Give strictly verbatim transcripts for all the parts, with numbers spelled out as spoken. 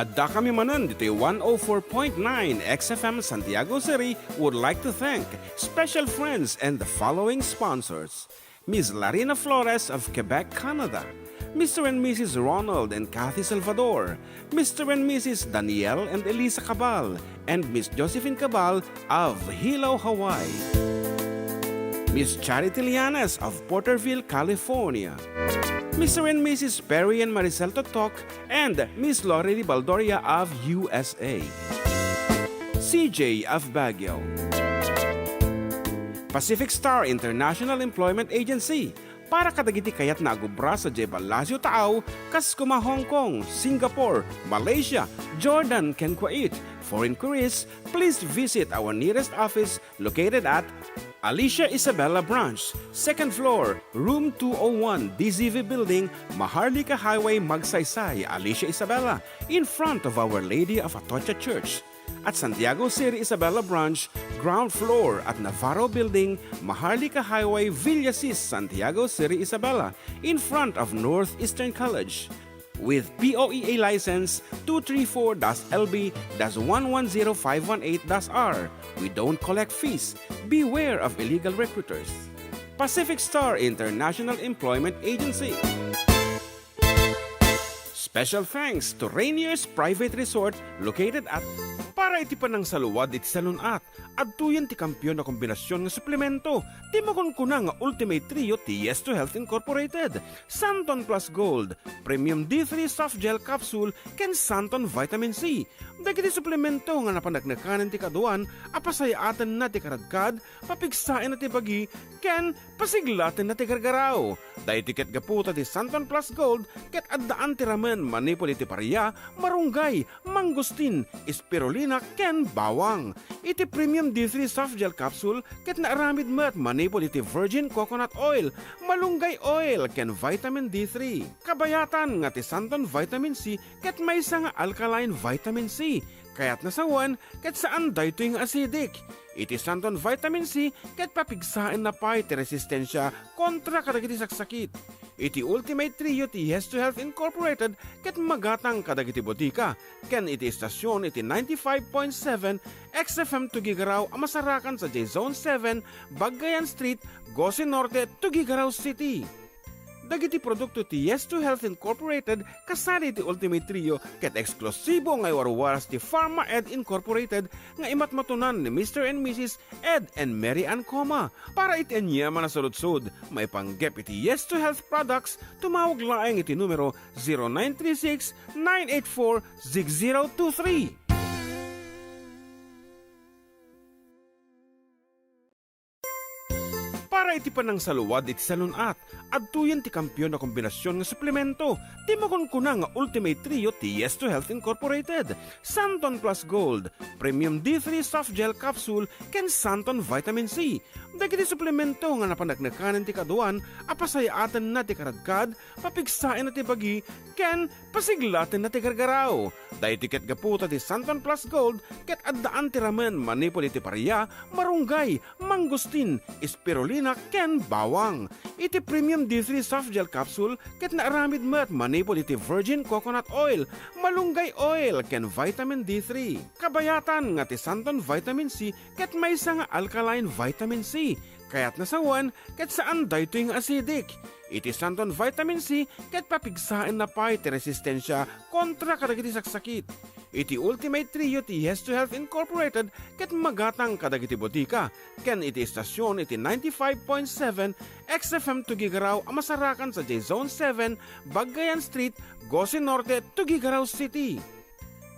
Addakami manen ditoy one oh four point nine X F M Santiago City would like to thank special friends and the following sponsors: Miss Larina Flores of Quebec, Canada, Mister and Missus Ronald and Kathy Salvador, Mister and Missus Daniel and Elisa Cabal, and Miss Josephine Cabal of Hilo, Hawaii, Miss Charity Lianes of Porterville, California, Mister and Missus Perry and Maricel Totok, and Miss Lorely Baldoria of U S A, C J of Baguio, Pacific Star International Employment Agency, para kadagiti kayatna a gubra sadiay Palacio Taaw, kas koma Hong Kong, Singapore, Malaysia, Jordan, ken Kuwait. For inquiries, please visit our nearest office located at Alicia Isabela Branch, second floor, room two oh one, D Z V Building, Maharlika Highway, Magsaysay, Alicia Isabela, in front of Our Lady of Atocha Church. At Santiago City Isabela Branch, ground floor at Navarro Building, Maharlika Highway, Villasis, Santiago City Isabela, in front of Northeastern College. With P O E A license two three four dash L B dash one one zero five one eight dash R, we don't collect fees. Beware of illegal recruiters. Pacific Star International Employment Agency. Special thanks to Rainier's Private Resort located at... Para iti panangsaluad iti salun-at, adtoyen ti kampiyon a kombinasion nga suplemento ti makunkuna nga Ultimate Trio ti Yes to Health Incorporated, Santon Plus Gold, Premium D three Soft Gel Capsule, ken Santon Vitamin C. Dagiti suplemento nga napaneknekanen ti kaaduan a pasayaatenna ti karadkad, papigsaenna ti bagi, ken pasiglatenna ti gargaraw. Daytoy ket gapu ta ti Santon Plus Gold ket addaan ti ramen manipud iti paria, marunggay, mangustin, spirulina, ken bawang. Iti Premium D three Soft Gel Capsule ket naaramid met manipud iti virgin coconut oil, malunggay oil, ken vitamin D three. Kabayatan nga ti Santon Vitamin C ket maysa nga alkaline vitamin C, kayatna sawen ket saan daytoy nga acidic. Iti Santon Vitamin C ket papigsaenna pay ti resistensia kontra kadagiti saksakit. Iti Ultimate Trio ti Yes to Health Incorporated ket magatang kadagiti botika ken iti estasion iti ninety-five point seven X F M Tuguegarao a masarakan sadiay Zone seven, Baggayan Street, Gosi Norte, Tuguegarao City. Dagiti produkto ti Yes to Health Incorporated kasadi iti Ultimate Trio ket eksklusibo nga iwarwaras ti Pharma Ed Incorporated nga imatmatunan ni Mister and Missus Ed and Mary Ann Coma. Para iti aniaman a saludsod, maipanggep iti Yes to Health products, tumawag laeng iti numero zero nine three six, nine eight four, six zero two three. Para iti panangsaluad iti salun-at, adtoyen ti kampiyon a kombinasion nga suplemento ti makunkuna nga Ultimate Trio ti Yes to Health Incorporated, Santon Plus Gold, Premium D three Soft Gel Capsule, ken Santon Vitamin C. Dagiti suplemento nga napaneknekanen ti kaaduan a pasayaatenna ti karadkad, papigsaenna ti bagi, ken pasiglatenna ti gargaraw. Daytoy ket gapu ta ti Santon Plus Gold ket addaan ti ramen manipud iti paria, marunggay, mangustin, spirulina, ken bawang. Iti Premium D three Soft Gel Capsule ket naaramid met manipud iti virgin coconut oil, malunggay oil, ken vitamin D three. Kabayatan nga ti Santon Vitamin C ket maysa nga alkaline vitamin C, kayatna sawen ket saan daytoy nga acidic. Iti Santon Vitamin C ket papigsaenna pay ti resistensia kontra kadagiti saksakit. Iti Ultimate Trio ti Yes to Health Incorporated ket magatang kadagiti botika ken iti estasion iti ninety-five point seven X F M Tuguegarao a masarakan sadiay Zone seven, Baggayan Street, Gosi Norte, Tuguegarao City.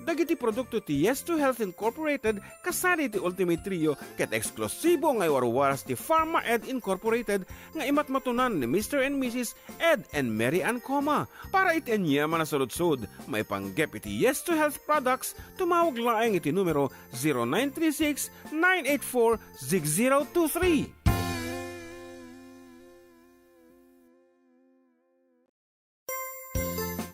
Dagiti produkto ti Yes to Health Incorporated kasadi iti Ultimate Trio ket eksklusibo nga iwarwaras ti Pharma Ed Incorporated nga imatmatunan ni Mister and Missus Ed and Mary Ann Coma. Para iti aniaman a saludsod, maipanggep iti Yes to Health products, tumawag laeng iti numero zero nine three six, nine eight four, six zero two three.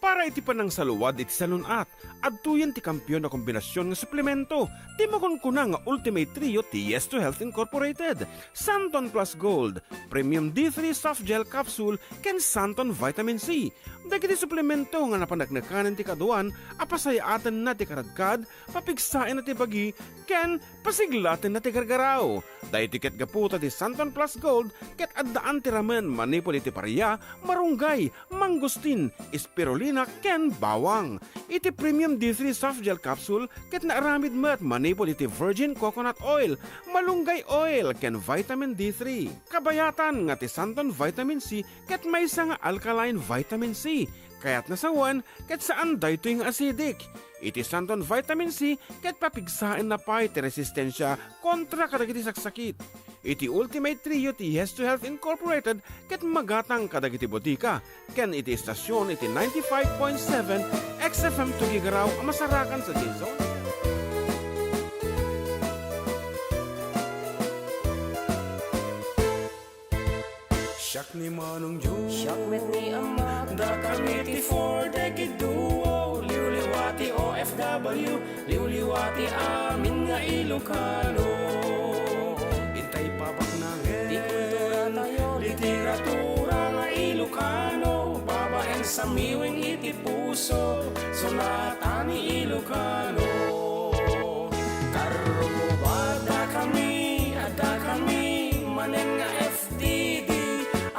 Para iti panangsaluad iti salun-at, adtoyen ti kampiyon a kombinasion nga suplemento ti makunkuna nga Ultimate Trio ti Yes to Health Incorporated, Santon Plus Gold, Premium D three Soft Gel Capsule, ken Santon Vitamin C. Dagiti suplemento nga napaneknekanen ti kaaduan a pasayaatenna ti karadkad, papigsaenna ti bagi, ken pasiglatenna ti gargaraw. Daytoy ket gapu ta ti Santon Plus Gold ket addaan ti ramen manipud iti paria, marunggay, mangustin, spirulina, ken bawang. Iti Premium D three Soft Gel Capsule ket naaramid met manipud iti virgin coconut oil, malunggay oil, ken vitamin D three. Kabayatan nga ti Santon Vitamin C ket maysa nga alkaline vitamin C, kayatna sawen ket saan daytoy nga acidic. Iti Santon Vitamin C ket papigsaenna pay ti resistensia kontra kadagiti saksakit. Iti Ultimate Trio ti Yes to Health Incorporated ket magatang kadagiti botika ken iti estasion iti ninety-five point seven X F M Tuguegarao a masarakan sadiay Zone. Siak ni Manong Joe. Siak met ni Ama. Dakami ti Four Decade Duo. Liwliwa ti O F W. Liwliwa ti amin nga Ilocano. Intay pabaknangen ti kultura tayo, literatura nga Ilocano. Babaen sa miwing iti puso, sonata ni Ilocano. Karruba, dakami, addakami manen nga F T D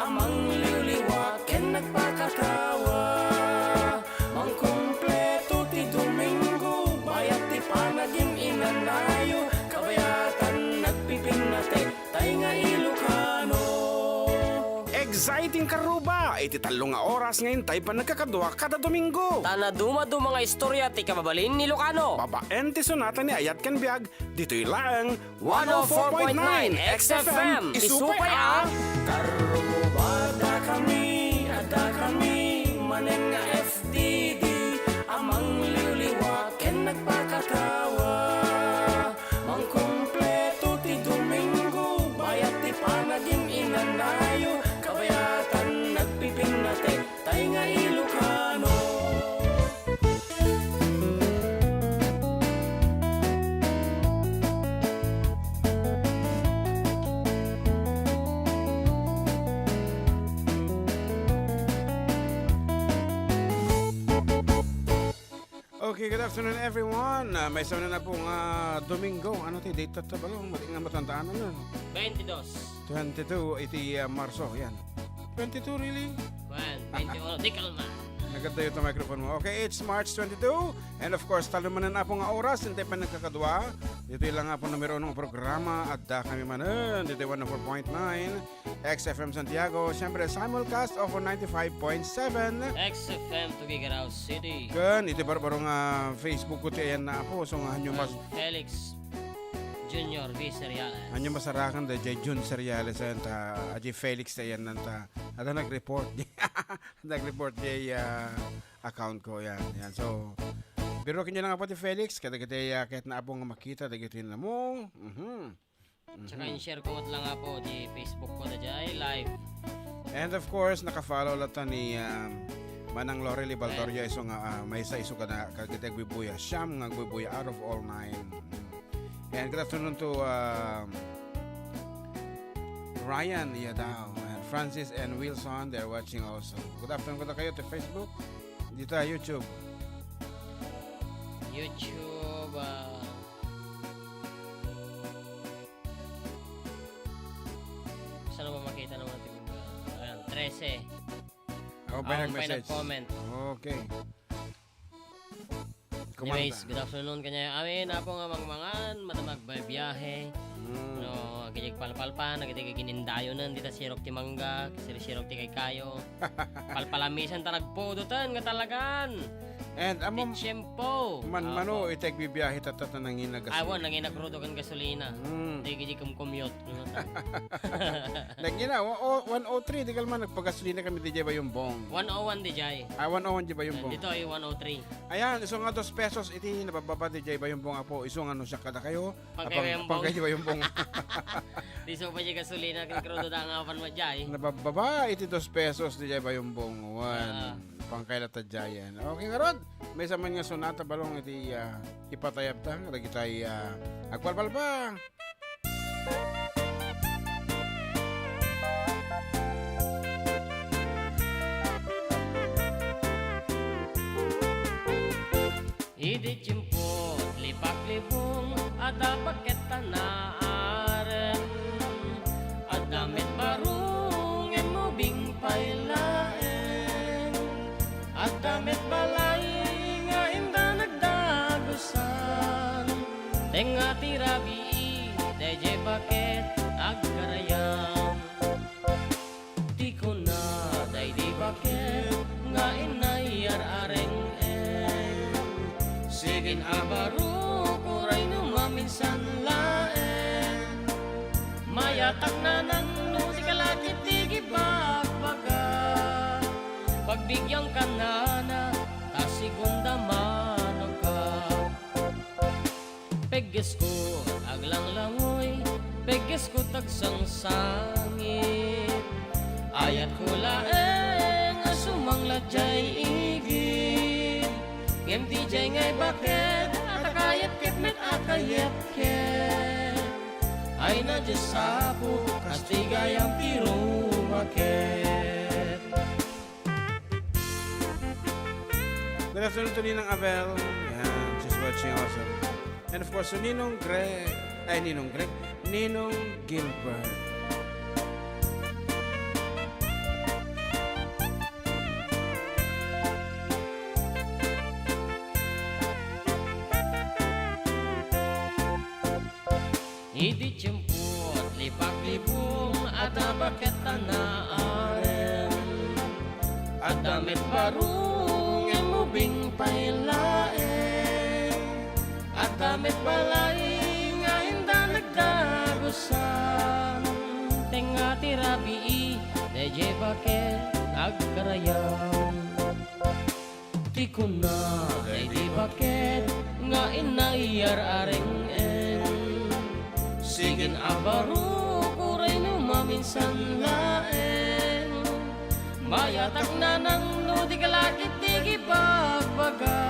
a mangliwliwa ken nagpakatawa. Mangkumpleto ti Domingo, bayat ti panagin-inanayo, kabayatan nagpipinnatek tay nga Ilocano. Exciting karruba iti tallo nga oras nga intay panagkakadua kada Domingo. Ta nadumaduma nga istorya ti kababalin ni Ilocano. Babaen ti sonata ni Ayat ken Biag, ditoy laeng one oh four point nine X F M. Isupay a Karruba, dakami, addakami manen nga F T D a mangliwliwa ken nagpakatawa. Mangkumpleto ti Domingo, bayat ti panagin-inanayo, kabayatan nagpipinnatek tay nga Ilocano. Okay, good afternoon, everyone. Ah, maysa na na po nga Domingo. Ano ti date tatta, balo? Madi nga matandaan, ano? Twenty-two. Twenty-two iti, ah, Marso, yan. Twenty-two, really? Well, Twenty-one, di kalma. Nagadayo ta microphone mo. Okay, it's March twenty-two. And of course, talo manen, Apo, nga oras, intay pay nagkakadua. Ditoy lang, Apo, numero unong programa. Adda kami manen. Ditoy one oh four point nine X F M Santiago. Siyempre, simulcast over ninety-five point seven X F M Tuguegarao City. Ken, iti barbaro nga Facebook ko ti ayan na, Apo. So nga, hanyo mas Felix Junior V Seriales. Hanyo masarakan da, Jay Jun Seriales, ayan ta, Ajay Felix, ayan nan ta. Ada nag-report. Nag-report diay, ah, account ko, yan, yan. So, pero kanya lang, Apo, ti Felix, kadagiti, ah, ket na, Apo, nga makita dagiti namo. Mhm. Tsaka, mhm, i-share ko met lang, Apo, ti Facebook ko, daydiay live. And of course, naka-follow latta ni, um, Manang Lorely Baldoria, isu nga, ah, maysa isu kada, kadagiti agbuybuya. Siyam nga agbuybuya out of all nine. Mm. And good afternoon to, um, Ryan Yadao and Francis and Wilson. They're watching also. Good afternoon kadakayo ti Facebook. Dita, YouTube. YouTube, ah, saan ba makita naman natin? Ayan, trese. Ako pa nag-message. Nag-comment. Okay. Anyways, good afternoon kaniayo amin. Apo nga mangmangan, madama agbibiahe. Mm. No, agidi agpalpalpan, agidi agin-indayonen, dita sirok ti mangga, sir-, sirok ti kaykayo. Palpalamisan ta nagpudoten nga talagan. And amo, ti tiempo. Man-, mano, iti agbibiahe tatta ta nangina gasolina. Awan, nangina krudo ken gasolina. Mm. Dagidi kumkumyot. Nagina, o-, o-, one oh three, di kalman, nagpagasolina kami diay Bayumbong. One oh one diay. Ah, one oh one diay Bayumbong. Ditoy one oh three. Ayan, isu nga dos pesos iti nabababa diay Bayumbong, Apo. Isu nga no siak kadakayo, pangkay Bayumbong. Pangkay Bayumbong. Di isu pay diay gasolina, ken krudo da nga apan met diay. Nabababa iti dos pesos diay Bayumbong. Wen, ah, pangkay latta diayen. Okay, ngarud, maysa man nga sonata balong iti, ah, ipatayabta, kadagitay, ah, agpalpalpa. Idi tiempo ti lipaklibong, adda baket a naarem. Adda met baro ngem ubing pay laeng. Adda met balay nga inda nagdagusan. Tengnga ti rabii daydiay baket agkarayam. Ti kuna daydi baket nga inna iyar-areng-eng. Sigin a baro, uray no maminsan laeng. Mayatak nanang no di kalakit ti gibagbaga. Pagbigyang kanana, ta segunda mano ka. Peggesko aglanglangoy, peggesko tagsangsangit. Ayatko laeng a sumangla diay igid. Ngem diay ngay baket, a ta kayatket met a kayatket. Ay na diay sapo, kas ti gayam ti rumaket. Good afternoon to Ninang Abel. Yan, she's watching also. And of course, to Ninong Greg. Ay, Ninong Greg. Ninong Gilbert. Idi tiempo ti lipaklibong, adda baket a naarem. Adda met baro ngem ubing pay laeng. Adda met balay nga inda nagdagusan. Tengnga ti rabii daydiay baket agkarayam. Ti kuna daydi baket nga inna iyar-areng-eng. Sigin a baro, uray no maminsan laeng. Mayatak nanang no di kalakit ti gibagbaga.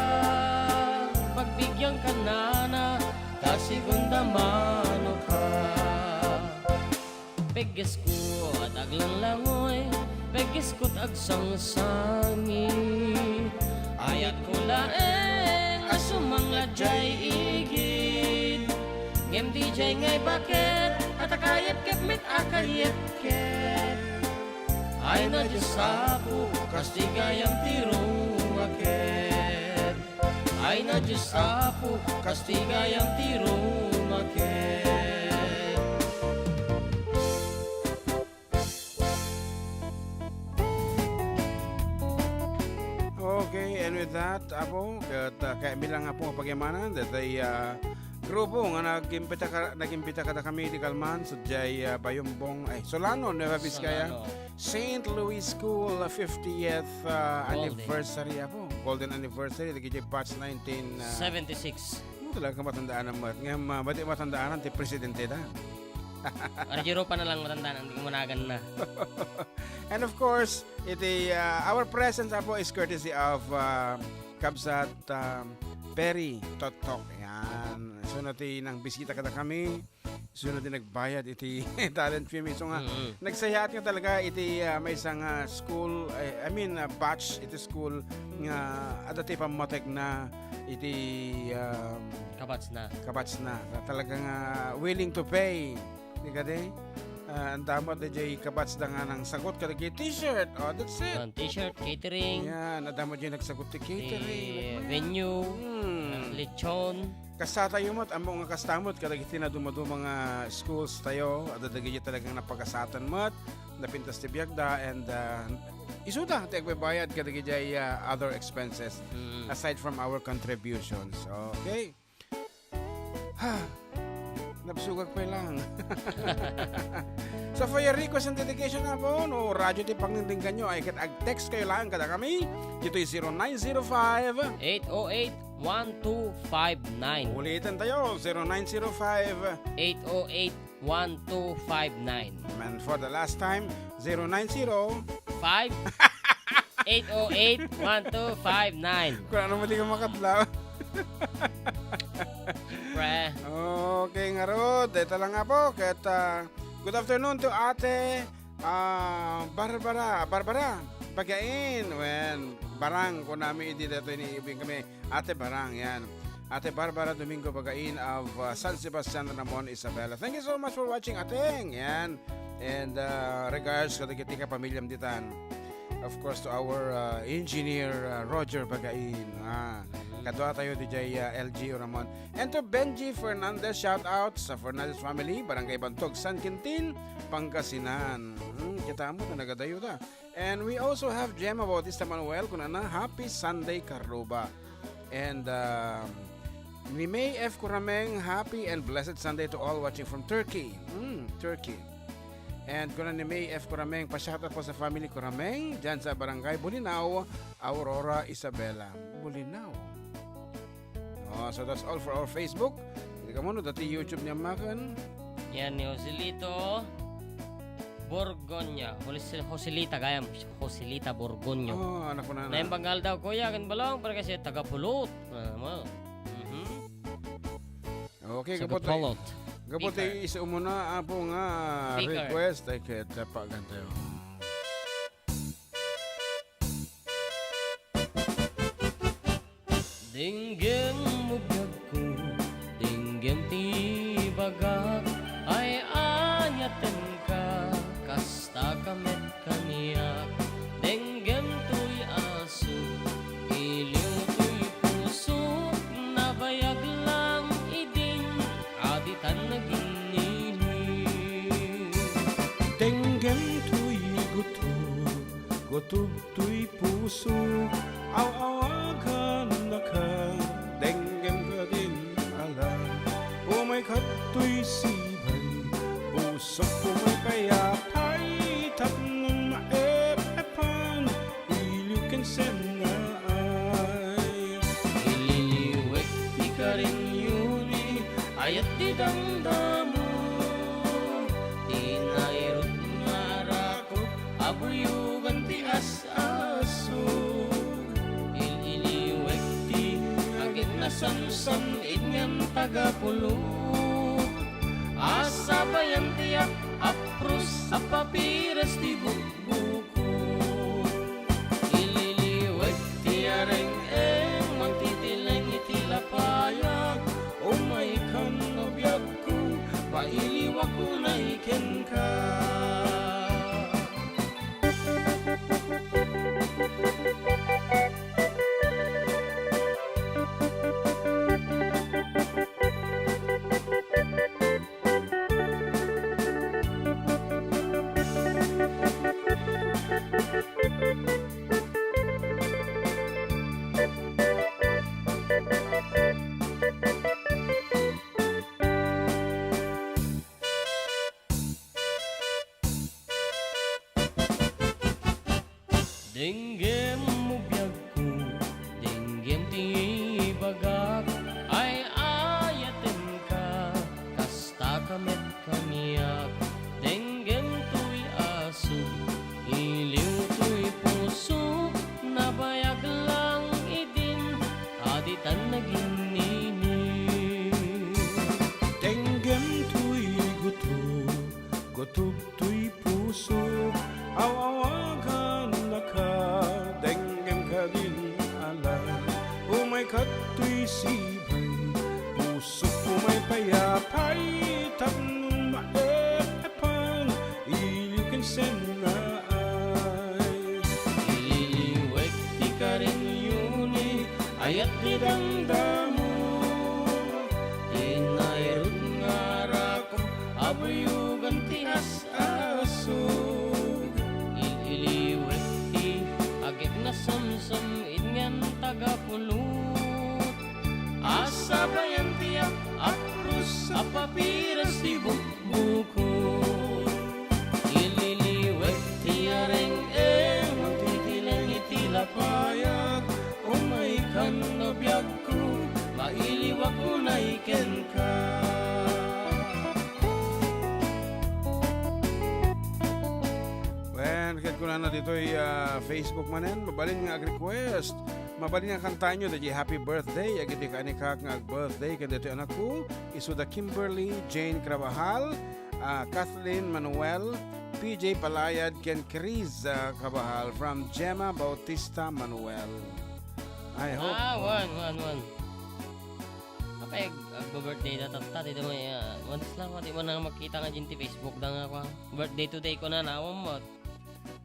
Pagbigyang kanana, ta segunda mano ka. Peggesko ti aglanglangoy, peggesko ti agsangsangit. Ayatko laeng a sumangla diay igid. Ngem diay ngay baket, a ta kayatket met a kayatket. Ay na Dios Apo, kastigayam ti rumaket. Ay na Dios Apo, kastigayam ti rumaket. Okay, and with that, Apo, ket, uh, kayatmi lang, Apo, nga pagyamanan, daytoy, uh, grupo nga nag-imbita ka-, nag-imbita kadakami iti kalman, sadiay, uh, Bayumbong, ay, Solano, Nueva Vizcaya. Solano. Saint Louis School, uh, fiftieth, uh, Golden. Anniversary, Apo. Golden anniversary, dagiti batch nineteen, uh, seventy-six. Ano talaga matandaan met? Ngem, uh, madi matandaan ti presidente da. Arjiro pa na lang matandaan, ang di ko managan na. And of course, iti, uh, our presence, Apo, is courtesy of, uh, Kabsat, um, Perry Tottok. Yan. So, no, ti nang bisita kadakami, isu ti nagbayad iti talent fee, isu nga, mm, nagsayaat nga talaga iti, ah, maysa nga school, eh, I mean, ah, batch iti school nga adda ti pammategna iti, ah, kabatsna. Kabatsna. Na talaga nga willing to pay. Di kadi? Ah, adda met diay kabatsda nga nangsagut kadagiti t-shirt. Oh, that's it. Yan, t-shirt, catering. Yan, adda met diay nagsagut ti catering. Ti venue, hmm, lechon. Kasta tayo met, ammo nga kasta met, kadagiti nadumaduma nga schools tayo, adda dagiti talagang napagasatan met, napintas ti biagda, and, ah, isuda ti agbaybayad kadagiti, ah, other expenses, mm, aside from our contributions. Okay. Ha, nabsugak pay lang. So for your request and dedication, Apo, no radyo ti pangdingdingganyo, ay ket ag-text kayo lang kadakami. Ditoy zero nine zero five, eight oh eight, one two five nine. Ulitin tayo, zero nine zero five, eight oh eight, one two five nine. And for the last time, zero nine zero five, eight oh eight, one two five nine. Kung ano mo di ka makadlaw. Siyempre. Okay, ngarud, deta lang, Apo. Ket, ah, good afternoon to Ate, ah, Barbara, Barbara Bagain. Wen, barang, kunami idi daytoy ni ubing kami. Ate Barang, yan. Ate Barbara Domingo Bagain of, uh, San Sebastian, Ramon, Isabela. Thank you so much for watching, Ateng. Yan. And, uh, regards kadagiti kapamilyam ditan. Of course, to our, uh, engineer, uh, Roger Bagain. Ah, kadua tayo diay, uh, L G Ramon. And to Benji Fernandez, shout out sa Fernandez family, Barangay Bantog, San Quintin, Pangasinan. Hmm, kita mo na nagadayo ta. And we also have Gemma Bautista Manuel, kunana, "Happy Sunday, Karuba." And, um, ni May F Kurameng, "Happy and blessed Sunday to all watching from Turkey." Mm, Turkey. And kuna ni May F Kurameng, "Pa-shoutout po sa family Kurameng, dyan sa Barangay Bolinao, Aurora, Isabela." Bolinao. Oh, so that's all for our Facebook. Iti kamo no, dati YouTube ni Amakan. Yan ni Joselito Borgoño. Joselita gayam. Joselita Borgoño. Oh, anak ko na na. Naimbag nga aldaw, kuya, ken balong, para kasi taga Pulot. Ah, mo. Mhm. Okay, Taga kapot Pulot. Kapot Speaker. Ay isa umuna, Apo, nga Speaker. Request, ay kaya tapagan tayo. Denggem mo biagko, denggem ti bagak, ay-ayatenka, kasta ka met kaniak. Denggem toy asuk, iliw toy pusok, nabayag lang idin, a ditan naginili. Denggem toy gutob, gutob toy pusok, aw-awagannaka, denggem kadin ala. Umay kadtoy sibay, pusok, umay pay apay, tapno maep-epan, iliw ken sennaay. Ililiwek ti karinyo ni ayat ti damdamo, ti nairut nga arakot a buyogan ti as-asog. Il-iliwek ti agek nasamsam-id ngan taga Pulot. A sabayan ti ap-, apros a papiras ti bukbukot. Ililiwek ti areng-eng, mangtitileng iti lapayag. Umaykan no biagko, pailiwak unay kenka. met kaniak. Denggem toy asuk, iliw toy pusok, nabayag lang idin, aditan naginnini. Denggem toy gutuk, gutuk toy pusok, aw-awagannaka, denggem kadin ala, umay kadtoy sibay, pusok umay payapay, tapno maep-epan, iliw ken sennaay. Ililiwek ti karinyoni, ayat ti damdamo, ti nairut nga arako, abuyogan ti as- Asug, il-iliwek ti agek nasamsam, idngan tagapulot. Asabayan ti ap-, apros a papiras ti bukbukot. Ililiwek ti areng-eng, ti tileng iti lapayag, umay kan no biagko, mailiwak unay kenka. Wen, ket kunana ditoy, ah, Facebook manen, mabalin nga ag-request. Mabalin nga kantaenyo daydiay Happy Birthday, dagiti kaanikak nga ag-birthday, ken ditoy anakko, isu da Kimberly Jane Carvajal, ah, Kathleen Manuel, P J Palayad, ken Chris, ah, Carvajal from Gemma Bautista Manuel. I hope, ah, wan, wan, wan. Apay, ag-, agba-birthday da tatta, ti damay, ah, once lang, di man nga makita nga dyan ti Facebook da nga, kwa, birthday today ko na, naawam mo.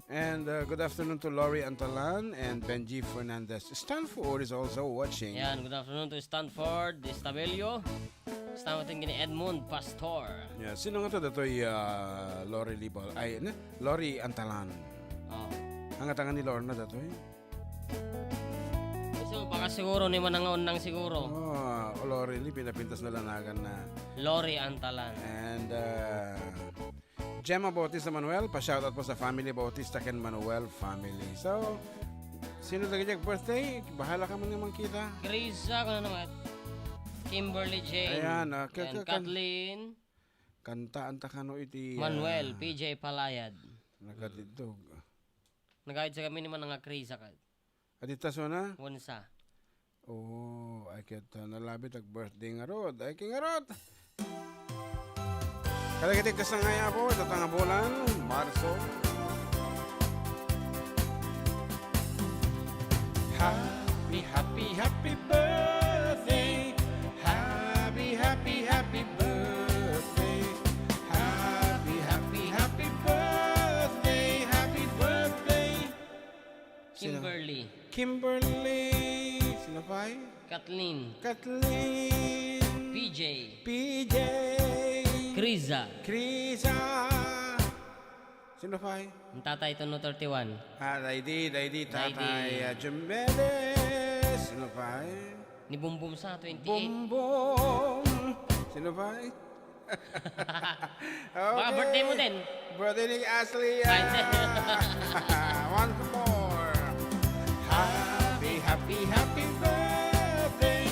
And, uh, good afternoon to Lori Antalan and Benji Fernandez. Stanford is also watching. Yan, good afternoon to Stanford Estabello. Stanford, tingin ni Edmund Pastor. Yeah, sino nga to datoy, uh, Lori Libal? Ay, ne? Lori Antalan. Oh. Ang atangan ni Lorna datoy? So, baka siguro ni Manang Onnang siguro. Oh, Lori, ni pinapintas na lanagan na. Lori Antalan. And, uh, Gemma Bautista Manuel, pa-shoutout po sa family Bautista ken Manuel family. So, sino dagiti birthday? Bahala ka man naman kita. Krisa, kano naman? Kimberly Jane. Ayan, ah, ka-, Ayan, ka-, kan-, Kathleen. Kantaan ta kano iti, ah, Manuel, P J Palayad. Nagkatidtog. Nagayad sa kami ni Manang Krisa ka. Adita sona? Wonsa. Oo, ay ket, ah, nalabit ag birthday ngarud. Ay, ket ngarud. Kadagiti kasangay, Apo, ita nga bulan, Marso. Happy, happy, happy birthday. Happy, happy, happy birthday. Happy, happy, happy birthday. Happy birthday. Sino? Kimberly. Kimberly. Sino pay? Kathleen. Kathleen. P J. P J. Kriza. Kriza. Sino pay? Ang tatay ito no thirty-one. Ah, daydi, daydi, Daydi. Tatay, ah, Jumede. Sino pay? Ni Bumbum sa twenty-eight. Bumbum. Sino pay? Baka Okay. Birthday mo din. Birthday ni Ashley, Ay, ah, hindi. Once more. Happy, happy, happy birthday.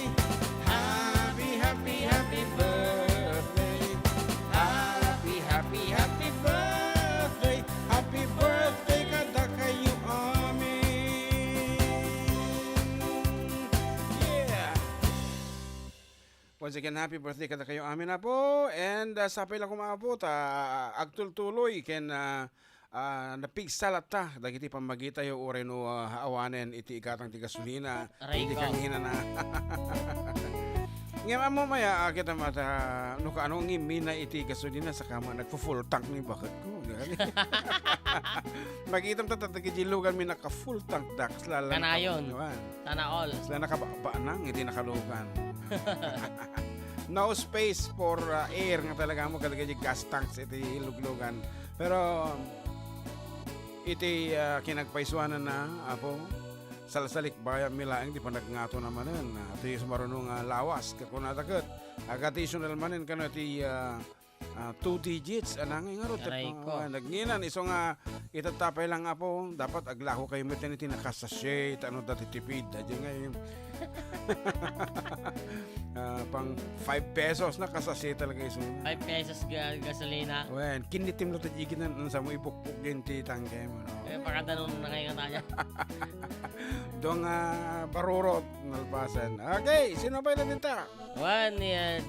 Happy, happy, happy birthday. Happy, happy, happy birthday. Happy birthday kadakayo amin. Yeah. Once again, happy birthday kadakayo amin, Apo. And, ah, sapay la koma, Apo, ta agtultuloy ken, ah, ah, napigsa latta dagiti pammagitayo uray no, ah, awanen iti igatang ti gasolina. Aray iti ko. Kanghinana. Ngem ammo maya, ah, kita mata, no kaano ngimina iti gasolina, saka ma-, nagfu-full tank ni baketko. Magitam ta, ta, ta, gilugan mi naka-full tank da, kasla lang Kanayon. Sana all. Sila nakababanang, hindi nakalugan. No space for, uh, air nga talaga mo, kadagiti gas tanks iti luglugan. Pero, iti, uh, kinagpaisuanan na, Apo, salsalikbayan mi laeng ti panagngato na manen, uh, ti sumaruno nga lawas, kakunada ket, ag-additional manen, kano ti, uh, Ah, two digits, anangay ngarud, Aray ko. Ah, nagnginan, isu nga itatta pay lang, Apo, dapat aglako kayo met iti nakasachet, ano, dati tipid, adi nga yun. Ah, Pang five pesos na, kasasi talaga isu. Five pesos ga-, gasolina. Wen, kinitim na ta jigit na, nang samo ibukbuk din ti tangke mo, no? Eh, pakadanon na kayo nga tayo. Dong, ah, barurot, nalpasan. Okay, sino pa yung nandita? Wen, ni, ah,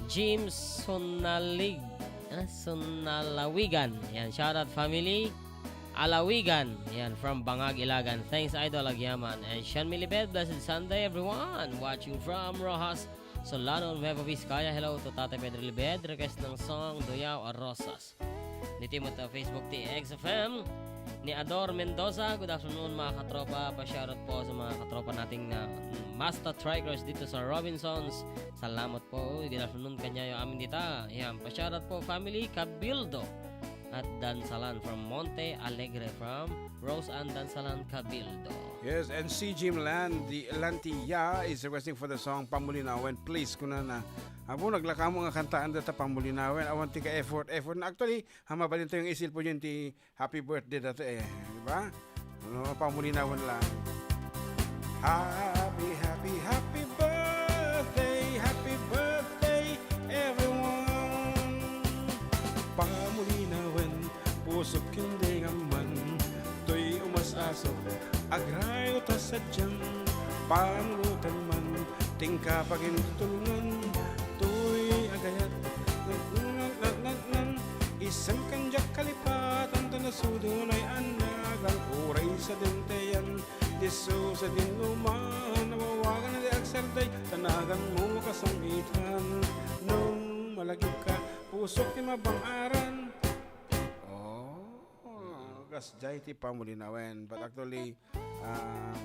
James Sonalig-, ah, Sonalawigan. Yan, shoutout family. Alawigan. Yan, from Bangag, Ilagan. Thanks, Idol Agyaman. And Sean Milibed, blessed Sunday, everyone. Watching from Roxas, Solano, Nueva Vizcaya. Hello to Tate Pedro Libed. Request ng song, Duyaw a Rosas. Ditoy met, ah, Facebook ti X F M. Ni Ador Mendoza, good afternoon, mga katropa. Pa-shoutout po sa mga katropa nating, ah, Mazda Trikers dito sa Robinsons. Salamat po. Uy, good afternoon kanyayo amin dita. Yan, pa-shoutout po, family Cabildo at Dansalan from Monte Alegre from Rose Ann Dansalan Cabildo. Yes, and C J Milan, the Lantia is requesting for the song Pamulinawen. Please, kunana. Apo, naglaka mo nga kantaan data Pamulinawen. Awan ti ka effort, effort na. Actually, ha, mabalin tayo yung isil po yun ti Happy Birthday dati eh. Di ba? Ano, Pamulinawen lang. Happy, happy, happy birthday, happy birthday, everyone. Pamulinawen, pusok ken dengam man, toy umas-asok, agrayo ta sadian, panunotan man, tingka pagintulongan, toy agayat, nan, nan, nan, nan, nan, isem ken diak kalipatan, ta nasudonay a nagan, uray sa dentayan, disso sa dinnuman, nawawagan di agsarday, ta naganmo kasamitan, no malagipka, pusok ti mabang-aran. Oh, kasdiay ti Pamulinawen. But actually, um,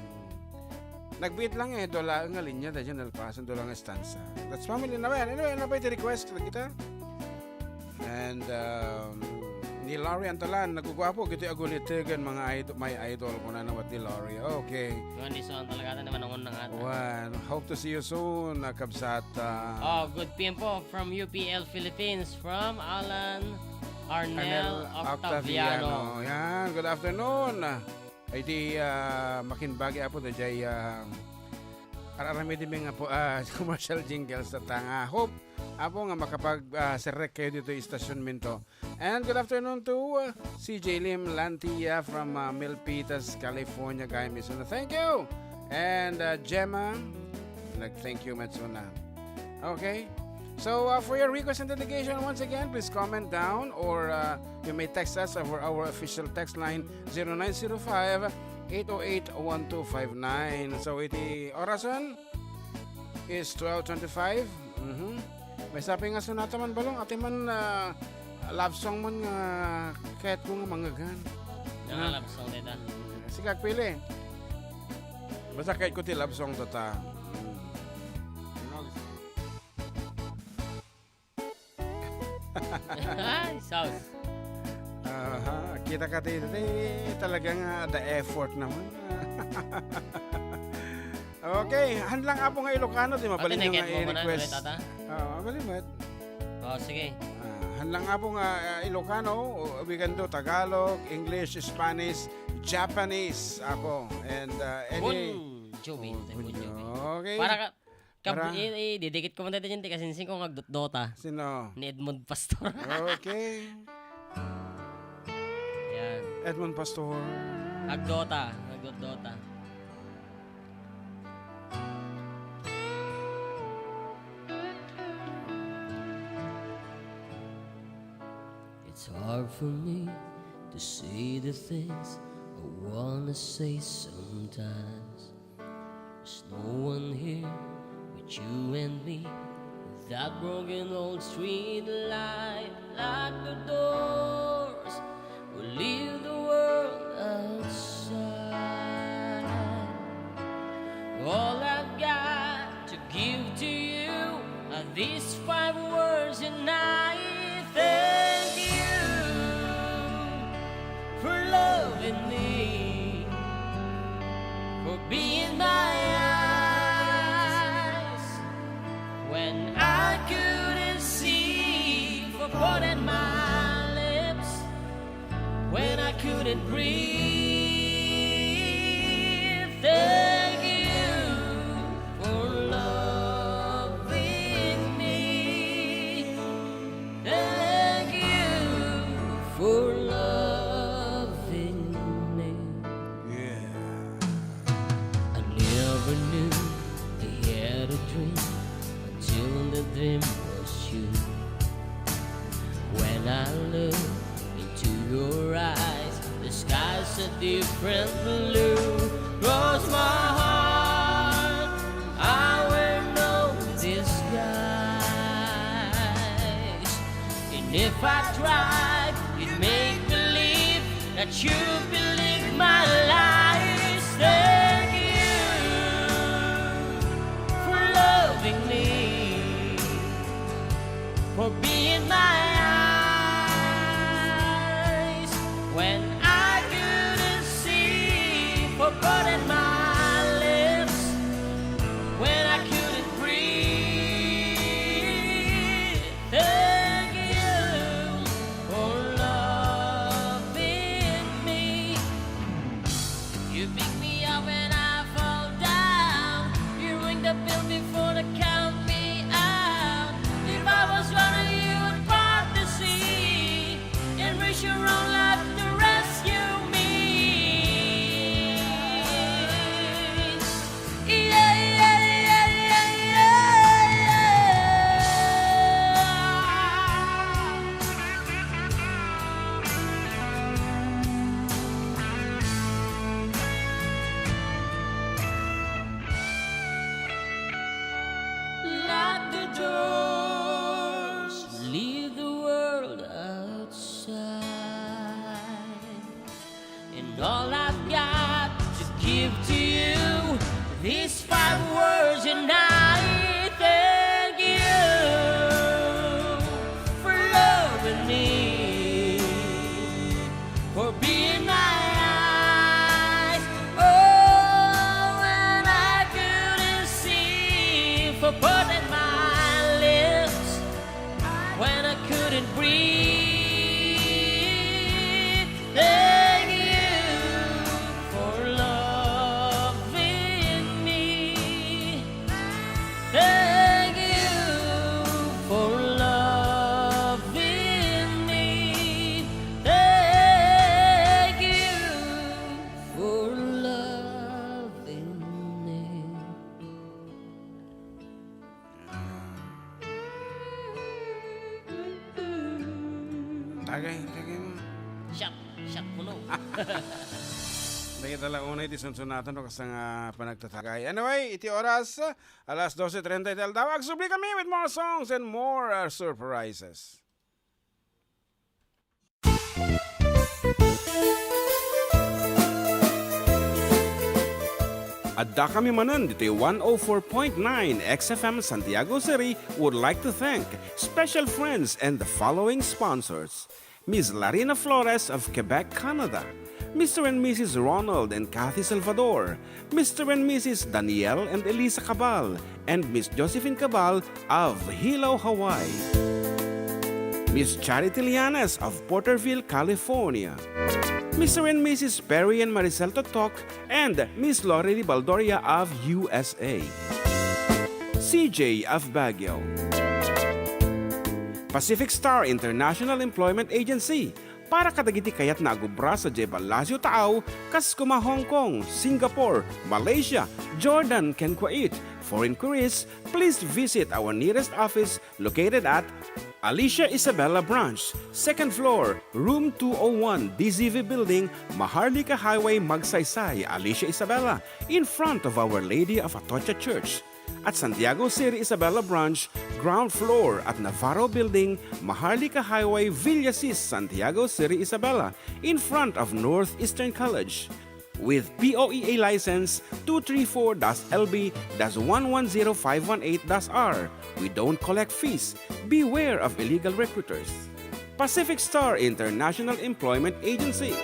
nagbiit lang eh, dua laeng nga linya, daydiay nalpasan, dua laeng nga stanza. That's Pamulinawen. Anyway, ano pa iti request? Kita? And, um, ni Laurie Antalan, naguguapo, gitoy agulitegen, mga idol, my idol, kunana met ni Laurie. Okay. Nga, ni Suan talaga, ata naman ang unang ata. Well, hope to see you soon, ah, kabsat, ah. Oh, good P M po from U P L Philippines, from Alan Arnel Arnel Octaviano. Octaviano. Yan, good afternoon. Ay di, ah, makinbagi, apo, daydiay, ah, ar-aramidem nga po, ah, commercial jingles ta nga. Hope, apo, nga makapag, ah, serrek kayo dito, istasyon minto. And good afternoon to, uh, C J Lim Lantia from, uh, Milpitas, California, guys. Thank you. And, uh, Gemma, like, thank you, Matsuna. Okay. So, uh, for your request and dedication, once again, please comment down or, uh, you may text us over our official text line, zero nine zero five, eight oh eight, one two five nine. So, iti orasan, is twelve twenty-five. Mhm. May sapi nga sonata man balong, ati man, ah, love song man nga kayat ko nga mangagan. Nga love song dita. Sige, agpili. Basta kayat ko ti love song data. Mm. Ay, sus. Aha, kita ka ti, ti talaga nga the effort naman. Okay, han lang apo nga Ilocano, di mabalin nyo nga i-request. Tata? Oo, mabalin mo. Oh, sige. Ah, han lang apo nga, ah, Ilocano, o, we can do Tagalog, English, Spanish, Japanese, apo, and, ah, any Bon Jovi. Oh, Bon Jovi. Okay. Para ka, Kab-, Tara. I-, i-, didikit ko man tayo dyan, ti kasinsing ko nga agdotdota. Sino? Ni Edmond Pastor. Okay. Yan. Edmond Pastor. Agdota. Agdotdota. It's hard for me to say the things I wanna say sometimes. There's no one here but you and me. That broken old street light, lock the doors. We'll leave the world outside. All I've got to give to you are these five words, and I thank you for loving me, for being my eyes when I couldn't see, for putting my lips when I couldn't breathe. Thank you for loving It was you. When I look into your eyes, the sky's a different blue. Cross my heart, I wear no disguise. And if I try, it make believe that you believe my lies. Thank you for loving me, for being my eyes when I couldn't see, for burning my lips when I couldn't breathe. Thank you for loving me. You pick me up when I fall down. You ring the bell before they count me out. If I was running, you would part the sea and risk your own life to rescue me. Yeah, yeah, yeah, yeah, yeah. Lock the doors, leave the world outside. And all I've got to give to you, these five words, and I thank you for loving me, for being my eyes. Oh, when I couldn't see, for burning my lips when I couldn't breathe. Thank you for loving me. Thank you for loving me. Thank you for loving me. Tagay, tagay mo. Shot, shot puno. Dagita la unay ti sunsunatan no kasta nga panagtatagay. Anyway, iti oras, alas doce treinta iti aldaw. Agsubli kami with more songs and more, uh, surprises. Adda kami manen ditoy one oh four point nine X F M Santiago City would like to thank special friends and the following sponsors: Miss Larina Flores of Quebec, Canada, Mister and Missus Ronald and Kathy Salvador, Mister and Missus Daniel and Elisa Cabal, and Miss Josephine Cabal of Hilo, Hawaii. Miss Charity Lianes of Porterville, California. Mister and Missus Perry and Maricel Totok and Miss Lorely Baldoria of U S A. C J of Baguio. Pacific Star International Employment Agency, para kadagiti kayatna a agubra sadiay Palacio Taaw, kas koma Hong Kong, Singapore, Malaysia, Jordan, ken Kuwait. For inquiries, please visit our nearest office located at Alicia Isabela Branch, second floor, room two oh one, D Z V Building, Maharlika Highway, Magsaysay, Alicia Isabela, in front of Our Lady of Atocha Church. At Santiago City Isabela Branch, ground floor at Navarro Building, Maharlika Highway, Villasis, Santiago City Isabela, in front of Northeastern College. With P O E A license two three four dash L B dash one one zero five one eight dash R, we don't collect fees. Beware of illegal recruiters. Pacific Star International Employment Agency.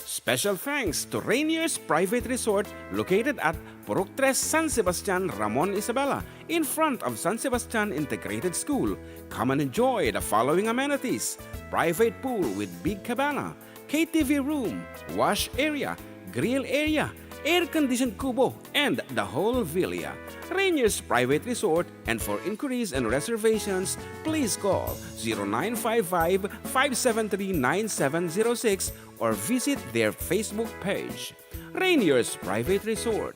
Special thanks to Rainier's Private Resort located at Purok Tres, San Sebastian, Ramon, Isabela, in front of San Sebastian Integrated School. Come and enjoy the following amenities: private pool with big cabana, K T V room, wash area, grill area, air-conditioned kubo, and the whole villa. Rainier's Private Resort, and for inquiries and reservations, please call zero nine five five, five seven three, nine seven zero six or visit their Facebook page. Rainier's Private Resort.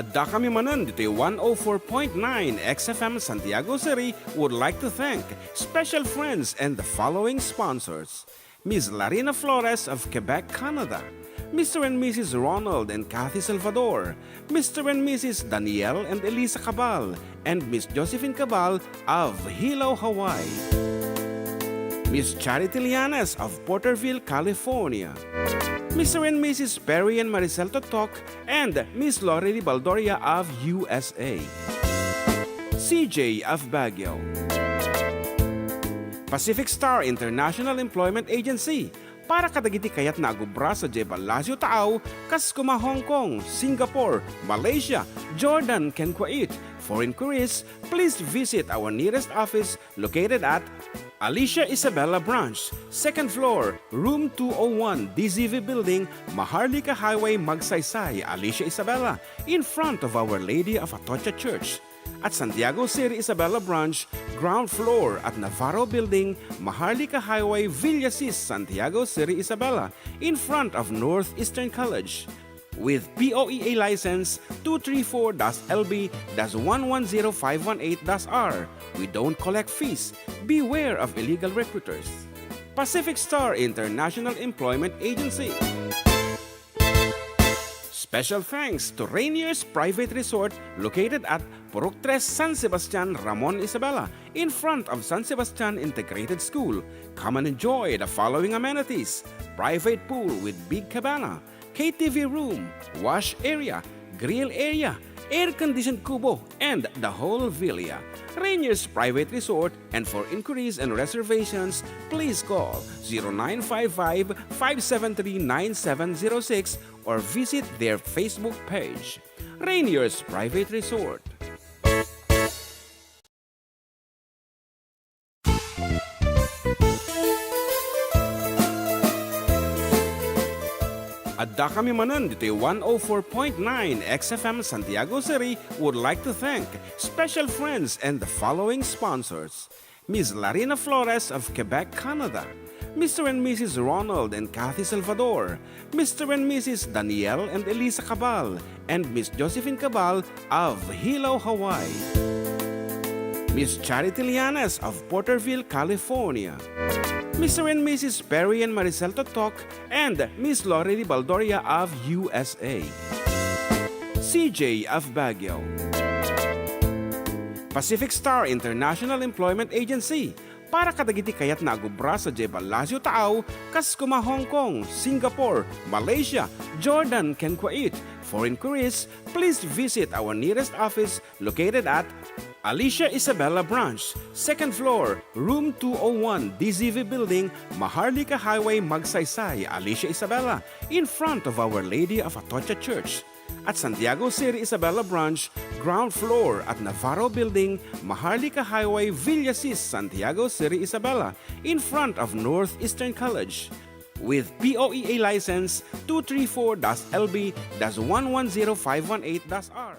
Adda kami manen ditoy one oh four point nine X F M Santiago City would like to thank special friends and the following sponsors: Miss Larina Flores of Quebec, Canada, Mister and Missus Ronald and Kathy Salvador, Mister and Missus Daniel and Elisa Cabal, and Miss Josephine Cabal of Hilo, Hawaii, Miss Charity Lianes of Porterville, California, Mister and Missus Perry and Maricel Totok, and Miss Lorely Baldoria of U S A, C J of Baguio, Pacific Star International Employment Agency, para kadagiti kayatna a gubra sadiay Palacio Taaw, kas kuma Hong Kong, Singapore, Malaysia, Jordan, ken Kuwait. For inquiries, please visit our nearest office located at Alicia Isabela Branch, second floor, room two oh one, D Z V Building, Maharlika Highway, Magsaysay, Alicia Isabela, in front of Our Lady of Atocha Church. At Santiago City Isabela Branch, ground floor at Navarro Building, Maharlika Highway, Villasis, Santiago City Isabela, in front of Northeastern College. With P O E A license two three four dash L B dash one one zero five one eight dash R. We don't collect fees. Beware of illegal recruiters. Pacific Star International Employment Agency. Special thanks to Rainier's Private Resort, located at Purok Tres, San Sebastian, Ramon Isabela, in front of San Sebastian Integrated School. Come and enjoy the following amenities: private pool with big cabana, K T V room, wash area, grill area, air-conditioned kubo, and the whole villa. Rainier's Private Resort, and for inquiries and reservations, please call zero nine five five, five seven three, nine seven zero six or visit their Facebook page. Rainier's Private Resort. Adda kami manen ditoy one oh four point nine X F M Santiago City would like to thank special friends and the following sponsors: Miss Larina Flores of Quebec, Canada, Mister and Missus Ronald and Kathy Salvador, Mister and Missus Daniel and Elisa Cabal, and Miss Josephine Cabal of Hilo, Hawaii, Miss Charity Lianes of Porterville, California, Mister and Missus Perry and Maricel Totok, and Miss Lorely Baldoria of U S A, C J of Baguio, Pacific Star International Employment Agency, para kadagiti kayatna a gubra sadiay Palacio Taaw, kas kuma Hong Kong, Singapore, Malaysia, Jordan, ken Kuwait. For inquiries, please visit our nearest office located at Alicia Isabela Branch, second floor, room two oh one, D Z V Building, Maharlika Highway, Magsaysay, Alicia Isabela, in front of Our Lady of Atocha Church. At Santiago City Isabela Branch, ground floor at Navarro Building, Maharlika Highway, Villasis, Santiago City Isabela, in front of Northeastern College. With P O E A license two three four dash L B dash one one zero five one eight dash R.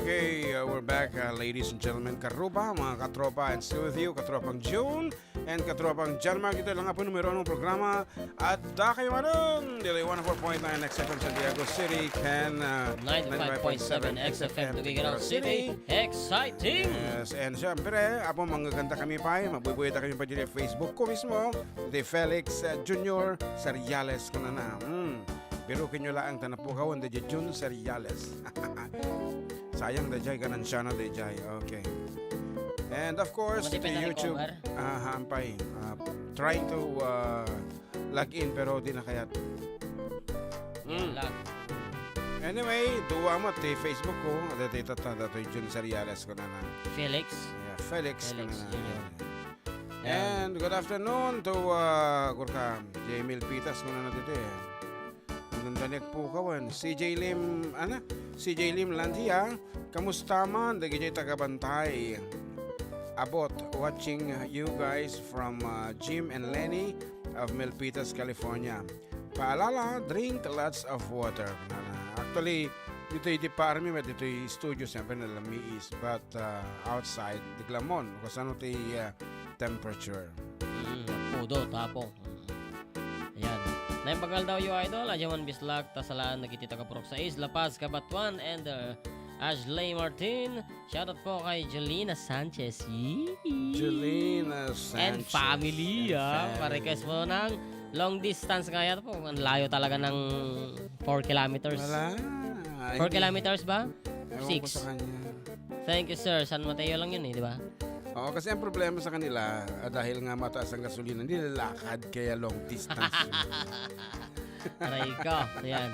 Okay, uh, we're back, uh, ladies and gentlemen, karuba, mga katropa, and still with you, katropang June and katropang John Mark. Ito lang nga po numero ng programa. Adda kayo manen ditoy one oh four point nine X F M Santiago City, ken, uh, ninety-five point seven X F M Tuguegarao City. Exciting! Yes, and syempre, apo, manggaganda kami pa, eh. Mabuybuya ta kami pa ditoy Facebook ko mismo. Di Felix, uh, Junior Seriales, kunana. Mm. Pero kinyo laang ta napukawan, di Jun Seriales. Sayang, dayjay, ganansyana, dayjay. Okay. And of course, Mati the pa yung YouTube. Takeover? Ah, hampay. Ah, trying to, uh, log in, pero di na kayat. Yan Mm. lang. Anyway, dua mo ti Facebook ko. Dati tata, dati Jun Seriales ko na na. Felix? Yeah, Felix Felix ko na na. Junior. Yan. And good afternoon to, uh, Gurka, Jamil Pitas ko na na dito eh. Nandaniak po kawan. C J Lim, ano? C J Lim Landia, kamusta man? Dagiti taga Bantay. Abot, watching you guys from, uh, Jim and Lenny of Milpitas, California. Paalala, drink lots of water. Actually, ditoy di parmi, met ditoy studio, siyempre, nalamiis. But, uh, outside, di glamon. Kasano ti, uh, temperature? Mm, pudo, tapong. Naimbag nga aldawyo, idol. Adya man bislak ta salaan dagiti taga Purok Sais, La Paz, Cabatuan, and, uh, Ashley Martin. Shoutout po kay Jolina Sanchez. Yee! Jolina And Sanchez family, and ah. family. Pa-request mo ng long distance nga yan po. Ang layo talaga ng four kilometers. Wala. Four Hindi. kilometers ba? Ewan ko Six. sa kanya. Thank you, sir. San Mateo lang yun eh, di ba? Oo, kasi ang problema sa kanila, ah, dahil nga mataas ang gasolina, nilalakad kaya long distance yun. Aray ko. Ayan.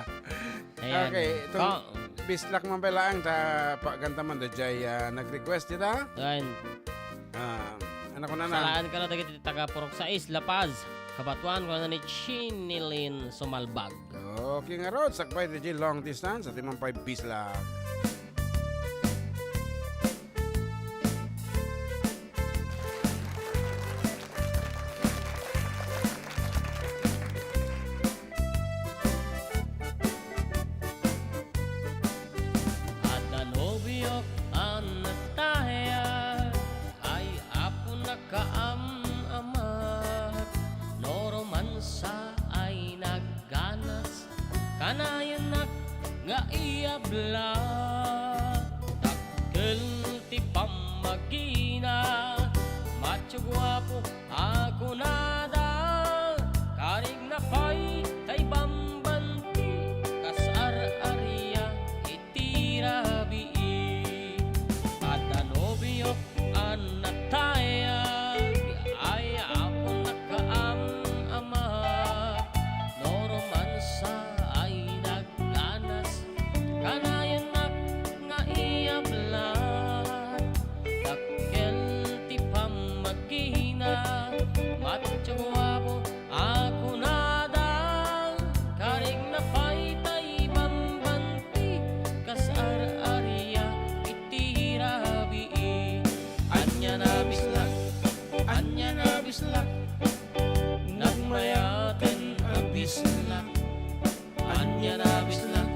Ayan. Okay, itong Ko- bislak man pala ang ta, pa, ganta man, da jay, ah, nag-request, di ta? Ayan. Ah, anak ko na na. Salaan ka na dagiti taga Purok Sais, La Paz, Cabatuan, kuna ni Chinilin Sumalbag. Okay nga rod, sakbay, da jay long distance, at imang five bislak. Adda nobiok a natayag, ay Apo nakaam-amak, no romansa ay nagganas, kanayennak nga iyablag. Dakkel ti pammagina, macho guapo a kunada, karigna pay tay bambanti, kas ar-aria iti rabii. Adda nobiok a natayag, ay Apo nakaam-amak, no romansa ay nagganas, kanayennak nga iyablag. Dakkel ti pammagina, macho guapo a kunada, karigna pay tay bambanti, kas ar-aria iti rabii. Ania a bislak, ania a bislak, nagmayaten a bislak. Ania a bislak,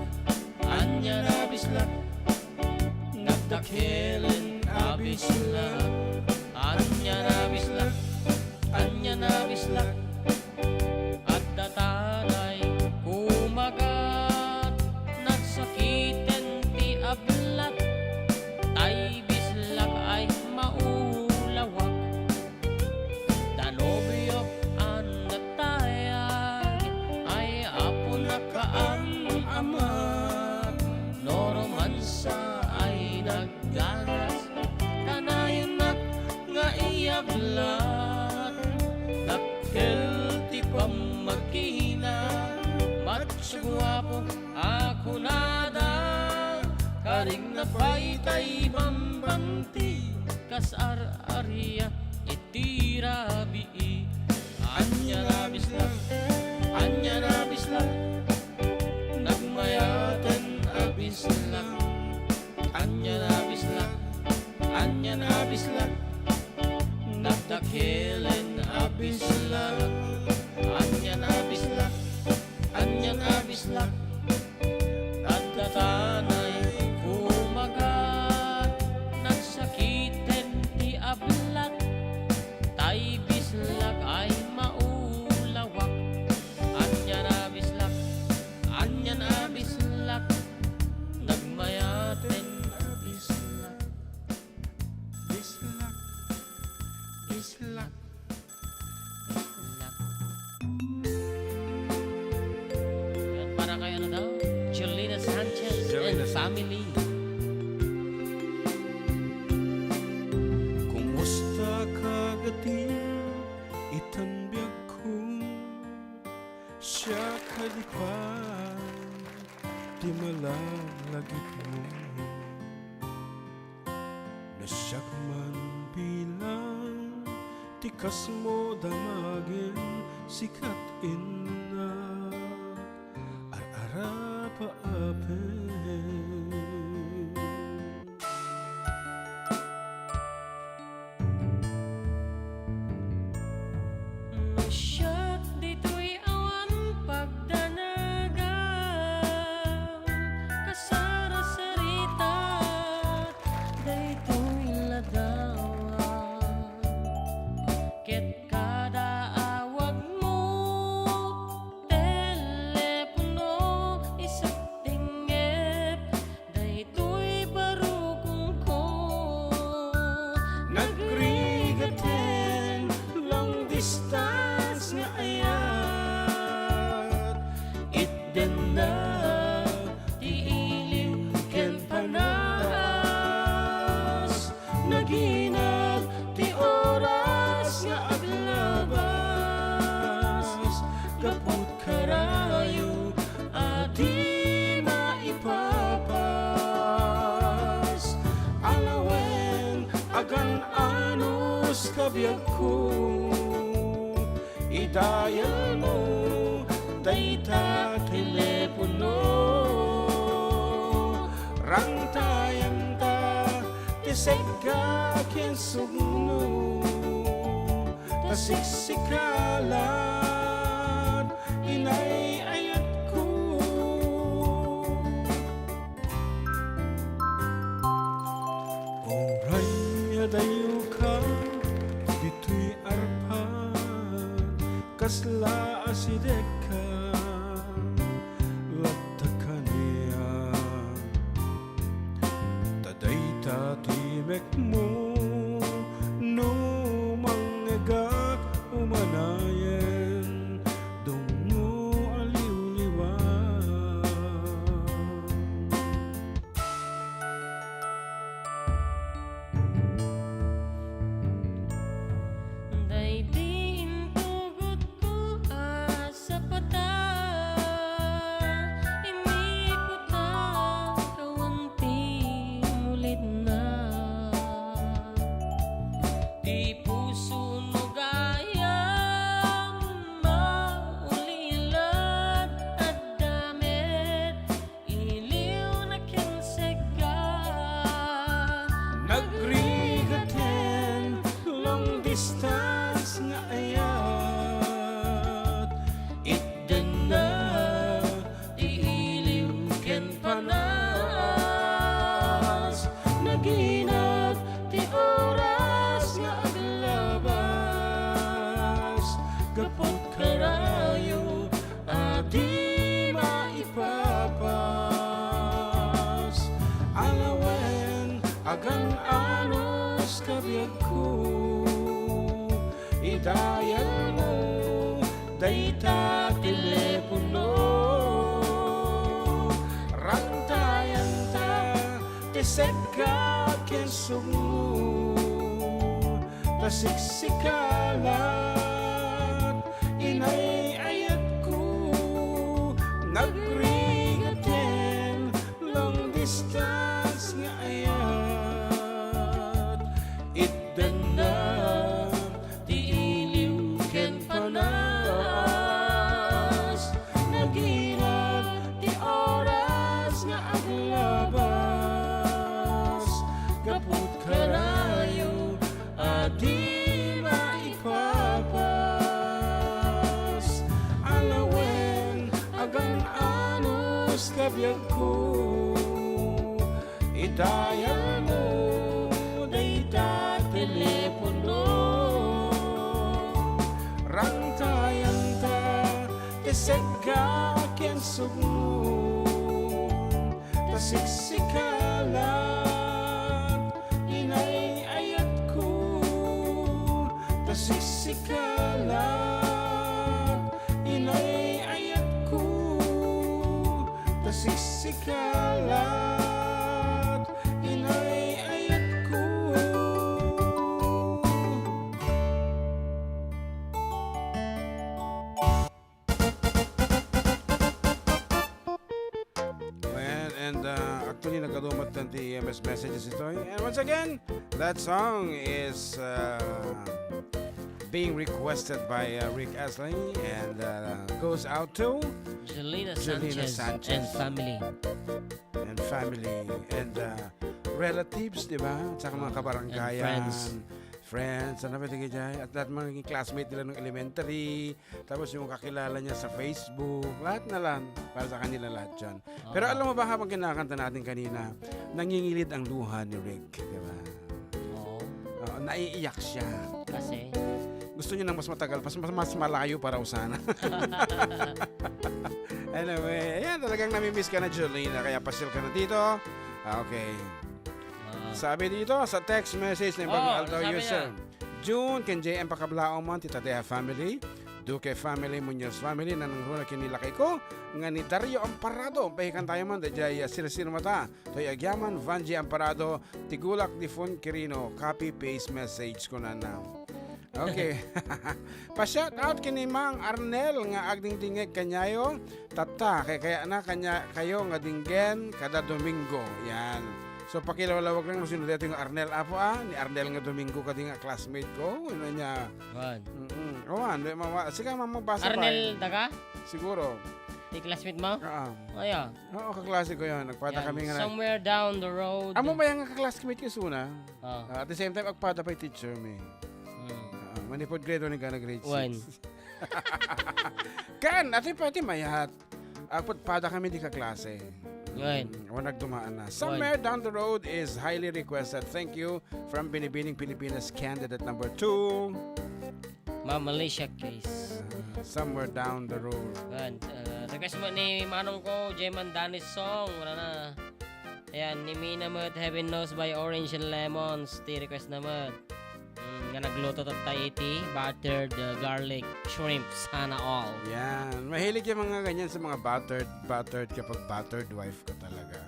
ania a bislak, nagdakkelen a bislak. Ania a bislak, ania a bislak, adda tanay kumagat, nagsakiten ti ablat, tay bislak ay maulawak. Danubio a natayag, ay Apo nakaam-amak, no romansa ay nagganas, kanayennak nga iyablat. Dakkel ti pammagina, macho guapo a kunada, karigna pay tay bambanti, kas ar-aria iti rabii. Ania a bislak, ania a bislak, nagmayaten a bislak. Ania a bislak, ania a bislak, nagdakkelen a bislak. Ania a bislak, ania a bislak, adda tanay kumagat, nagsakiten ti ablat, tay bislak ay maulawak. Ania a bislak, ania a bislak, nagmayaten a bislak. Bislak, bislak. Yan, para kay ano daw? Jolina Sanchez Jolina and Sanchez. family. Kumusta ka, gati, itan biagko? Siak kadi pay ti malagipmo. No siak man bilang ti kasmo, damagen sika innak, ar-arapaapen. Siak ditoy awan pagdanagam, kasarasarita daytoy ladawam. Ket kada awagmo, te Kan anus kabiagko, idayalmo dayta telepono. Rangtayanta ti segga ken sugno, ta siksika laeng inay-ayatko. Uray adayoka ditoy Arpad, kasla asidegka latta kaniak. Ta dayta ti mekmo, no mangngegak umanayen, dungngo a liwliwa. Daydi intugotko a sapata, imikutak awan ti mulitna. Ti puso no gayam maulilat, adda met iliwna ken segga. Nagrigaten long distance nga ayat, itdenna ti iliw ken panas. Naginat ti oras nga aglabas, gapu karayo a di maipapas. Alawen, agan-anus kabiagko, idayalmo dayta telepono. Rantayanta ti segga ken sugno, ta siksika laeng inay-ayatko. Nagrigaten long distance nga ayat, itdenna ti iliw ken panas. Naginat ti oras nga aglabas, gapu karayo a di maipapas. Alawen, agan-anus kabiagko, idayalmo dayta telepono. Rantayanta ti segga ken sugno, ta siksika laeng inay-ayatko. Ta siksika laeng inay-ayatko. Ta siksika laeng inay-ayatko. Ayan, and, uh, actually, nagkadumatan ti M S messages ito. And once again, that song is, uh, being requested by, uh, Rick Astley and, uh, goes out to Jelena Jelena Sanchez Sanchez. and family. And family and, uh, relatives, di ba? At saka mga And kabaranggayan, friends. friends, ano ba ito, Jay? At lahat mga naging classmate nila nung elementary, tapos yung kakilala niya sa Facebook, lahat na lang. Para sa kanila lahat yun. Pero Oo. alam mo ba, habang kinakanta natin kanina, nangingilid ang luha ni Rick, di ba? Oo. Oo, naiiyak siya. Kasi? Gusto niya ng mas matagal, mas, mas, mas malayo pa raw sana. Anyway, ayan, talagang namimiss ka na, Jolina, kaya pasyal ka na dito. Okay. Ah. Sabi dito sa text message ng ibang Oo, Altaw sabi user. niya. June, ken J M pakablaom man, ti Tadea family, Duque family, Muñoz family, nanangruna ken ni lakayko, nga ni Dario Amparado, pahikan tayo man, dayjay, ah, Sirsir Mata, Toy Agyaman, Vanji Amparado, Tigulak, Difon Quirino, copy, paste message ko na na. Okay. Pa-shout out ken ni Mang Arnel nga agdingdingeg kaniayo, tatta, kay kayatna kaniakayo nga dinggen kada Domingo. Yan. So, pakilawlawag lang no sino daytoy nga Arnel. Apo, ah, ni Arnel nga Domingo kadi nga classmate ko. Ano niya? Wan. Mm-mm. Awan, di mama-, sige, mamabasa pa. Arnel daga? Siguro. Ti classmate mo? Oo. Ay, ah. Oo, kaklase ko yun. Nagpada Yan. kami nga na- Somewhere down the road. Amo ba yung kaklase ko suna? Oh. Ah, at the same time, agpada pa yung teacher mi. Hmm. Ah, manipod grade one hanggang grade One. six. Kan, ati pa, ati mayat. Agpadpada kami di kaklase. Right. Mm, o nagdumaan na. Somewhere down the road is highly requested. Thank you from Binibining Pilipinas candidate number two. Ma'am Alicia Case. Ah, somewhere down the road. Yan. Ah, request mo ni Manong ko, Jeman Danis song. Wala na. Ayan, ni Mina met, Heaven Knows by Orange and Lemons. Ti request na met. Mm, nga nagluto tatta iti buttered, uh, garlic shrimp. Sana all. Yan. Mahilig yung mga ganyan sa mga buttered, buttered kapag buttered wife ka talaga.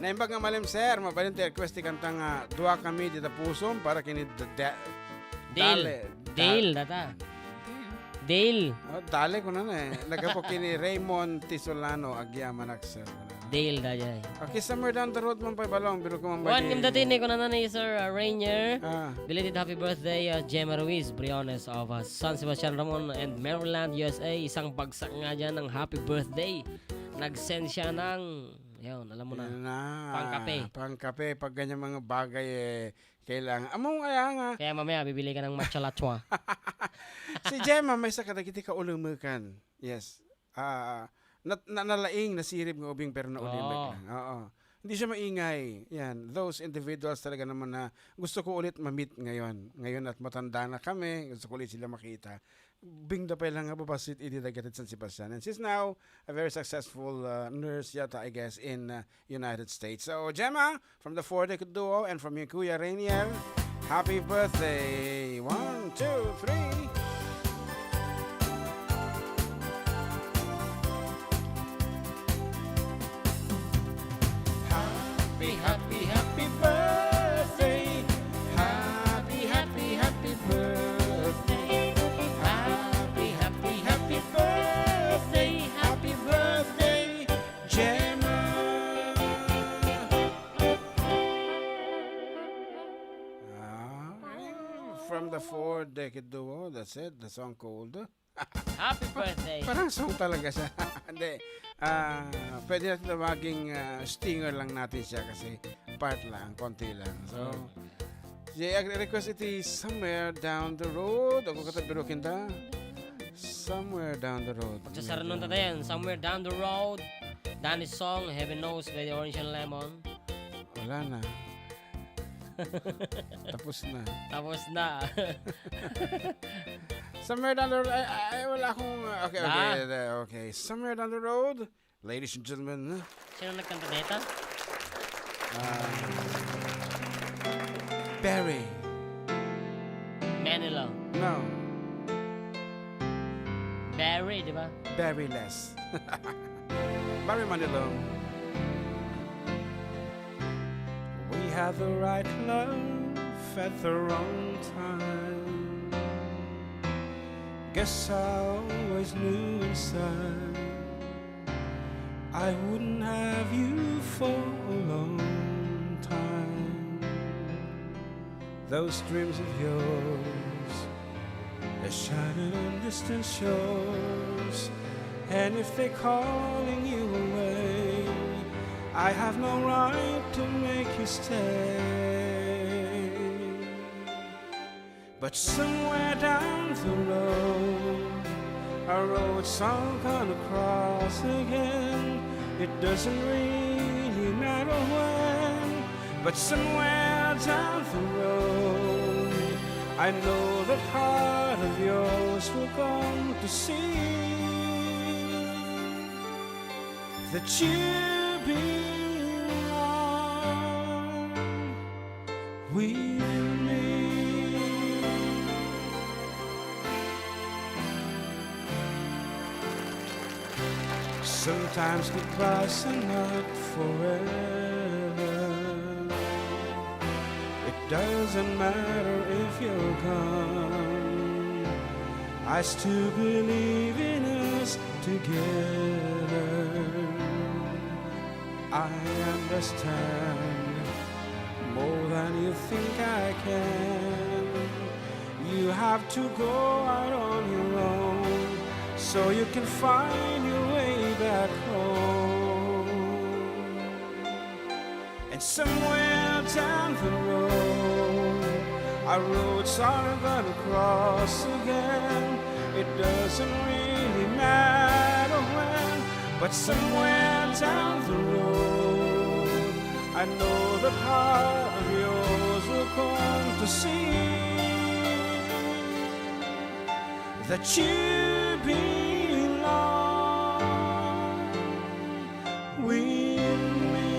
Naimbag nga malim, sir. Mabalin ti request ti kanta nga Dua Kami Dita Pusom para kini da-, da-, Dale. Dale. Da-, Dale, data. Dale. Oh, dale ko na na eh. Nagapo kini Raymond Tisolano, agyamanak, sir. Dale, dayay. Okay, somewhere down the road man pa balong, pero kung Wan, ngem dati ni kunana ni Sir, uh, Rainier. Ah. Belated happy birthday, uh, Gemma Ruiz Briones of, uh, San Sebastian Ramon and Maryland, U S A. Isang bagsak nga dyan ng happy birthday. Nagsend siya ng, yun, alam mo na. Yan na. Pangkape. Pangkape, pag ganyan mga bagay eh, kailangan. Amo kaya nga. Kaya mamaya, bibili ka ng matcha latwa. Si Gemma, may sa kadagiti kaulumekan. Yes. Ah, nat-, na-, nalaing, nasirib nga ubing, pero naulimek Oo. lang. Oo. Hindi siya maingay. Yan. Those individuals talaga naman na gusto ko ulit ma-meet ngayon. Ngayon at matanda na kami, gusto ko ulit sila makita. Bingda pa lang nga babasit idi dagiti San Sebastian. And she's now a very successful, uh, nurse yata, I guess, in, uh, United States. So, Gemma, from the Four Deck Duo and from your Kuya Rainier, happy birthday. One, two, three. Happy, happy, happy birthday. Happy, happy, happy birthday. Happy, happy, happy birthday. Happy birthday, Gemma. Ah, from the Four Deck Duo, that's it. The song called Happy birthday. Parang song talaga siya. Hindi. Ah, pwede natin tawaging, ah, stinger lang natin siya kasi part lang, konti lang. So, Mm. si, ang request iti Somewhere Down the Road. Ako kata birukin ta. Somewhere Down the Road. Pagsasaranon ta yan. Somewhere Down the Road. Danny's song, Heaven Knows by the Orange and Lemon. Wala na. Tapos na. Tapos na. Somewhere down the road, ay, ay, ay, wala akong, okay, okay, Ah. okay, okay. Somewhere down the road, ladies and gentlemen, Sino nagkanta deta? ah, Barry. Manilow. No, Barry, di ba? Barry Less. Barry Manilow. We had the right love at the wrong time. Guess I always knew inside I wouldn't have you for a long time. Those dreams of yours, they're shining on distant shores. And if they're calling you away, I have no right to make you stay. But somewhere down the road, a road some gonna cross again. It doesn't really matter when, but somewhere down the road, I know that heart of yours will come to see that you belong with me. Sometimes goodbyes are not forever. It doesn't matter if you're gone. I still believe in us together. I understand more than you think I can. You have to go out on your own so you can find your way back home. And somewhere down the road, our roads are gonna cross again. It doesn't really matter when, but somewhere down the road, I know that heart of yours will come to see that you belong with me.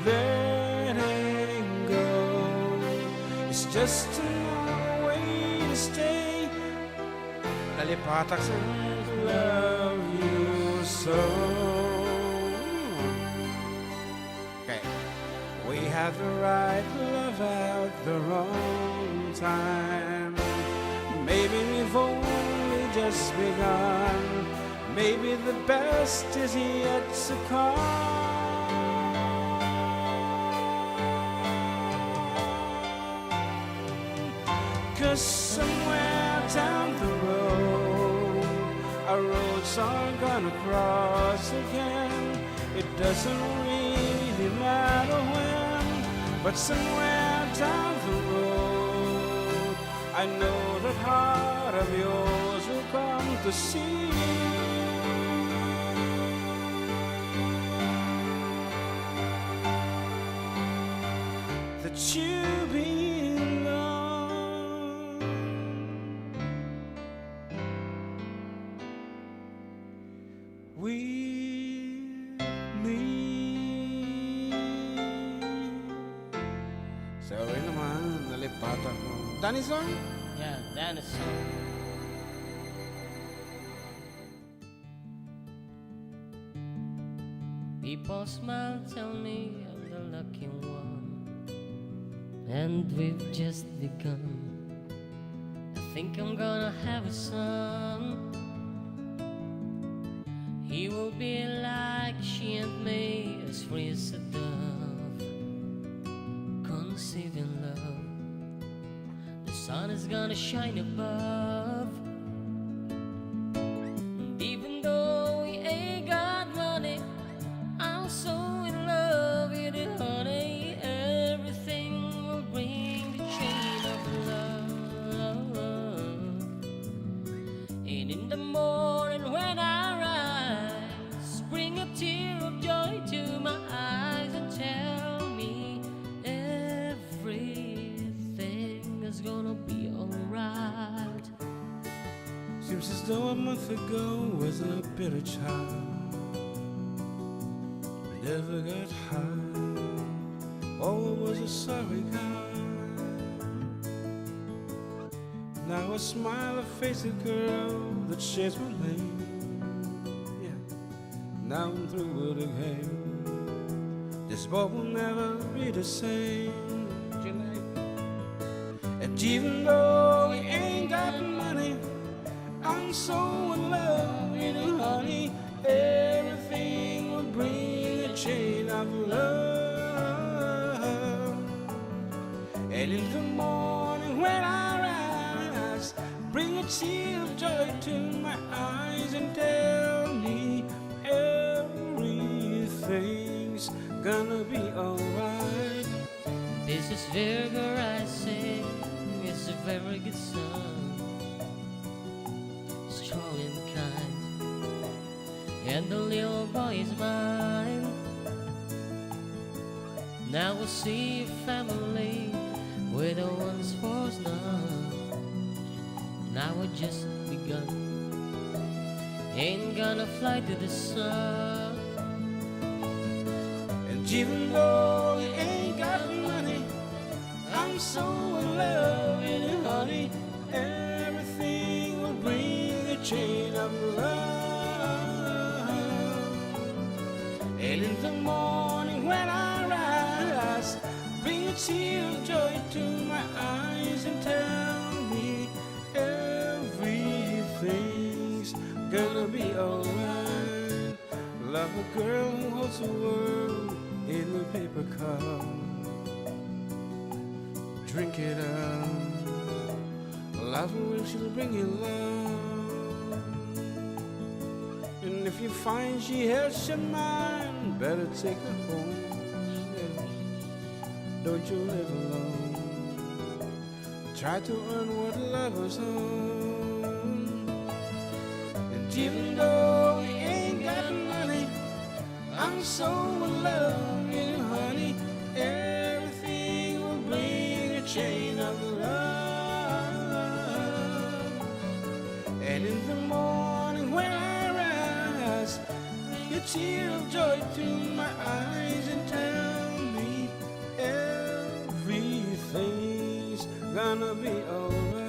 Letting go is just another way to stay. Nalipatak sa love you so. Okay. We had the right love at the wrong time. Maybe we've only just begun. Maybe the best is yet to come. 'Cause somewhere down the road, our roads are gonna cross again. It doesn't really matter when, but somewhere down the road, I know that heart of yours will come to see that you belong with me. Sorry naman, nalipatak mo. Danny song? Yeah, Danny song. People smile, tell me I'm the lucky one. And we've just begun. I think I'm gonna have a son. He will be like she and me, as free as a dove, conceiving love. The sun is gonna shine above. And even though we ain't got money, I'm so in love with you, honey. Everything will bring the chain of love. And in the morning when I rise, bring a tear of joy to my eyes and tell me everything is gonna be alright. Seems as though a month ago was a bitter child. Never got high, always a sorry guy. Now I smile and face a girl that shares my name. Yeah. Now I'm through with the game. This boy will never be the same. And even though we ain't got money, I'm so in love with you, honey. Everything will bring a chain of love. And in the morning when I rise, bring a tear of joy to my eyes and tell me everything's gonna be alright. This is Virgo rising, it's a very good sun, strong and kind, and the little boy is mine. Now I see a family where the one's for's none. Now I just begun. Ain't gonna fly to the sun. And even though we ain't got money, I'm so in love with you, honey. Everything will bring a chain of love. And in the morning when I rise, bring a tear of joy to my eyes and tell me everything's gonna be alright. Love World in a paper cup. Drink it up. Love will she'll bring you love. And if you find she has your mind, better take her home. Don't you live alone. Try to earn what lovers own. And even though we ain't got money, I'm so in love with you, honey. Everything will bring a chain of love. And in the morning when I rise, bring a tear of joy to my eyes and tell me everything's gonna be alright.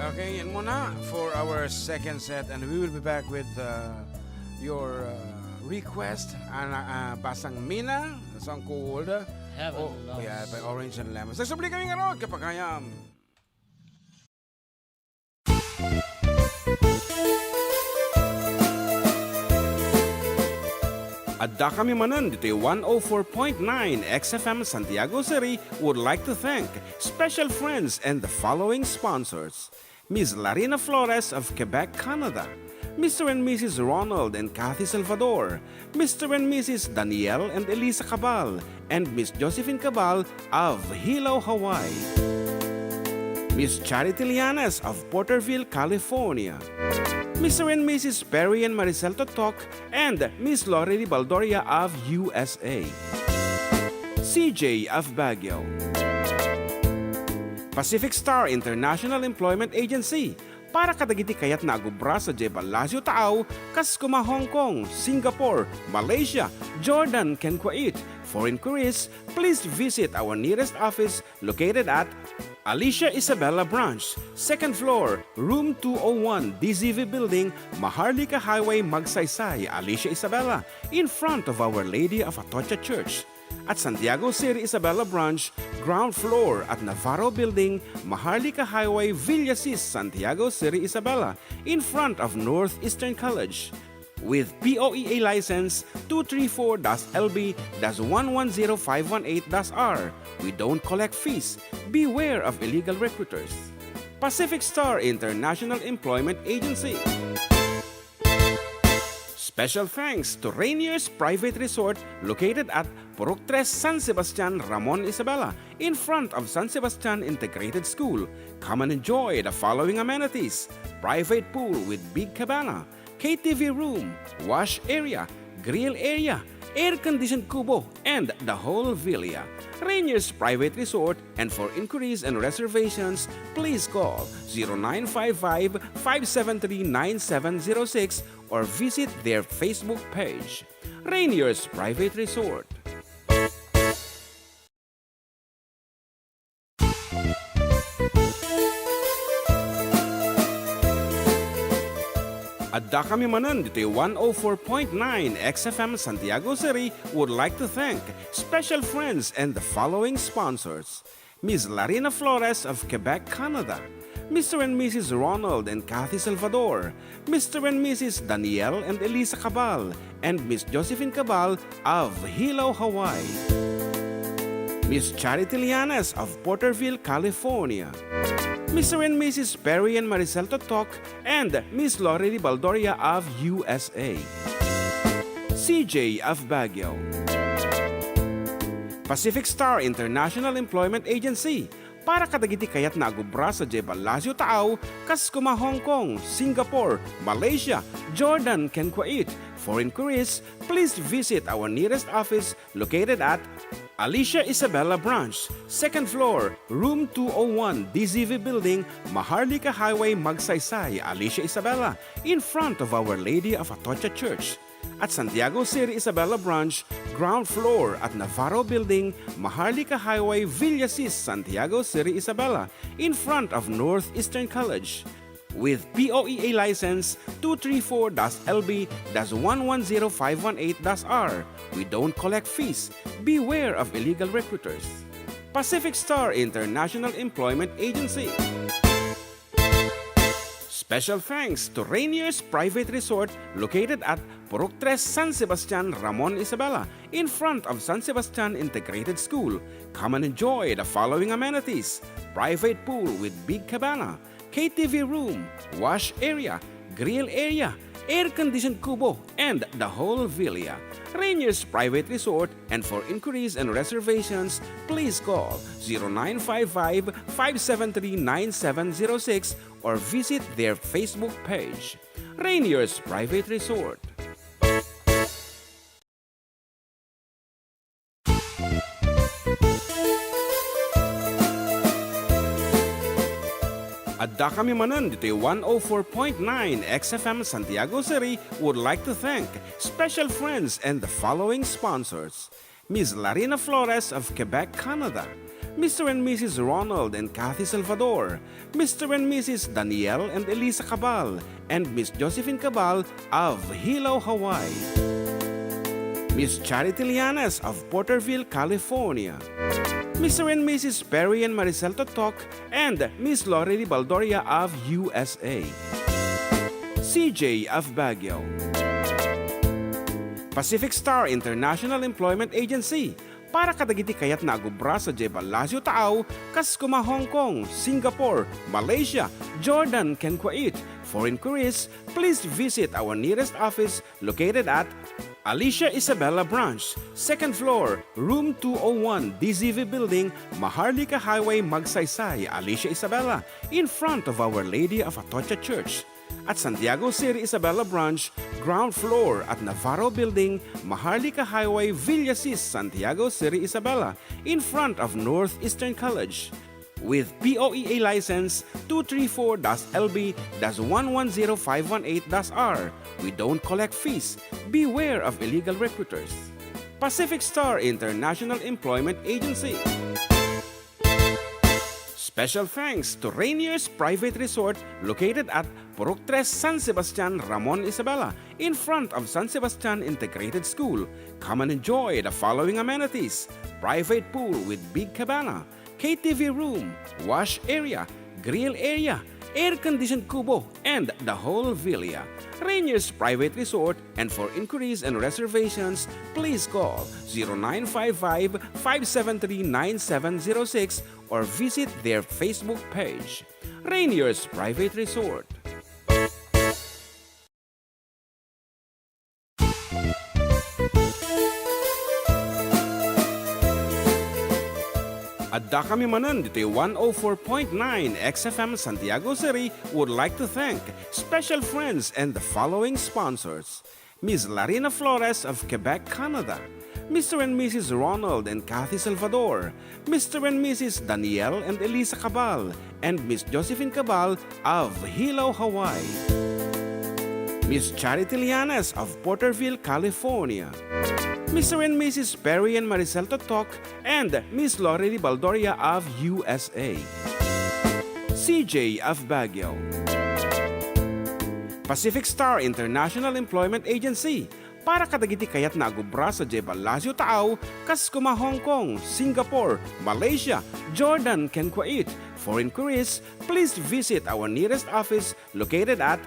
Okay, yan muna for our second set, and we will be back with uh, your uh, request, Ana, uh, Basang Mina, the song called uh, Heaven oh, Loves. Yeah, by Orange and Lemons. Nagsubli kami nga ron, kapagayam. Adda kami manen ditoy one oh four point nine X F M Santiago City would like to thank special friends and the following sponsors: Miss Larina Flores of Quebec, Canada, Mister and Missus Ronald and Kathy Salvador, Mister and Missus Daniel and Elisa Cabal, and Miss Josephine Cabal of Hilo, Hawaii. Miss Charity Lianes of Porterville, California. Mister and Missus Perry and Maricel Totok and Miss Lori Baldoria of U S A. C J of Baguio. Pacific Star International Employment Agency, para kadagiti kayatna a agubra sadiay Palacio Taaw, kas koma Hong Kong, Singapore, Malaysia, Jordan, ken Kuwait. For inquiries, please visit our nearest office located at Alicia Isabela Branch, second floor, room two oh one, D Z V Building, Maharlika Highway, Magsaysay, Alicia Isabela, in front of Our Lady of Atocha Church. At Santiago City Isabela Branch, ground floor at Navarro Building, Maharlika Highway, Villasis, Santiago City Isabela, in front of Northeastern College. With P O E A license two three four dash L B dash one one zero five one eight dash R, we don't collect fees. Beware of illegal recruiters. Pacific Star International Employment Agency. Special thanks to Rainier's Private Resort located at Purok Tres, San Sebastian, Ramon, Isabela, in front of San Sebastian Integrated School. Come and enjoy the following amenities: private pool with big cabana, K T V room, wash area, grill area, air-conditioned kubo, and the whole villa. Rainier's Private Resort, and for inquiries and reservations, please call zero nine five five, five seven three, nine seven zero six or visit their Facebook page. Rainier's Private Resort. Adda kami manen ditoy one oh four point nine X F M Santiago City would like to thank special friends and the following sponsors: Miss Larina Flores of Quebec, Canada, Mister and Missus Ronald and Kathy Salvador, Mister and Missus Daniel and Elisa Cabal, and Miss Josephine Cabal of Hilo, Hawaii. Miss Charity Lianes of Porterville, California. Mister and Missus Perry and Maricel Totok and Miss Lori Baldoria of U S A. C J of Baguio. Pacific Star International Employment Agency, para kadagiti kayatna a gubra sadiay Palacio Taaw, kas koma Hong Kong, Singapore, Malaysia, Jordan, ken Kuwait. For inquiries, please visit our nearest office located at Alicia Isabela Branch, second floor, room two oh one, D Z V Building, Maharlika Highway, Magsaysay, Alicia Isabela, in front of Our Lady of Atocha Church. At Santiago City Isabela Branch, ground floor at Navarro Building, Maharlika Highway, Villasis, Santiago City Isabela, in front of Northeastern College. With P O E A license two three four dash L B dash one one zero five one eight dash R, we don't collect fees. Beware of illegal recruiters. Pacific Star International Employment Agency. Special thanks to Rainier's Private Resort located at Purok Tres, San Sebastian, Ramon, Isabela, in front of San Sebastian Integrated School. Come and enjoy the following amenities: private pool with big cabana, K T V room, wash area, grill area, air-conditioned kubo, and the whole villa. Rainier's Private Resort, and for inquiries and reservations, please call zero nine five five, five seven three, nine seven zero six or visit their Facebook page. Rainier's Private Resort. Addakami manen ditoy one oh four point nine X F M Santiago City would like to thank special friends and the following sponsors: Miss Larina Flores of Quebec, Canada, Mister and Missus Ronald and Kathy Salvador, Mister and Missus Daniel and Elisa Cabal, and Miss Josephine Cabal of Hilo, Hawaii. Miss Charity Lianes of Porterville, California. Mister and Missus Perry and Maricel Totok and Miss Lorely Baldoria of U S A. C J of Baguio. Pacific Star International Employment Agency, para kadagiti kayatna a agubra sadiay ballasiw taaw, kas koma Hong Kong, Singapore, Malaysia, Jordan, ken Kuwait. For inquiries, please visit our nearest office located at Alicia Isabela Branch, second floor, room two oh one, D Z V Building, Maharlika Highway, Magsaysay, Alicia Isabela, in front of Our Lady of Atocha Church. At Santiago City Isabela Branch, ground floor at Navarro Building, Maharlika Highway, Villasis, Santiago City Isabela, in front of Northeastern College. With P O E A license two three four dash L B dash one one zero five one eight dash R, we don't collect fees. Beware of illegal recruiters. Pacific Star International Employment Agency. Special thanks to Rainier's Private Resort located at Purok Tres, San Sebastian, Ramon, Isabela, in front of San Sebastian Integrated School. Come and enjoy the following amenities: private pool with big cabana, K T V room, wash area, grill area, air-conditioned kubo, and the whole villa. Rainier's Private Resort, and for inquiries and reservations, please call zero nine five five, five seven three, nine seven zero six or visit their Facebook page. Rainier's Private Resort. Addakami manen ditoy one oh four point nine X F M Santiago City would like to thank special friends and the following sponsors: Miss Larina Flores of Quebec, Canada, Mister and Missus Ronald and Kathy Salvador, Mister and Missus Daniel and Elisa Cabal, and Miss Josephine Cabal of Hilo, Hawaii, Miss Charity Lianes of Porterville, California, Mister and Missus Perry and Maricel Totok, and Miss Lorely Baldoria of U S A, C J of Baguio. Pacific Star International Employment Agency, para kadagiti kayatna a gubra sadiay ballasiw taaw, kas koma Hong Kong, Singapore, Malaysia, Jordan, ken Kuwait. For inquiries, please visit our nearest office located at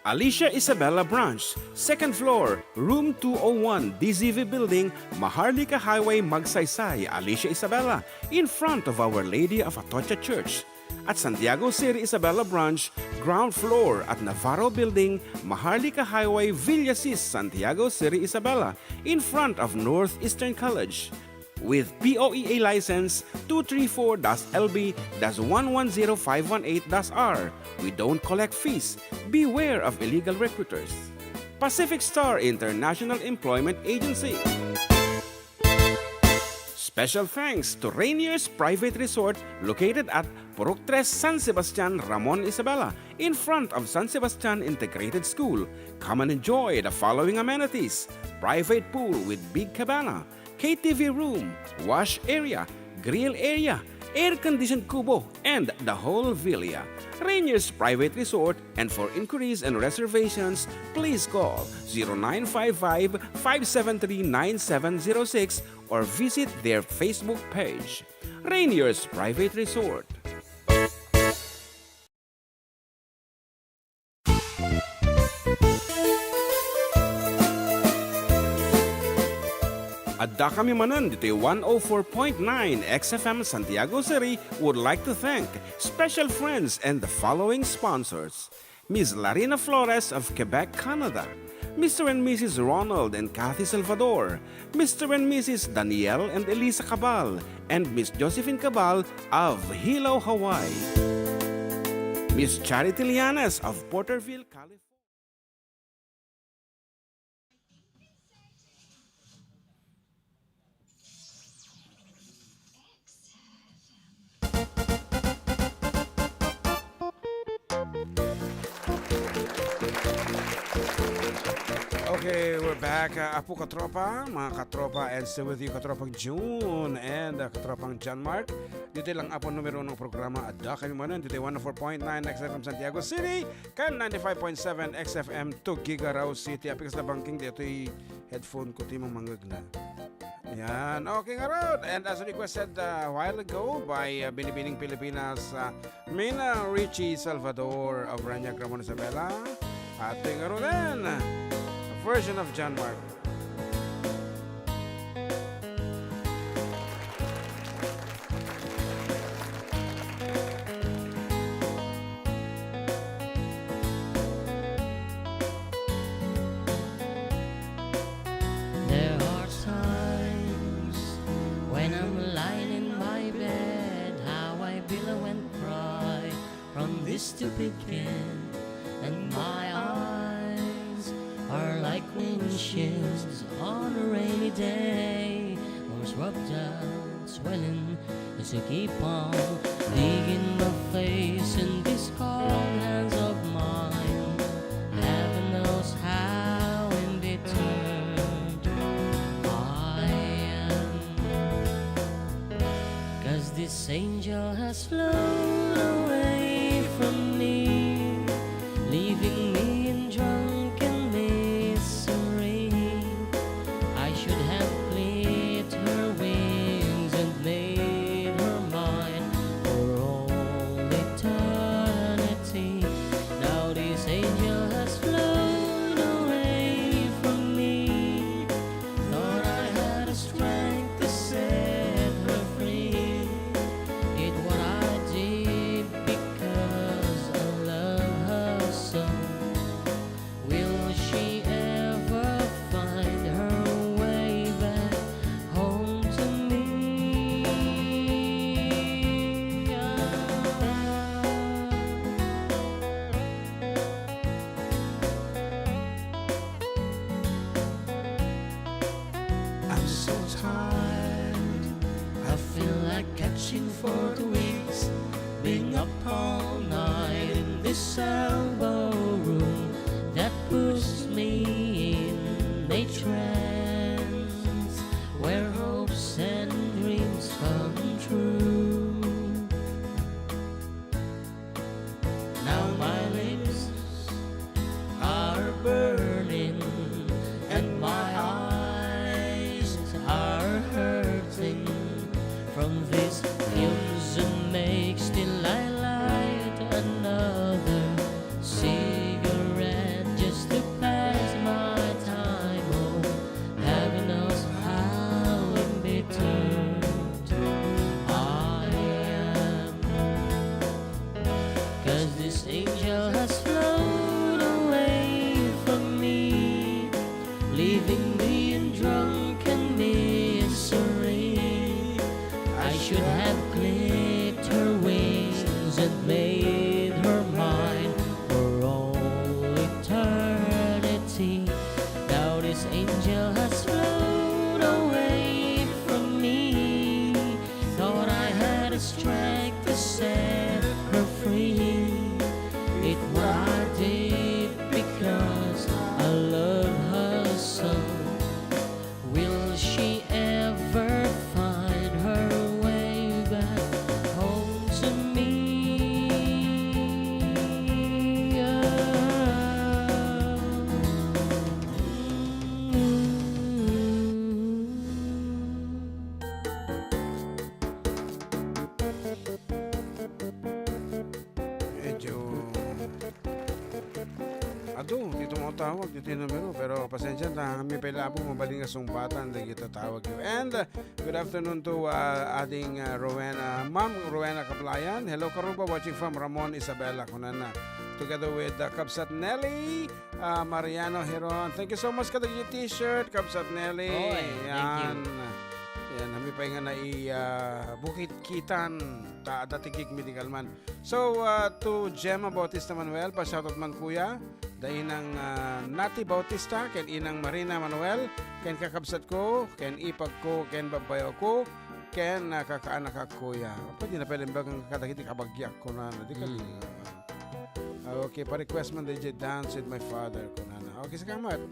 Alicia Isabela Branch, second floor, room two oh one, D Z V Building, Maharlika Highway, Magsaysay, Alicia Isabela, in front of Our Lady of Atocha Church. At Santiago City Isabela Branch, ground floor at Navarro Building, Maharlika Highway, Villasis, Santiago City Isabela, in front of Northeastern College. With P O E A license two three four dash L B dash one one zero five one eight dash R, we don't collect fees. Beware of illegal recruiters. Pacific Star International Employment Agency. Special thanks to Rainier's Private Resort located at Purok Tres, San Sebastian, Ramon, Isabela, in front of San Sebastian Integrated School. Come and enjoy the following amenities: private pool with big cabana, K T V room, wash area, grill area, air-conditioned kubo, and the whole villa. Rainier's Private Resort, and for inquiries and reservations, please call zero nine five five, five seven three, nine seven zero six or visit their Facebook page, Rainier's Private Resort. Addakami manen ditoy one oh four point nine X F M Santiago City would like to thank special friends and the following sponsors: Miss Larina Flores of Quebec, Canada, Mister and Missus Ronald and Kathy Salvador, Mister and Missus Daniel and Elisa Cabal, and Miss Josephine Cabal of Hilo, Hawaii. Miss Charity Lianes of Porterville, California. Okay, we're back. Uh, Apo Katropa, mga katropa, and still with you, Katropang June and uh, Katropang John Mark. Dito lang apo numero ng programa, Addakami manen, dito one oh four point nine X F M Santiago City, kan ninety-five point seven X F M Tuguegarao City. Apex na bangking dito headphone ko, ti mangmangeg na. Yan. Okay, ngarud. And as requested uh, a while ago by uh, Binibining Pilipinas, uh, Mina Richie Salvador of Reñaca, Ramon Isabela. At ngaruden, a version of John Mark. There are times when I'm lying in my bed, how I billow and cry from this stupid kid, and my eyes are like windshields on a rainy day. Most rubbed out, swelling, as I keep on digging my face in these cold hands of mine. Heaven knows how embittered I am. 'Cause this angel has flown away from me, leaving me in drunken misery. I should have clipped her wings and made her mine for all eternity. Now this angel has flown away from me. Thought I had the strength to set her free. Yet what I did because I love her so. Will she ever find her way back home to me? I'm so tired. I feel like catching for two weeks, being up all night in this elbow room that puts me in a trance where hopes and dreams come true. Now my lips are burning and my eyes are hurting from these fumes and makes till I light another cigarette just to pass my time. Oh, heaven knows how embittered I am. 'Cause this angel has flown away from me, leaving me in drunken misery. I should have clipped her wings and made her mine for all eternity. Now this angel has flown away from me. Thought I had the strength to set her free. It was deep because I love her so. Will she ever find her way back home to me? Dito, dito mo tawag, dito yung numero. Pero pasensya na, kami pala po mabaling nga sungbatan, dagiti tawag yun. And, uh, good afternoon to, uh, ating, uh, Rowena, Ma'am Rowena Kaplayan. Hello, Karuba, watching from Ramon, Isabela, kunana. Together with, uh, Kabsat Nelly, uh, Mariano Heron. Thank you so much kadagiti t-shirt, Kabsat Nelly. Oy, thank you. Yan. Yan, kami pa nga nai, uh, Bukit Kitan, ta, dati gig medical man. So, uh, to Gemma Bautista Manuel, pa-shoutout man kuya, da inang, ah, Nati Bautista, ken inang Marina Manuel, ken kakabsat ko, ken ipag ko, ken babbayaw ko, ken, ah, kakaanak ko, kuya. Pwede na pala imbagang kadagiti kabagiak ko na, di ka Mm. Ah, okay, pa-request man, D J Dance with My Father, kunana. Okay, salamat.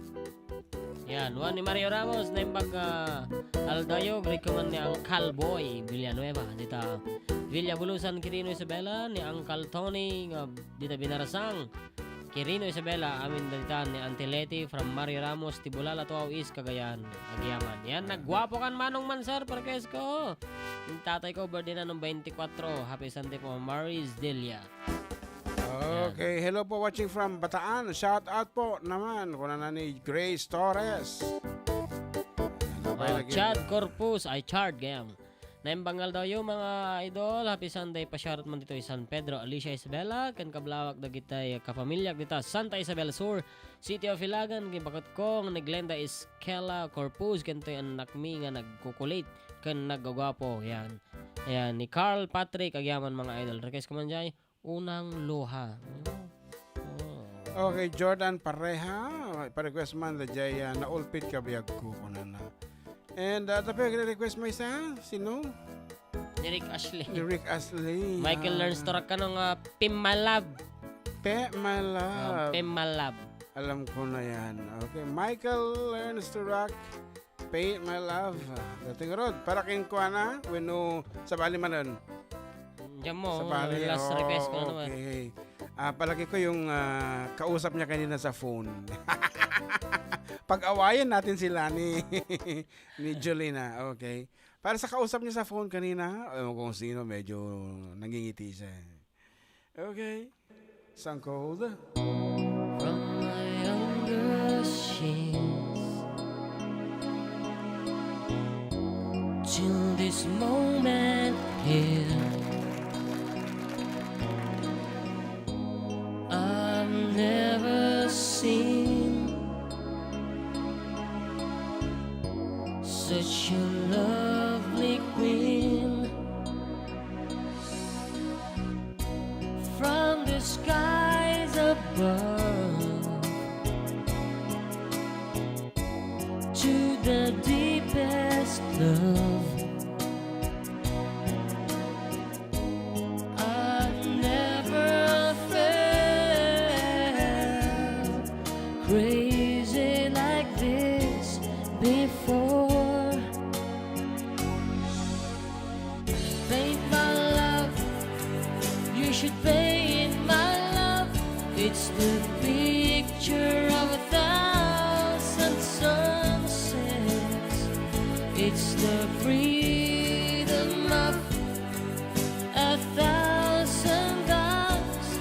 Yan, Juan ni Mario Ramos, naimbag, ah, aldaw, greet ko man ni Uncle Boy Villanueva, dita Villa Bulusan, Quirino, Isabela, ni Uncle Tony, nga dita Binarasang, Quirino, Isabela, amin dita ni Auntie Leti from Mario Ramos, Tibulala, Tuaw East, Cagayan, agyaman. Yan, nagguapo kan manong man, sir, parkes ko. Yung tatay ko, birthday na nung twenty-four. Happy Sunday po, Maris Delia. Okay, hello po, watching from Bataan. Shout out po naman, kunana ni Grace Torres. Ano ba Ah, yung lagi? Chad Corpus, ay Chard, gayam. Naimbag nga aldawyo, mga idol. Happy Sunday, pa-shoutout man ditoy San Pedro, Alicia, Isabela, ken kablawak dagiti kapamilyak dita Santa Isabel Sur, City of Hilagan, ken bakit kong ni Glenda Iskela Corpus, ken toy annakmi nga nagkukulit ken nagguguapo. Yan. Ayan, ni Carl Patrick, agyaman, mga idol. Request ko man jay, Unang Luha. Oh. Okay, Jordan Pareha, pa-request man da jay, ah, Naulpit ka biag ko, kunana. And, ah, tapos request mo isa? Sino? Ni Rick Ashley. Ni Rick Ashley. Michael Ah. Learns to Rock, ano nga, Pim My Love. Pe My Ah, Love. Pim My Love. Alam ko na yan. Okay, Michael Learns to Rock, Pay My Love. Dating Rod, para ken kuana, wenno sabali manen. Diyan mo, Sabali, last oo, request ko, ano, eh. Okay. Ah, palagi ko yung, ah, kausap niya kanina sa phone. Pag-awayan natin sila ni, ni Jolina. Okay. Para sa kausap niya sa phone kanina, ewan ko kung sino, medyo nangingiti siya. Okay. Sangkod. From my youngest years till this moment here, I've never seen such a lovely queen. From the skies above to the deepest love, I've never felt crazy like this before. Paint my love, you should paint my love. It's the picture of a thousand sunsets. It's the freedom of a thousand dogs.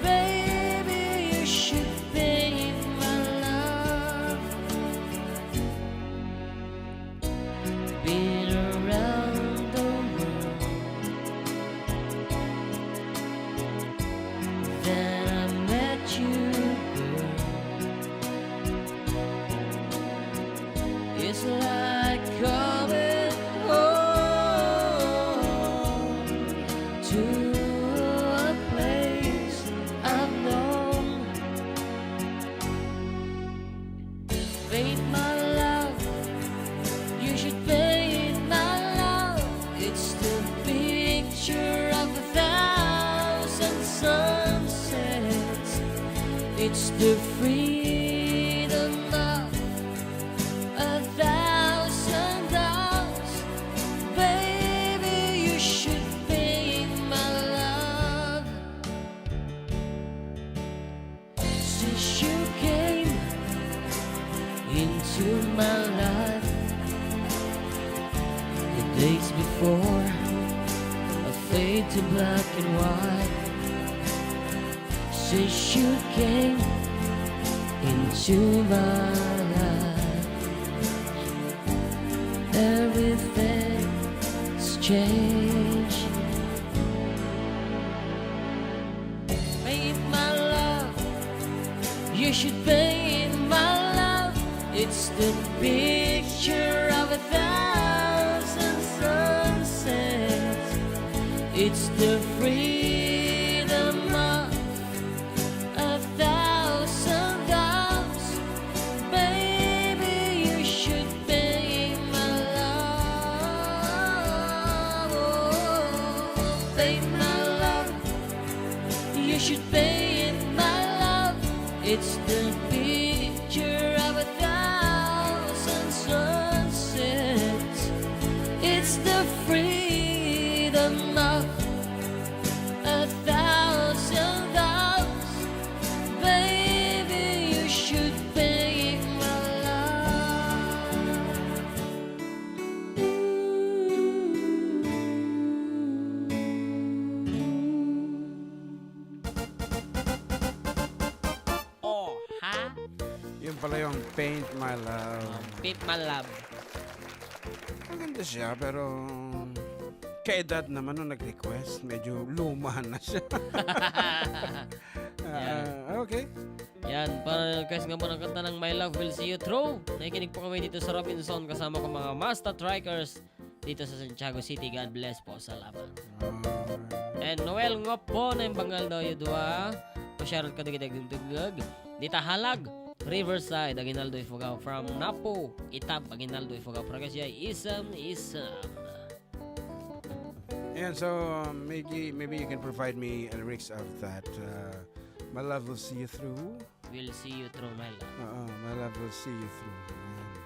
Baby, you should paint my love. Been around the world. Then I met you, girl. It's like coming home to a place I've known. Paint my love, you should paint my love. It's the picture of a thousand sunsets. It's the freedom of a thousand dogs. Baby, you should paint my love. Since you came into my life, the days before fade to black and white. Since you came into my life. Everything's changed. Paint my love, you should paint my love. It's the picture of a thousand sunsets. It's the freedom of a thousand doves. Baby, you should paint my love. Oh, paint my love. You should paint my love. It's the picture of a thousand sunsets. It's the freedom of a thousand doves. Baby, you should paint my love. Oh, ha? Yun pala yung Paint My Love. Oh, Paint My Love. Maganda siya, pero kaedad naman nung nag-request, medyo luma na siya. Ah, okay. Yan, para request nga po ng kanta ng My Love Will See You Through. Nakikinig po kami dito sa Robinson kasama ko mga Masta Trikers dito sa Santiago City. God bless po. Salamat. Alright. And Noel nga po na yung bangal daw yung dua. Pasyarat ka dagdag dagdag. Dita Halag, Riverside, Aguinaldo Ifugao. From Napo, Itab, Aguinaldo Ifugao. Progress yay, isam, isam. And so, um, maybe, maybe you can provide me a lyrics of that, uh, My Love Will See You Through. Will see you through my love. Oo, My Love Will See You Through. Ayan.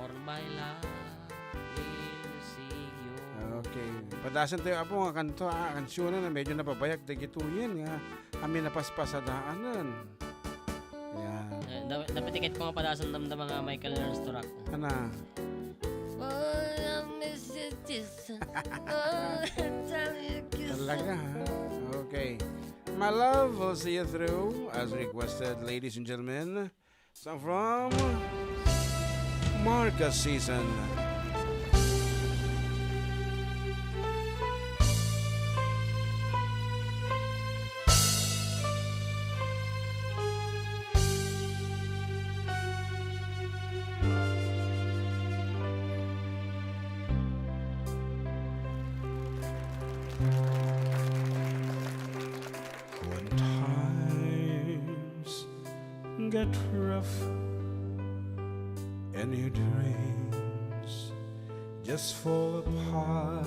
Or my love will see you. Okay. Padasan tayo, apo, nga kanto, ah, kansyonan na medyo napabayag, dagitoyen nga, amin napaspasadaanan. Ayan. Eh, da-, dapat iket ko nga padasan damdama nga Michael Learns to Rock. Ana? Oh, I miss you, Jesus. Oh, I tell you, kiss. Talaga, ha? Okay. My love will see you through, as requested, ladies and gentlemen. Song from Marcus Season. When times get rough and your dreams just fall apart,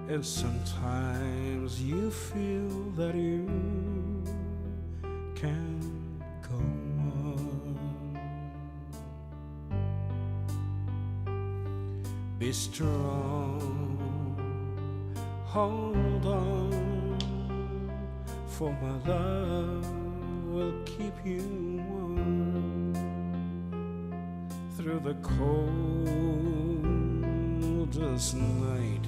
and sometimes you feel that you can't go on. Be strong, hold on, for my love will keep you warm through the coldest night,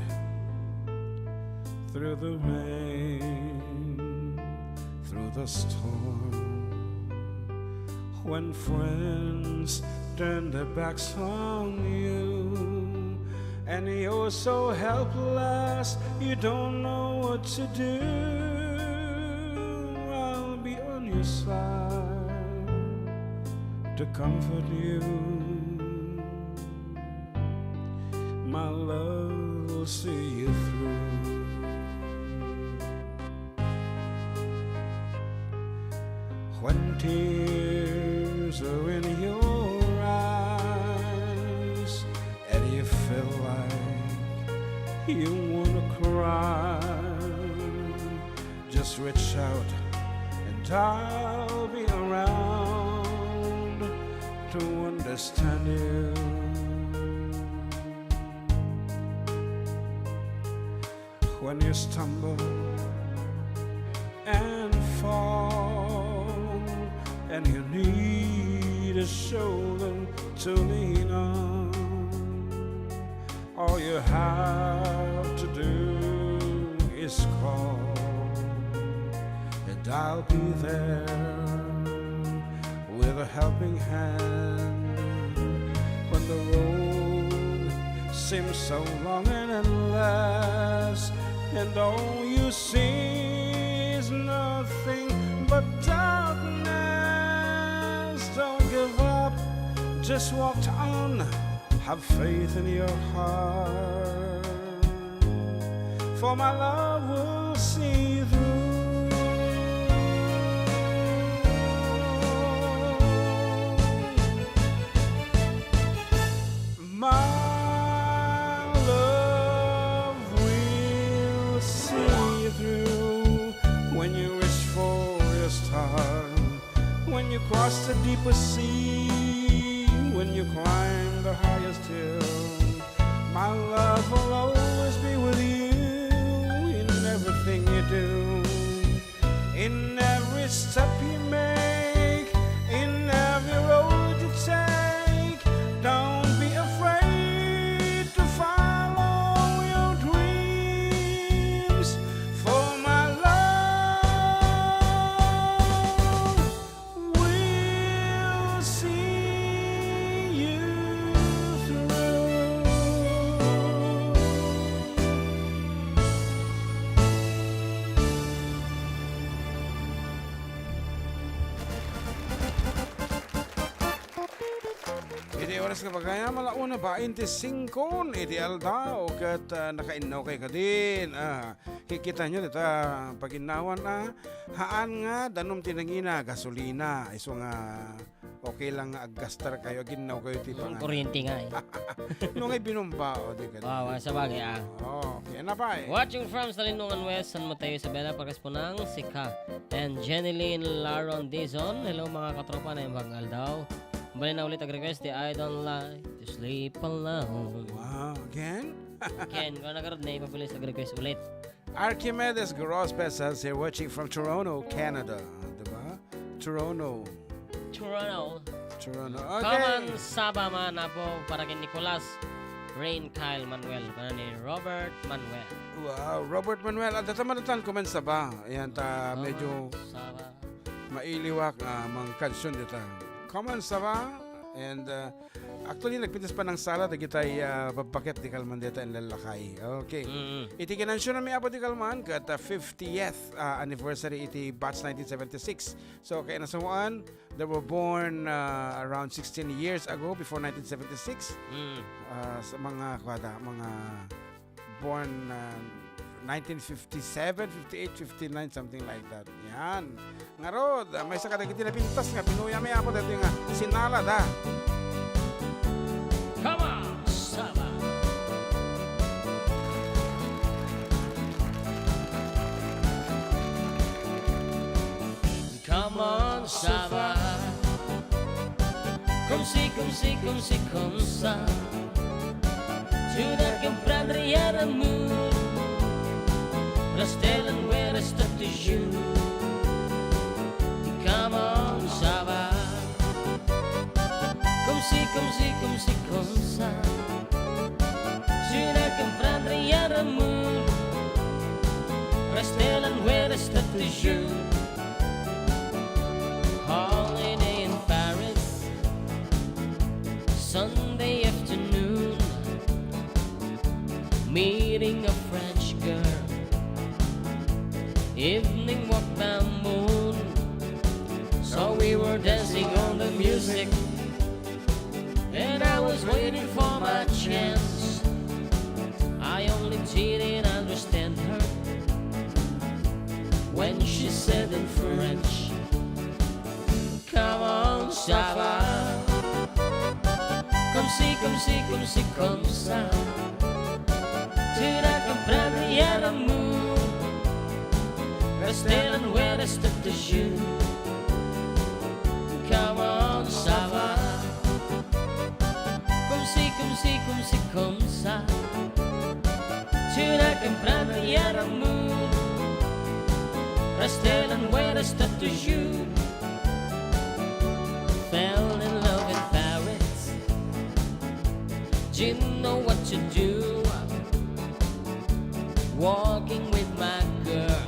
through the rain, through the storm. When friends turn their backs on you and you're so helpless you don't know what to do, I'll be on your side to comfort you. My love will see you through. When tears are in your eyes and you feel like you wanna cry, just reach out and I'll be around to understand you. When you stumble and fall and you need a shoulder to lean on, all you have to do is call, and I'll be there. A helping hand when the road seems so long and endless, and all you see is nothing but darkness. Don't give up, just walk on, have faith in your heart, for my love will see you through. My love will see you through when you reach for your star, when you cross the deepest sea, when you climb the highest hill. My love will always be with you in everything you do, in every step you make, in every road you take. Don't be afraid to follow your dreams, for my love will see you through. Iti oras nga pagayam, ala una bainti singko iti aldaw, ket, ah, nakainnawkay kadin. Ah, kikitaenyo dita paginnawan, ah, haan nga danum ti nangina, gasolina, isu nga okay lang nga aggastarkayo, aginnawkayo ti Mm, pangan. Kuryente nga, eh. No ngay binumba, o, di ka Wow, ah, sabagay, ah. Oh, okay, na pa, eh. Watching from Salinungan West, San Mateo, Isabela, Parkasponang, Sika, and Jenny Lynn Laron Dizon. Hello, mga katropa, na yung bagang aldaw. Bali na ulit ang request, di I don't like to sleep alone. Wow, again? Ken, kung nagarod na, ipabilis ang request ulit. Archimedes Grospe says here, watching from Toronto, Canada. Diba? Toronto. Toronto. Toronto. Okay. Kaman Saba man, apo, para kay Nicolas Rain Kyle Manuel. Kana ni Robert Manuel. Wow, Robert Manuel. At data madatan, Kaman Saba. Ayan, ta, Kaman medyo Saba. Mailiwak, ah, mang kansion dita. Kaman Saba. And, ah, actually, nagpintas pa nang sala, dagitay, ah, babbaket di kalman dita in lalakay. Okay. Mm. Iti kinansionanmi, apo, di kalman, ket, ah, fiftieth, ah, anniversary iti batch nineteen seventy-six. So, kay nasawan, they were born, ah, around sixteen years ago, before nineteen seventy-six. Mm. Ah, sa mga, kuwada, mga born, ah, nineteen fifty-seven, fifty-eight, fifty-nine, something like that. Yan. Ngarud, ah, maysa kadagiti napintas nga pinuyami, apo, daytoy nga sinalada. Come on, Saba. Come on, Saba. Comme ci, comme ci, comme ci, comme ça. Tu n'as qu'à prendre à l'amour. Reste là, ouais, reste toujours. Come on, Saba. Comme ci, comme ci, comme ci, comme ça. Tu n'as qu'à prendre à l'amour. Reste là, ouais, reste toujours. Holiday in Paris, Sunday afternoon, meeting a French girl, evening walk by moon. So we were dancing on the music, and I was waiting for my chance. I only didn't understand her when she said in French, "Come on, Saba. Comme ci, comme ci, comme ci, comme ça. Tu n'as qu'à prendre à l'amour. Reste là, ouais, reste toujours. Come on, Saba. Comme ci, comme ci, comme ci, comme ça. Tu n'as qu'à prendre à l'amour. Reste là, ouais, reste toujours." Fell in love in Paris. Didn't know what to do. Walking with my girl.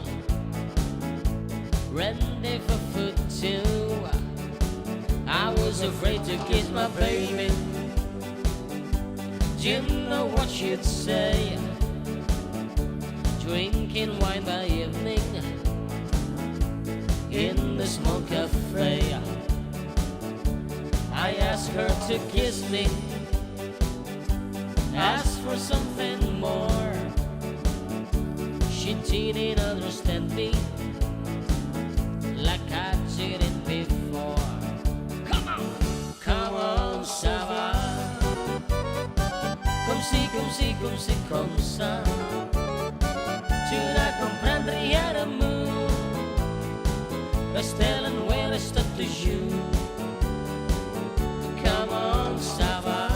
Ready for food too. I Afraid to kiss my baby. Didn't know what she'd say. Drinking wine by evening in the small cafe. I asked her to kiss me. Asked for something more. She didn't understand me like I didn't before. Come on! Come on, ça va? Comme si, comme si, comme si, comme ça. Tu dois comprendre, il y a l'amour. Reste loin, reste toujours. Come on, ça va?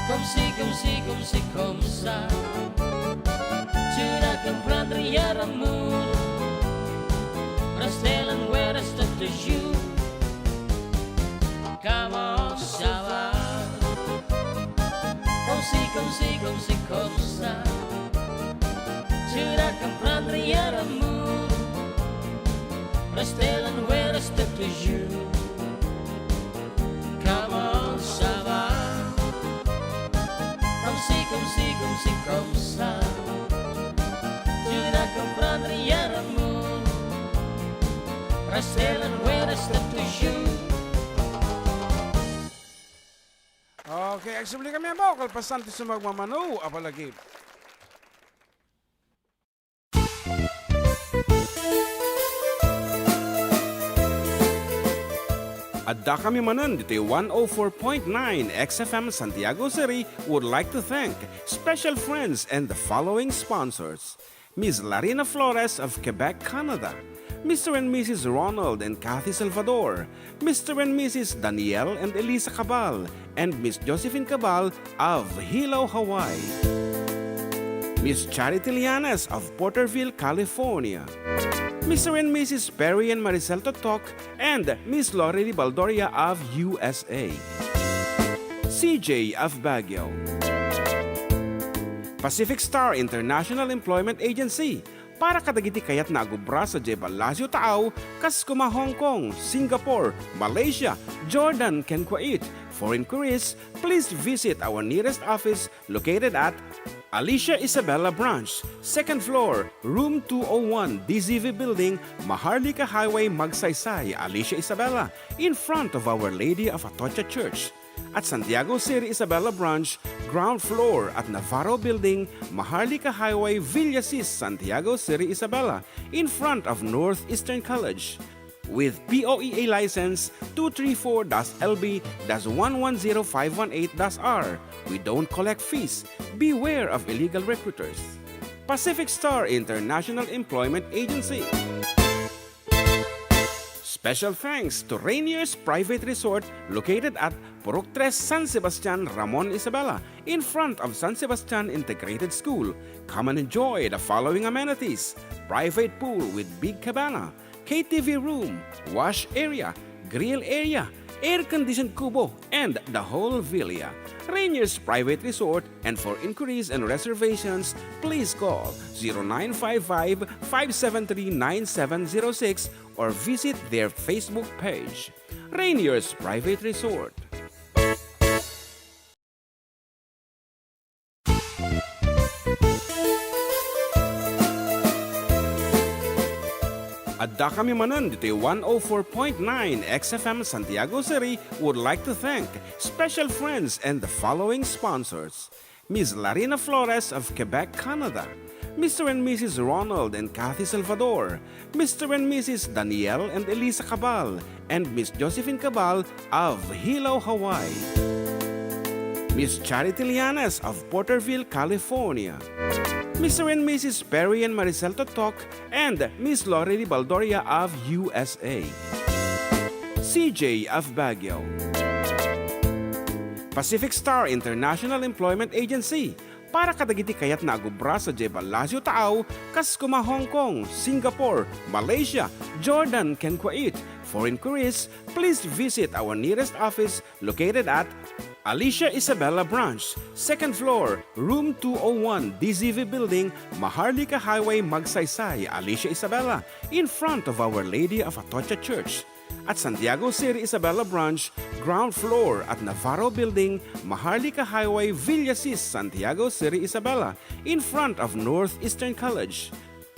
Comme si, comme si, comme si, comme ça. Tu dois comprendre, il y a l'amour. Reste loin, reste toujours. Come on, ça va? Comme si, comme si, comme si, comme ça. Tu dois comprendre, il y a l'amour. Reste loin, reste toujours. Come on, ça va? Comme si, comme si, comme si, comme ça. Tu dois comprendre, il y a l'amour. Reste loin, reste toujours. Okay, agsubli kami a kalpasan ti sumagmamano a palagip. Adda kami manen ditoy one oh four point nine X F M Santiago City would like to thank special friends and the following sponsors: Miss Larina Flores of Quebec, Canada, Mister and Missus Ronald and Kathy Salvador, Mister and Missus Daniel and Elisa Cabal, and Miss Josephine Cabal of Hilo, Hawaii. Miss Charity Lianes of Porterville, California. Mister and Missus Perry and Maricel Totok and Miss Lorely Baldoria of U S A. C J of Baguio. Pacific Star International Employment Agency, para kadagiti kayatna a agubra sadiay Palacio Taaw, kas koma Hong Kong, Singapore, Malaysia, Jordan, ken Kuwait. For inquiries, please visit our nearest office located at Alicia Isabela Branch, second floor, room two oh one, D Z V Building, Maharlika Highway, Magsaysay, Alicia Isabela, in front of Our Lady of Atocha Church. At Santiago City Isabela Branch, ground floor at Navarro Building, Maharlika Highway, Villasis, Santiago City Isabela, in front of Northeastern College. With P O E A license two three four dash L B dash one one zero five one eight dash R, we don't collect fees. Beware of illegal recruiters. Pacific Star International Employment Agency. Special thanks to Rainier's Private Resort located at Purok Tres, San Sebastian, Ramon, Isabela, in front of San Sebastian Integrated School. Come and enjoy the following amenities: private pool with big cabana, K T V room, wash area, grill area, air-conditioned kubo, and the whole villa. Rainier's Private Resort, and for inquiries and reservations, please call zero nine five five, five seven three, nine seven zero six or visit their Facebook page. Rainier's Private Resort. Adda kami manen ditoy one oh four point nine X F M Santiago City would like to thank special friends and the following sponsors: Miss Larina Flores of Quebec, Canada, Mister and Missus Ronald and Kathy Salvador, Mister and Missus Daniel and Elisa Cabal, and Miss Josephine Cabal of Hilo, Hawaii. Miss Charity Lianes of Porterville, California. Mister and Missus Perry and Maricel Totok and Miss Lorely Baldoria of U S A. C J of Baguio. Pacific Star International Employment Agency, para kadagiti kayatna a gubra sadiay Palacio Taaw, kas koma Hong Kong, Singapore, Malaysia, Jordan, ken Kuwait. For inquiries, please visit our nearest office located at Alicia Isabela Branch, second floor, room two oh one, D Z V Building, Maharlika Highway, Magsaysay, Alicia Isabela, in front of Our Lady of Atocha Church. At Santiago City Isabela Branch, ground floor at Navarro Building, Maharlika Highway, Villasis, Santiago City Isabela, in front of Northeastern College.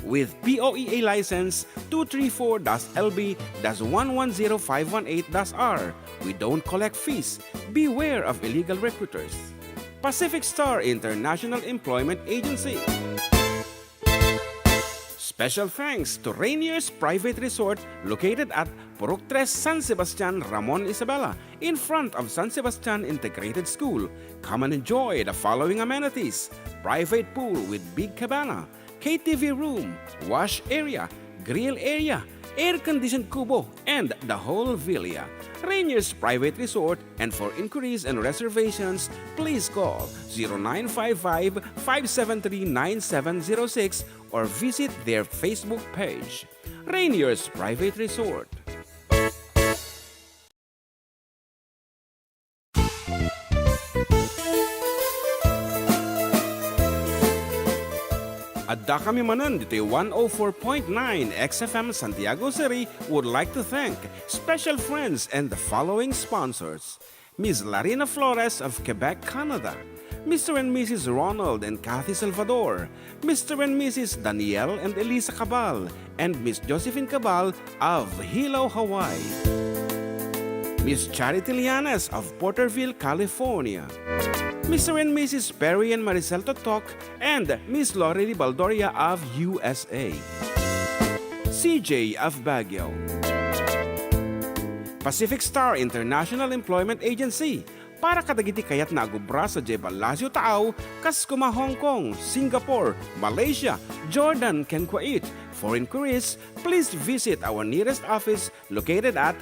With P O E A license two three four dash L B dash one one zero five one eight dash R, we don't collect fees. Beware of illegal recruiters. Pacific Star International Employment Agency. Special thanks to Rainier's Private Resort, located at Purok Tres, San Sebastian, Ramon Isabela, in front of San Sebastian Integrated School. Come and enjoy the following amenities: private pool with big cabana, K T V room, wash area, grill area, air-conditioned kubo, and the whole villa. Rainier's Private Resort, and for inquiries and reservations, please call zero nine five five, five seven three, nine seven zero six or visit their Facebook page. Rainier's Private Resort. Adda kami manen ditoy one oh four point nine X F M Santiago City would like to thank special friends and the following sponsors: Miss Larina Flores of Quebec, Canada, Mister and Missus Ronald and Kathy Salvador, Mister and Missus Daniel and Elisa Cabal, and Miss Josephine Cabal of Hilo, Hawaii, Miss Charity Lianes of Porterville, California, Mister and Missus Perry and Maricel Totok, and Miss Lorely Baldoria of U S A, C J of Baguio, Pacific Star International Employment Agency, para kadagiti kayatna a agubra sadiay ballasiw taaw, kas kuma Hong Kong, Singapore, Malaysia, Jordan, ken Kuwait. For inquiries, please visit our nearest office located at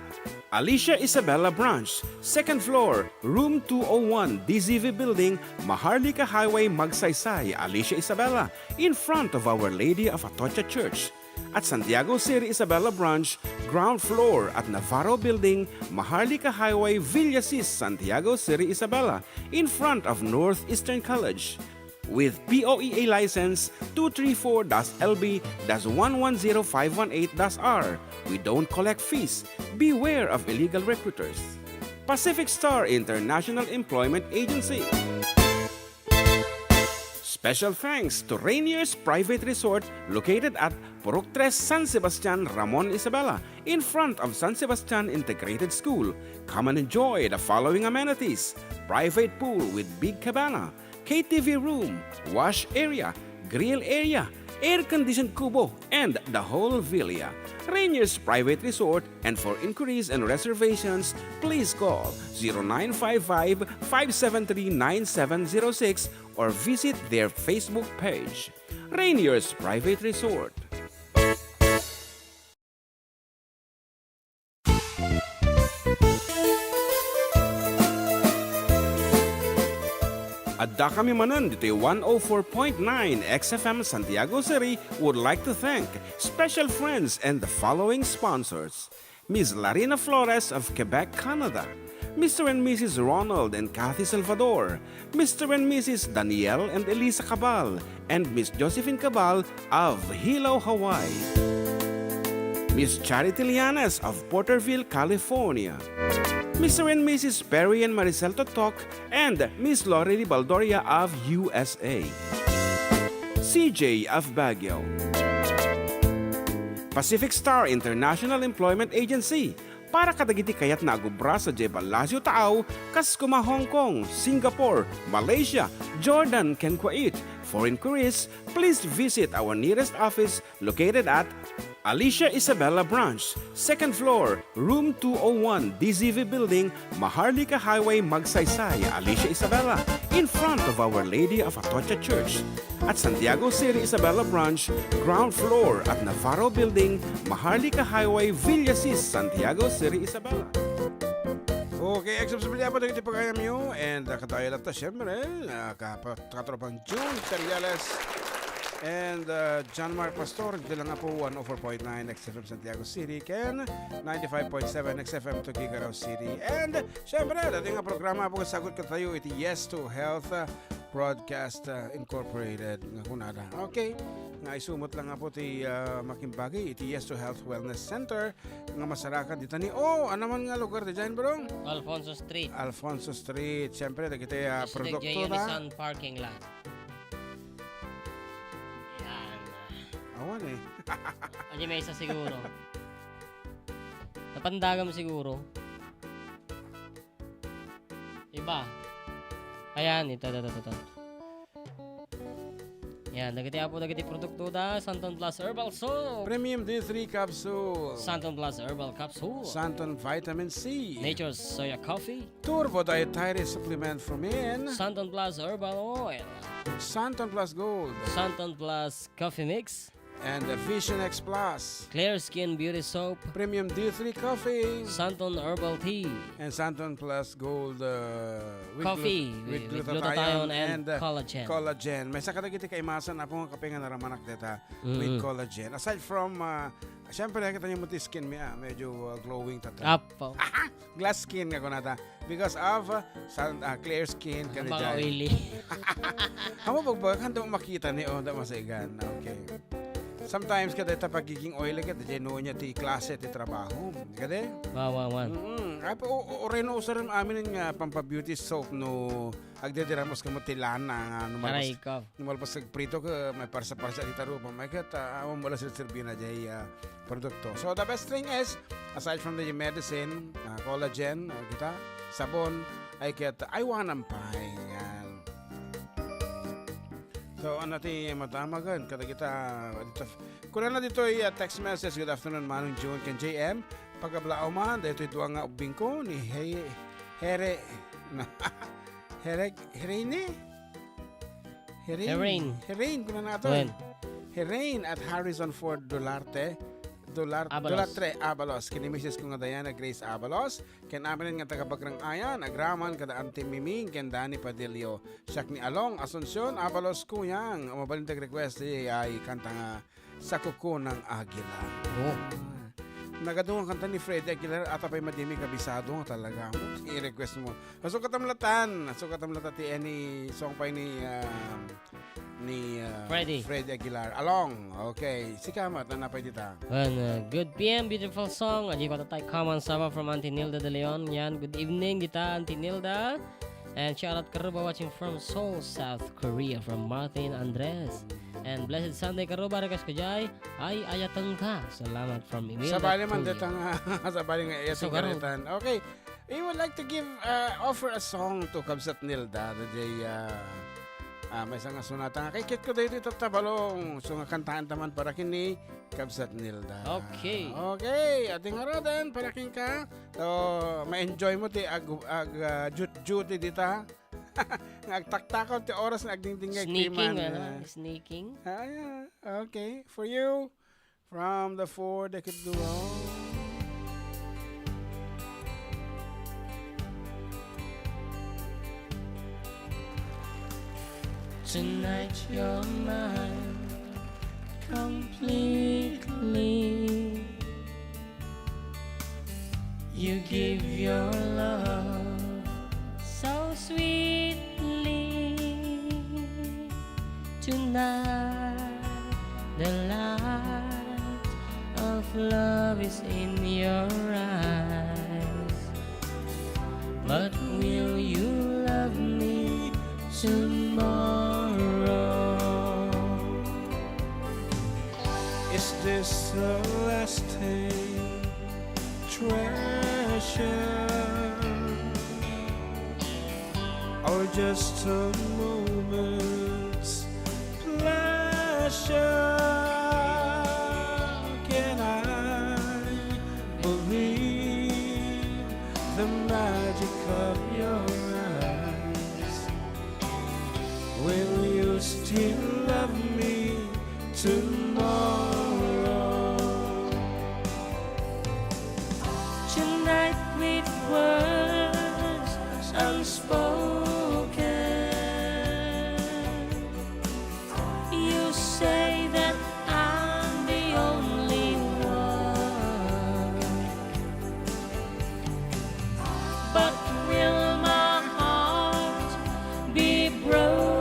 Alicia Isabela Branch, second floor, room two oh one, D Z V Building, Maharlika Highway, Magsaysay, Alicia Isabela, in front of Our Lady of Atocha Church. At Santiago City Isabela Branch, ground floor at Navarro Building, Maharlika Highway, Villasis, Santiago City Isabela, in front of Northeastern College. With P O E A license two three four dash L B dash one one zero five one eight dash R, we don't collect fees. Beware of illegal recruiters. Pacific Star International Employment Agency. Special thanks to Rainier's Private Resort, located at Purok Tres, San Sebastian, Ramon Isabela, in front of San Sebastian Integrated School. Come and enjoy the following amenities: private pool with big cabana, K T V room, wash area, grill area, air-conditioned kubo, and the whole villa. Rainier's Private Resort, and for inquiries and reservations, please call zero nine five five, five seven three, nine seven zero six or visit their Facebook page, Rainier's Private Resort. Adda kami manen ditoy one oh four point nine X F M Santiago City would like to thank special friends and the following sponsors: Miss Larina Flores of Quebec, Canada, Mister and Missus Ronald and Kathy Salvador, Mister and Missus Daniel and Elisa Cabal, and Miss Josephine Cabal of Hilo, Hawaii, Miss Charity Lianes of Porterville, California, Mister and Missus Perry and Maricel Totok, and Miss Lorely Baldoria of U S A, C J of Baguio, Pacific Star International Employment Agency, para kadagiti kayatna a gubra sadiay ballasiw taaw, kas kuma Hong Kong, Singapore, Malaysia, Jordan, ken Kuwait. For inquiries, please visit our nearest office located at Alicia Isabela Branch, second floor, room two oh one, D Z V Building, Maharlika Highway, Magsaysay, Alicia Isabela, in front of Our Lady of Atocha Church. At Santiago City Isabela Branch, ground floor at Navarro Building, Maharlika Highway, Villasis, Santiago City Isabela. Okay, X F M sa Piliapo, dagiti pagayamyo, and, uh, kadayo latta, syempre, uh, kapa-, katropang June Cariales and, uh, John Mark Pastor, dito lang nga po, one oh four point nine X F M Santiago City, ken ninety-five point seven X F M to Kigarao City. And, syempre, dati nga programa po, sagot ka tayo, iti Yes to Health, uh, Broadcast, uh, Incorporated, nga kunada. Okay? nga isu met lang nga po ti, ah, makimbagi iti Yes to Health Wellness Center nga masarakan dita ni, oh, anaman nga lugar daydiay, bro? Alfonso Street. Alfonso Street. Siyempre, dagiti, ah, District produkto J Unison na. Parking lot. Yan. Awan eh. Adi may isa siguro. Napandagam siguro. Iba. Ayan, ito, ito, ito, ito. Yan, dagiti apo, dagiti produkto da, Santon Plus Herbal Soap. Premium D three Capsule. Santon Plus Herbal Capsule. Santon Vitamin C. Nature's Soya Coffee. Turbo Dietary Supplement for Men. Santon Plus Herbal Oil. Santon Plus Gold. Santon Plus Coffee Mix. And the Vision X Plus. Clear Skin Beauty Soap. Premium D three Coffee. Santon Herbal Tea. And Santon Plus Gold, uh, with Coffee, glut-, with with glutathione glutathione and, and, uh, collagen. Collagen. Maysa kadagiti kaimasan, apo, nga kape nga naramanak dita with Mm. collagen. Aside from, uh, siyempre, nakita niyo mo ti skin mi, ah, medyo, uh, glowing tata. Apo. Glass skin nga kunata. Because of, uh, sun, uh, clear skin, Mga kanidiay. Oily. Amo, pagbaga, kanta mo makita ni, oh, da masaigan. Okay. Sometimes, kada ita pagiging oily, kada jay no niya ti klase, ti trabaho. Kade? Wa, wa, wa. Mm-mm. Ay, pa, o, o, oreno, usar amin nga pampa-beauty soap no agdederamus kamo ti lana nga no malpas, Aray ko. No malpas agprito ka, may parsa-parsa dita rupa. May ket, ah, awan mo lang sila serbi na jay, ah, produkto. So, the best thing is, aside from the medicine, ah, collagen, ah, kita, sabon, ay ket, ay wanam pay. Yan. So, ano ti matamagan? Kada kita, dito, kuna na dito, ah, text message. Good afternoon, Manong June, ken J M. Pagablaoman, dito dua nga ubbing ko, ni He-, Here, Here, Herene? Herin. Herin. Herin, kuna na to, eh. Wen. Herin at Harrison Ford Dolarte. Dolar-, Abalos. Dolatre Abalos. Ken ni misis ko nga Diana Grace Abalos. Ken amin nga taga Bagrang Ayan, agraman kada Auntie Miming, ken Danny Padillo. Siak ni Along Asuncion Abalos Kuyang. Ang mabalintag request, eh, ay kanta nga Sa Kuko ng Agila. Oh. Nagadu nga kanta ni Freddy Aguilar, ata pay madimi kabisado nga talaga. I-request mo. Asukatam latan. Asukatam latan ti any song pay ni, ah, ni, ah, Freddy. Freddy Aguilar. Along. Okay. Sika met, ano pay dita? Well, uh, good P M, beautiful song. Adi pa tatay comment sama from Auntie Nilda De Leon. Yan, good evening dita, Auntie Nilda. And shout out Karuba watching from Seoul, South Korea, from Martin Andres. And blessed Sunday, Karuba, request ko jay, Ay, Ayatangka. Salamat from Imelda Sabali man Tulio. Dita nga, sabali nga, Ayatangka Sugarol. Retan. Okay. We would like to give, uh, offer a song to Kabsat Nilda. Today, uh, uh, may isang asunata nga. Kay kit ko dito tabalong. So, nga kantaan taman para kini Kabsat Nilda. Okay. Okay. Ating aradan, para kin ka. So, ma-enjoy mo ti ag, ag, uh, jut-, juti dita. Nga agtaktakaw ti oras nga agdingdingngeg ti Sneaking, man, ano? Ah. Sneaking. Ah, yeah. Okay. For you, from the four, the kid duo. Tonight you're mine completely. You give your love so sweetly. Tonight, the light of love is in your eyes. But will you love me tomorrow? Is this a lasting treasure, or just a moment's pleasure? Can I believe the magic of your eyes? Will you still love me tomorrow? Tonight with words unspoken, you say that I'm the only one. But will my heart be broken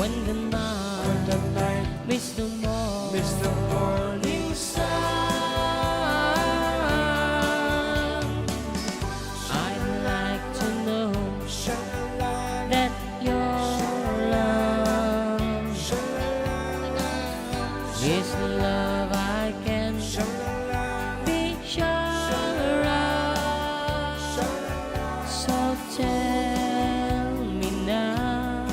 when His love I can be sure of. So tell me now,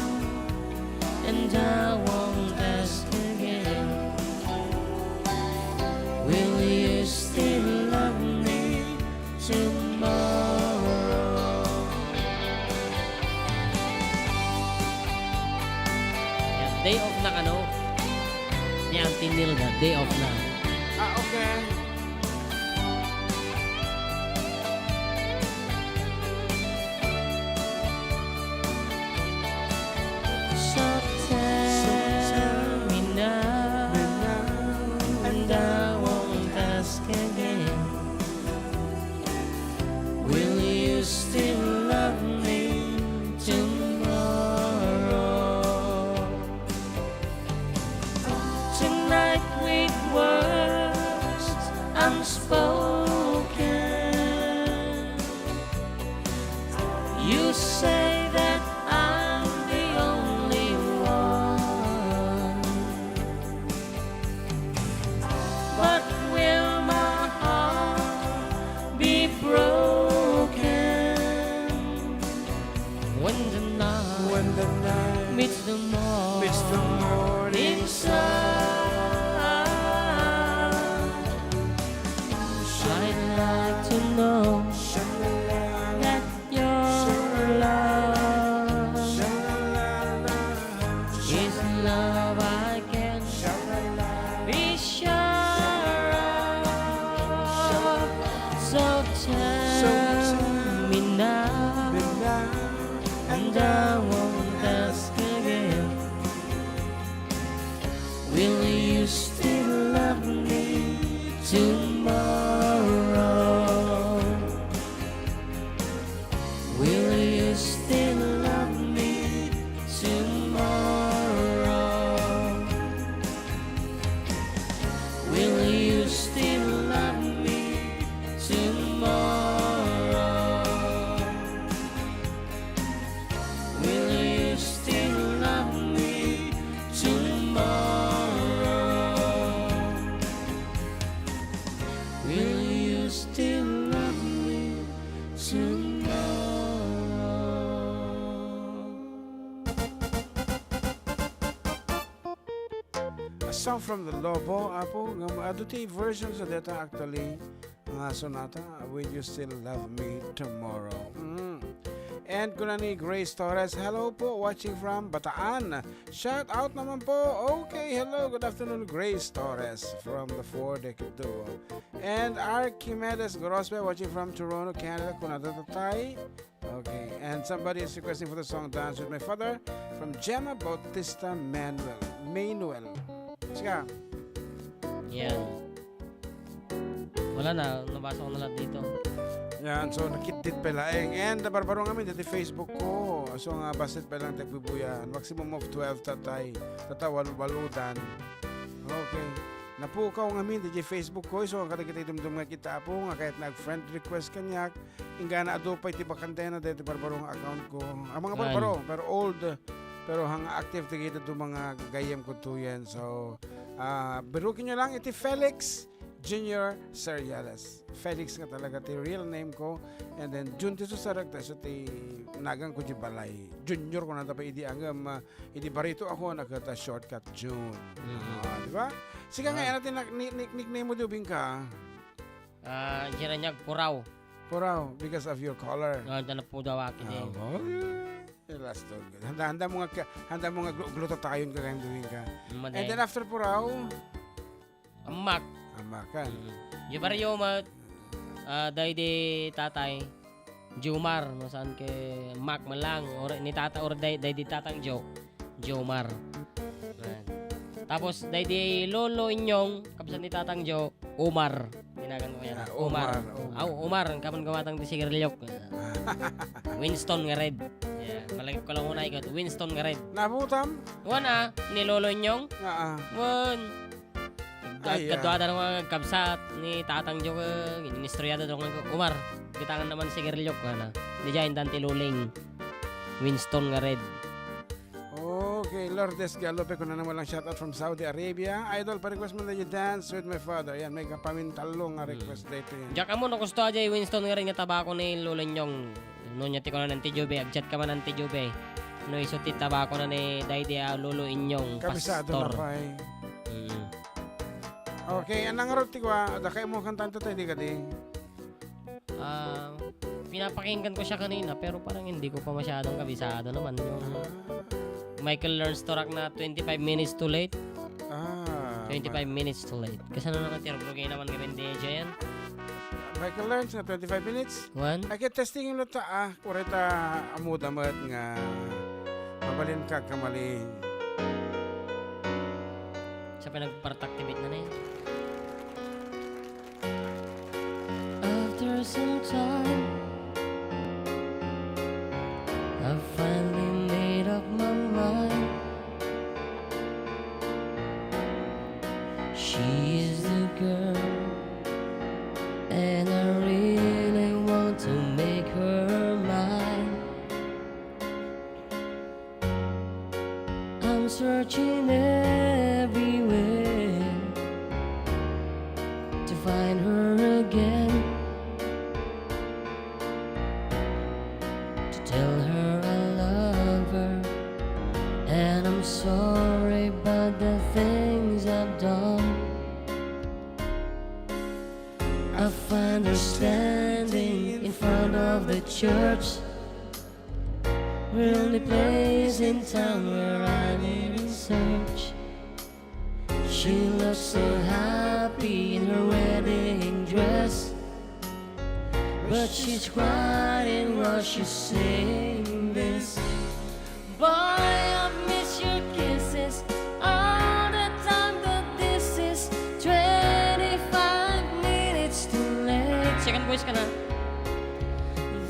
and I won't ask again. Will you still love me tomorrow? Yan, day off na kano. Ni Auntie Nilda, day off na. Ah, okay. So tell me now, and I won't ask again. Will you still love me tomorrow? Tonight with words unspoken, you say that I'm the only one. But will my heart be broken when the night, when the night meets the morning, meets the morning sun? I'd like to know that your love is love I can be sure of. So tell me now, and I won't ask again. Will you still love me tomorrow? Will you still love me tomorrow? Will you still love me tomorrow? Will you still love me tomorrow? Will you still love me tomorrow? A song from the Lobo, Apo, ngem adu ti version sa deta actually, nga sonata, Will You Still Love Me Tomorrow? Mm. And kuna ni Grace Torres, "Hello po, watching from Bataan." Shout out naman po. Okay, hello, good afternoon, Grace Torres from the Four Decade Duo. And Archimedes Gorospe, watching from Toronto, Canada. Kuna data tay. Okay, and somebody is requesting for the song Dance with My Father from Gemma Bautista Manuel. Manuel. Sika. Yan. Wala na, nabasa ko na lang dito. Yan, so nakitdit pa laeng. And, uh, barbaro ngamin, dati Facebook ko. So nga, basit pa lang tagbubuyan. Maximum of twelve tatay. Tata, wal-, waludan. Okay. Napukaw ngamin, dati Facebook ko. So, ang kadagiti dumdum nga kita, Apo, nga kayat nag-friend request kaniak. Inggana adu pay ti bakantena daytoy barbaro nga account ko. Ang mga Ay. barbaro, pero old, pero hang active ti gayam nga gayyem kudtoyen. So, ah, biruken nyo lang iti Felix Junior Seriales. Felix nga talaga ti real name ko. And then, Jun ti susarek, ta isu ti nagan ko di balay. Junior ko nata pa idi angem, ah, idi barito ako, nagkata shortcut Jun. Mhm. Ah, di ba? Sika nga, Ah. ano ti nak-, ni-, nick-, nickname mo di ubing ka? Ah, Jeranyag Puraw. Puraw, because of your color. Ah, dala po daw akin eh. Ah, oh, yeah. Last one. Handa, handa mo nga ka-, handa mo nga glu-, glutathione ka kayong doing ka. Mm, And then after Puraw? Amak. Amakan. Mm. Di baryo, ma-, ah, dahil di tatay, Jomar, no, saan ke Mac man lang, or ni tata, or day, day di tatang Joe, Jomar. Ayan. Tapos, day di Lolo Inyong, kabsat ni tatang Joe, Omar. Tinagan ko yan. Ah, Omar. Omar, Omar. Aw, Omar, ang kaman gawatang di sigarilyo. Winston nga red. Yeah, malagip ko lang una ikot. Winston nga red. Nabutam? Wan ah, ni Lolo Inyong? Nga ah. Wan. Ay, ah. Kadwa da nga kabsat ni Tatang Joe, eh, inistorya da nga, "Umar, bitangan naman sigarilyo," kana. Di dyan, intan ti Luling. Winston nga red. Oh, Okay, Lourdes Guadalupe, kunana met lang, shout out from Saudi Arabia. Idol, pa-request man daydi Dance with My Father. Yan, may kapamintallo nga Hmm. request daytoy. Diak ammo no kasta diay Winston nga rin nga tabako ni Lolo Inyong. No nya ti kunana, Auntie Jube, ag-chat ka man, Auntie Jube. No isu ti tabako na ni daydi a Lolo Inyong, Kabisado pastor. na pay. Mm. Okay, anang ngarud ti kua, dakay mo kantaen tayo, di kadi? Ah, pinapakinggan ko siya kanina, pero parang hindi ko pa masyadong kabisado naman yung Ah. Michael Learns to Rock na twenty-five minutes too late. Ah, Twenty-five ma- minutes too late. Kasano na ka, Tirog? Rugay naman kami ni D J yan. Michael Learns na twenty-five minutes? One? Ay, kaya testing yung luta, ah. Kurita, amuda met nga mabalin ka kamali. Sa pinagpartak ti beat na na yan. After some time, I finally made up my mind. She is the girl, and I really want to make her mine. I'm searching everywhere to find her again, to tell her I love her, and I'm sorry about the things I've done. I find her standing in front of the church, the only place in town where I live in search. She looks so happy in her wedding dress, but she's crying while she's saying this. Boy, I miss your kisses all the time, but this is twenty-five minutes too late. Second voice ka na.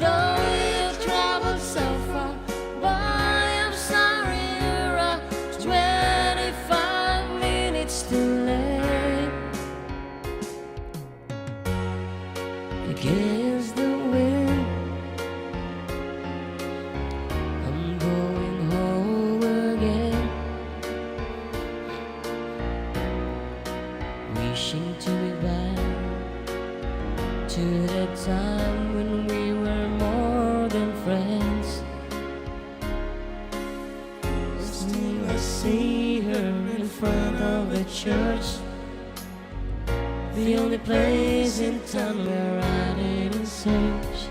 Though you traveled so far, boy, I'm sorry you're a twenty-five minutes too late. Against the wind, I'm going home again. Wishing to be back to the time when we were more than friends. Still, I see her in front of the church, the only place in town where I didn't search.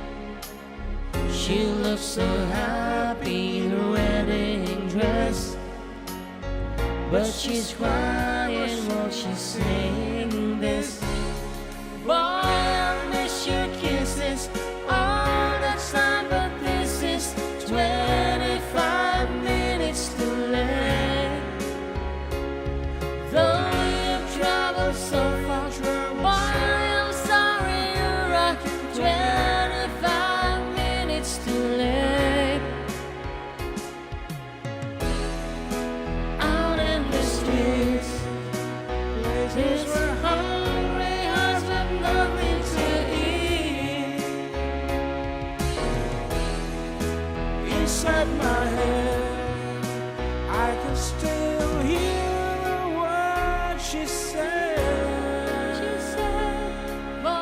She looks so happy in her wedding dress, but she's crying while she's saying this. Boy, I miss your kisses all the time, but this is twenty-five minutes too late. Though you traveled so far, boy, I'm sorry you're right, twenty-five minutes too late. Out in the streets, places where hungry hearts have nothing to eat. Inside my head, I can still hear the words she said. She said, "Boy, I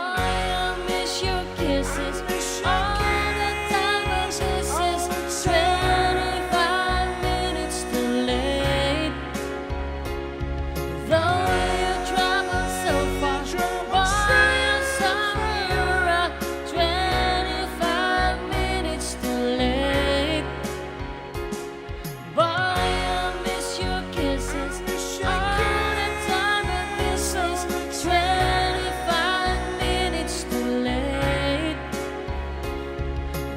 miss your kisses all the time, but this is twenty-five minutes too late. Though you travel so far, boy, I'm sorry you're right, twenty-five minutes too late." Boy, I miss your kisses all the time, but this is twenty-five minutes too late.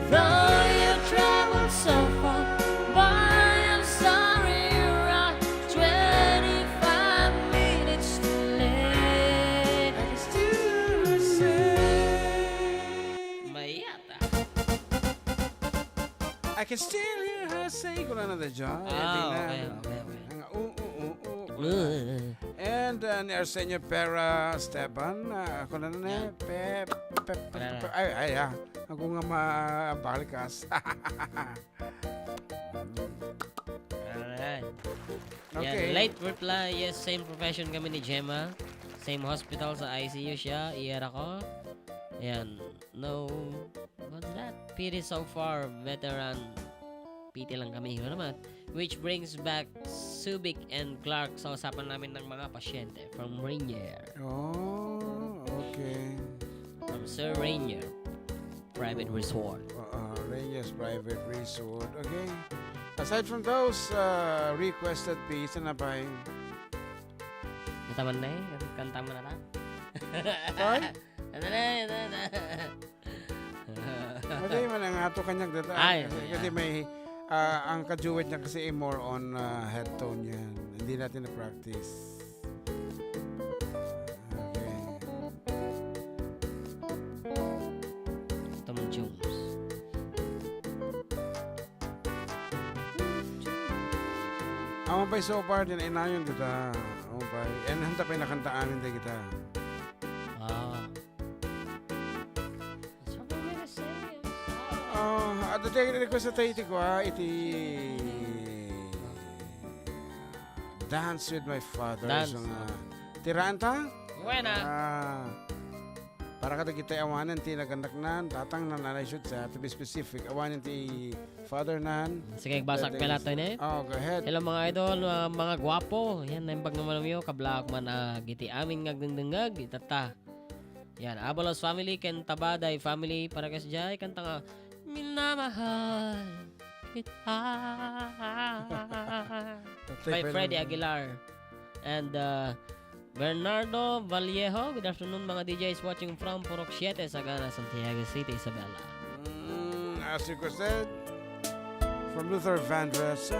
Though you traveled so far, boy, I'm sorry you're right, twenty-five minutes too late. I can still say Mayat. I can still hear her say, kunana daydiay. Ah, okay, okay, okay. Ang, oo, oo, oo. Uh. And, uh, ni Arsenio Pera Esteban, uh, kunana na, Yan. Pe-, pe-, pe-, Wala na. Pe-, ay, ay, ah. Ako nga mabalkas. Alright. Yan, okay. Late reply, yes, same profession kami ni Gemma. Same hospital, sa I C U siya, E R ako. Yan, no, what's that? Pity so far, veteran. Pity lang kami, ano naman. Which brings back Subic and Clark sa usapan namin ng mga pasyente from Rainier. Oh, okay. From Sir Rainier Private Resort. Uh, uh, Rainier's Private Resort. Okay. Aside from those uh, requested piece, ano pa yung... Nataman na eh. Kanta mo na ta. Sorry? Ano na, ano na. Hindi man ang ato kanyang data. Ay, kasi, yeah. Kasi may, ah, ang ka-duet niya kasi ay more on, ah, head tone yan. Hindi natin na-practice. Okay. Tom Jones. Ang pay so far, din inayon kita. Ang pay. And hanta pay nakanta amin tayo kita. Ah. Ah, adda ti request tayo iti kua, iti Dance with My Father. Dance. So nga, tiranta? Buena. Ah, para kadagiti awanen ti nagannaknan, tatangnan, nanay shoot sa, to be specific, awanen ti father nan. Sige, basak pala to, ne? Oh, go ahead. Hello, mga idol, ah, mga gwapo. Yan, naimbag naman niyo, kablaak man, ah, giti amin nga agdengdengag, itata. Yan, Abalos family, ken Tabaday family, para kas jay, kanta nga, "Minamahal kita." By Freddy Aguilar. And, uh, Bernardo Vallejo, good afternoon, mga D Js watching from Purok Siete, Sagana, Santiago City, Isabela. Mm, as requested, from Luther Vandross.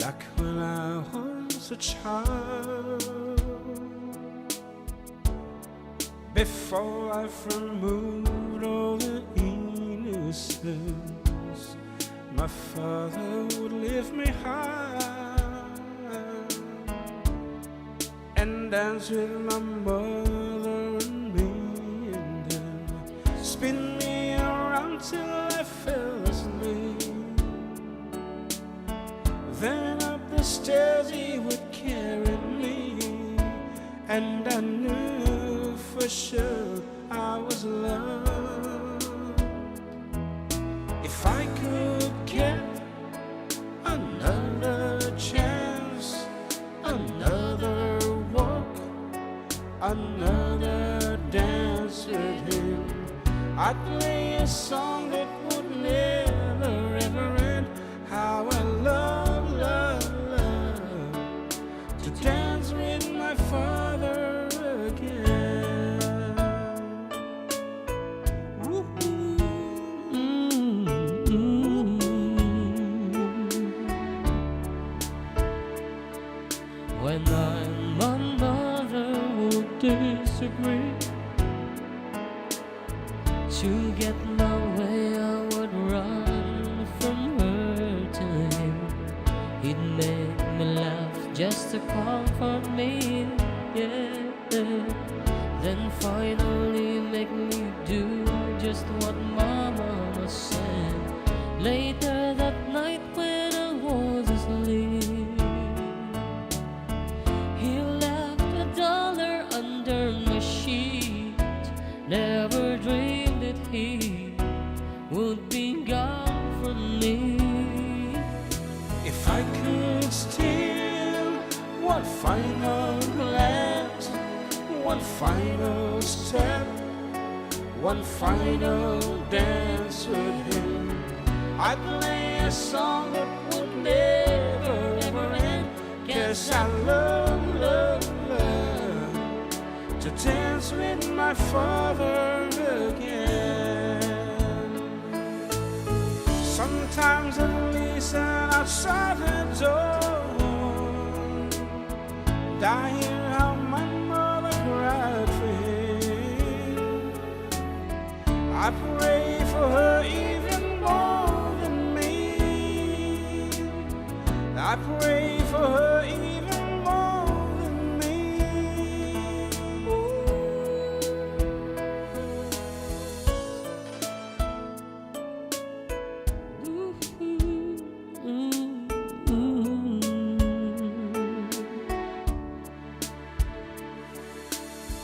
Back when I was a child, before life removed all the innocence, my father would lift me high and dance with my mother and me, and then spin me around till I fell asleep. Then up the stairs he would carry me, and I knew for sure I was loved. If I could get another chance, another walk, another dance with him, I'd play a song that would never ever end. How I love, love, love to dance with my father again. Woohoo. Mm, mm, mm. When I and my mother would disagree, to get my way, I would run from her to him. He'd make me laugh just to comfort me, yeah. Then finally make me do just what my mama said. Later that night when I was asleep, he left a dollar under my sheet. Never dreamed that he would be gone from me. If I could steal one final glance, one final step, one final dance with him, I'd play a song that would never ever end. 'Cause I love, love, love to dance with my father again. Sometimes I listen outside the door, and I hear how my mother cried for him. I pray for her even more than me. I pray for her even more than me.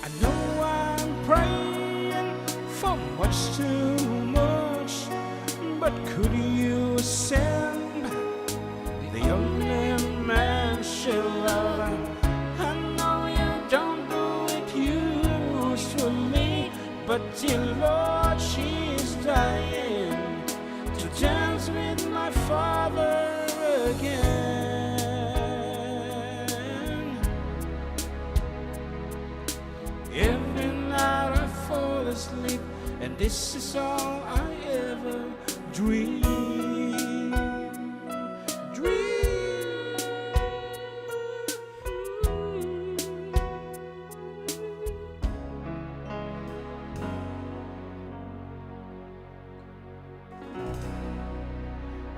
I know I'm praying for much too much, but could you send the only man she love? I know you don't do it usually, but dear Lord, she's dying to dance with my father again. Every night I fall asleep, and this is all I ever dream. Dream.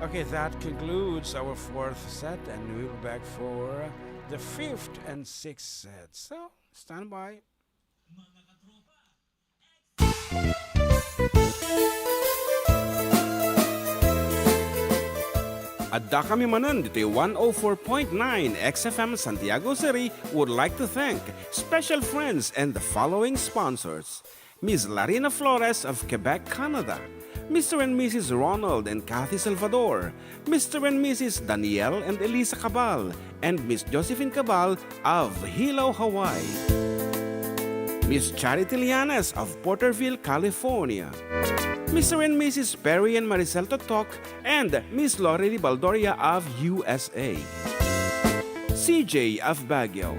Okay, that concludes our fourth set, and we'll be back for the fifth and sixth set. So, stand by. Addakami manen ditoy one oh four point nine X F M Santiago City would like to thank special friends and the following sponsors: Miss Larina Flores of Quebec, Canada, Mister and Missus Ronald and Kathy Salvador, Mister and Missus Daniel and Elisa Cabal, and Miss Josephine Cabal of Hilo, Hawaii. Miss Charity Lianes of Porterville, California. Mister and Missus Perry and Maricel Totok and Miss Lorely Baldoria of U S A. C J of Baguio.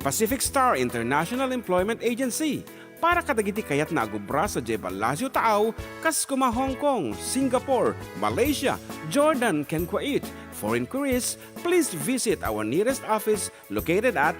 Pacific Star International Employment Agency, para kadagiti kayatna a agubra sadiay Palacio Taaw, kas koma Hong Kong, Singapore, Malaysia, Jordan, ken Kuwait. For inquiries, please visit our nearest office located at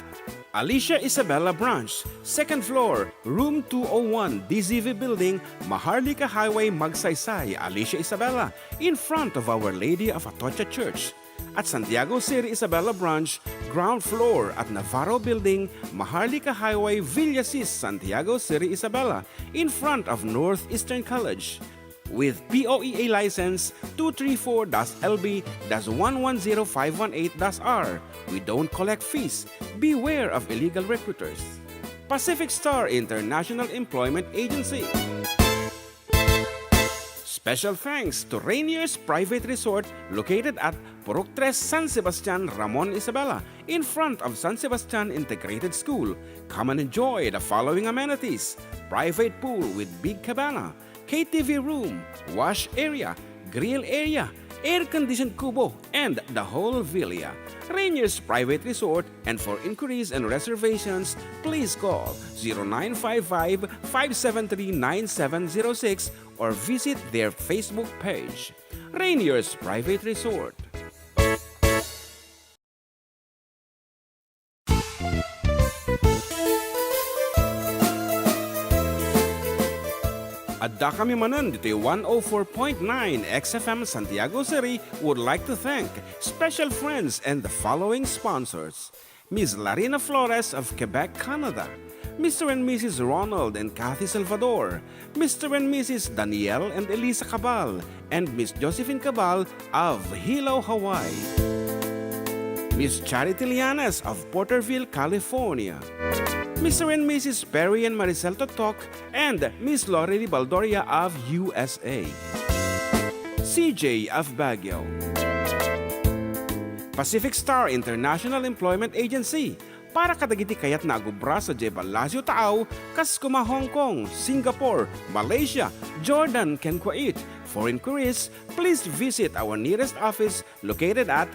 Alicia Isabela Branch, second floor, room two oh one, D Z V Building, Maharlika Highway, Magsaysay, Alicia Isabela, in front of Our Lady of Atocha Church. At Santiago City Isabela Branch, ground floor at Navarro Building, Maharlika Highway, Villasis, Santiago City Isabela, in front of Northeastern College. With P O E A license two three four dash L B dash one one zero five one eight dash R, we don't collect fees. Beware of illegal recruiters. Pacific Star International Employment Agency. Special thanks to Rainier's Private Resort, located at Purok Tres, San Sebastian, Ramon Isabela, in front of San Sebastian Integrated School. Come and enjoy the following amenities: private pool with big cabana, K T V room, wash area, grill area, air-conditioned kubo, and the whole villa. Rainier's Private Resort, and for inquiries and reservations, please call zero nine five five, five seven three, nine seven zero six or visit their Facebook page. Rainier's Private Resort. Addakami manen ditoy one oh four point nine X F M Santiago City would like to thank special friends and the following sponsors: Miss Larina Flores of Quebec, Canada, Mister and Missus Ronald and Kathy Salvador, Mister and Missus Daniel and Elisa Cabal, and Miss Josephine Cabal of Hilo, Hawaii. Miss Charity Lianes of Porterville, California. Mister and Missus Perry and Maricel Totok and Miss Lorely Baldoria of U S A. C J of Baguio. Pacific Star International Employment Agency, para kadagiti kayatna a gubra sadiay Palacio Taaw, kas koma Hong Kong, Singapore, Malaysia, Jordan, ken Kuwait. For inquiries, please visit our nearest office located at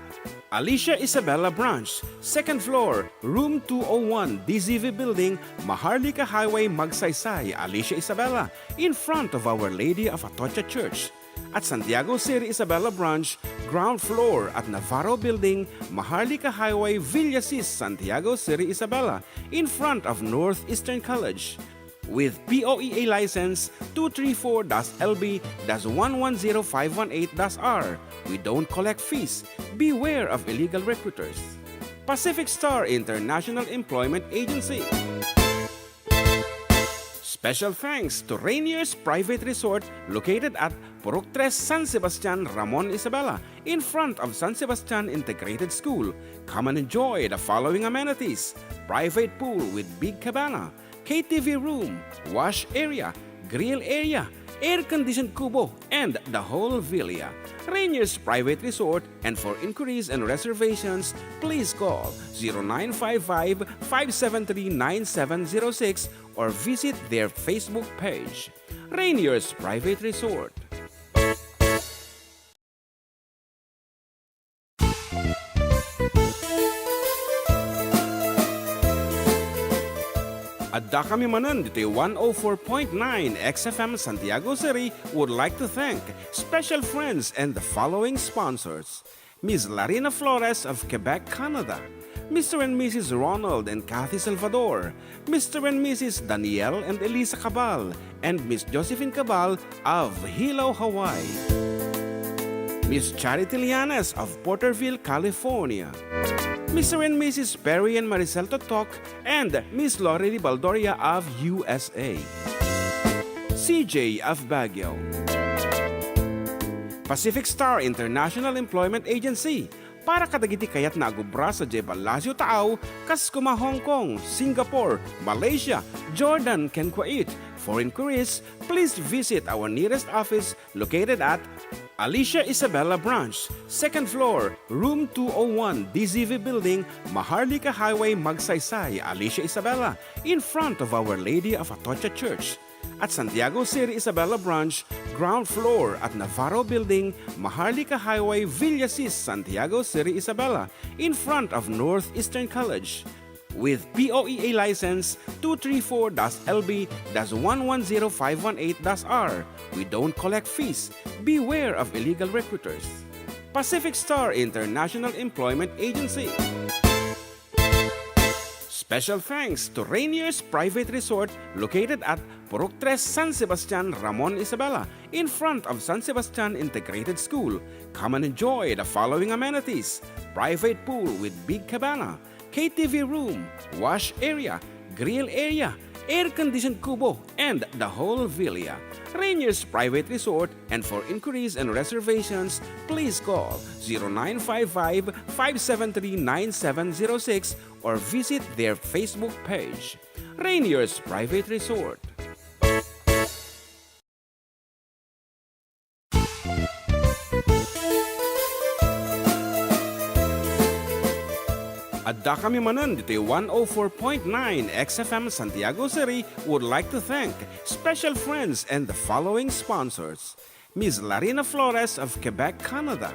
Alicia Isabela Branch, second floor, room two oh one, D Z V Building, Maharlika Highway, Magsaysay, Alicia Isabela, in front of Our Lady of Atocha Church. At Santiago City Isabela Branch, ground floor at Navarro Building, Maharlika Highway, Villasis, Santiago City Isabela, in front of Northeastern College. With P O E A license two three four dash L B dash one one zero five one eight dash R, we don't collect fees. Beware of illegal recruiters. Pacific Star International Employment Agency. Special thanks to Rainier's Private Resort located at Purok Tres, San Sebastian, Ramon Isabela, in front of San Sebastian Integrated School. Come and enjoy the following amenities: private pool with big cabana, K T V room, wash area, grill area, air-conditioned kubo, and the whole villa. Rainier's Private Resort, and for inquiries and reservations, please call zero nine five five, five seven three, nine seven zero six or visit their Facebook page. Rainier's Private Resort. Addakami manen ditoy one oh four point nine X F M Santiago City would like to thank special friends and the following sponsors: Miss Larina Flores of Quebec, Canada, Mister and Missus Ronald and Kathy Salvador, Mister and Missus Daniel and Elisa Cabal, and Miss Josephine Cabal of Hilo, Hawaii, Miss Charity Lianes of Porterville, California, Mister and Missus Perry and Maricel Totok, and Miss Lori Baldoria of U S A, C J of Baguio, Pacific Star International Employment Agency, para kadagiti kayatna a agubra sadiay Palacio Taaw, kas kuma Hong Kong, Singapore, Malaysia, Jordan, ken Kuwait. For inquiries, please visit our nearest office located at Alicia Isabela Branch, second floor, room two oh one, D Z V Building, Maharlika Highway, Magsaysay, Alicia Isabela, in front of Our Lady of Atocha Church. At Santiago City Isabela Branch, ground floor at Navarro Building, Maharlika Highway, Villasis, Santiago City Isabela, in front of Northeastern College. With P O E A license two three four dash L B dash one one zero five one eight dash R, we don't collect fees. Beware of illegal recruiters. Pacific Star International Employment Agency. Special thanks to Rainier's Private Resort located at Purok Tres, San Sebastian, Ramon Isabela, in front of San Sebastian Integrated School. Come and enjoy the following amenities: private pool with big cabana, K T V room, wash area, grill area, air-conditioned kubo, and the whole villa. Rainier's Private Resort, and for inquiries and reservations, please call zero nine five five, five seven three, nine seven zero six or visit their Facebook page, Rainier's Private Resort. Addakami manen ditoy one oh four point nine X F M Santiago City would like to thank special friends and the following sponsors: Miss Larina Flores of Quebec, Canada,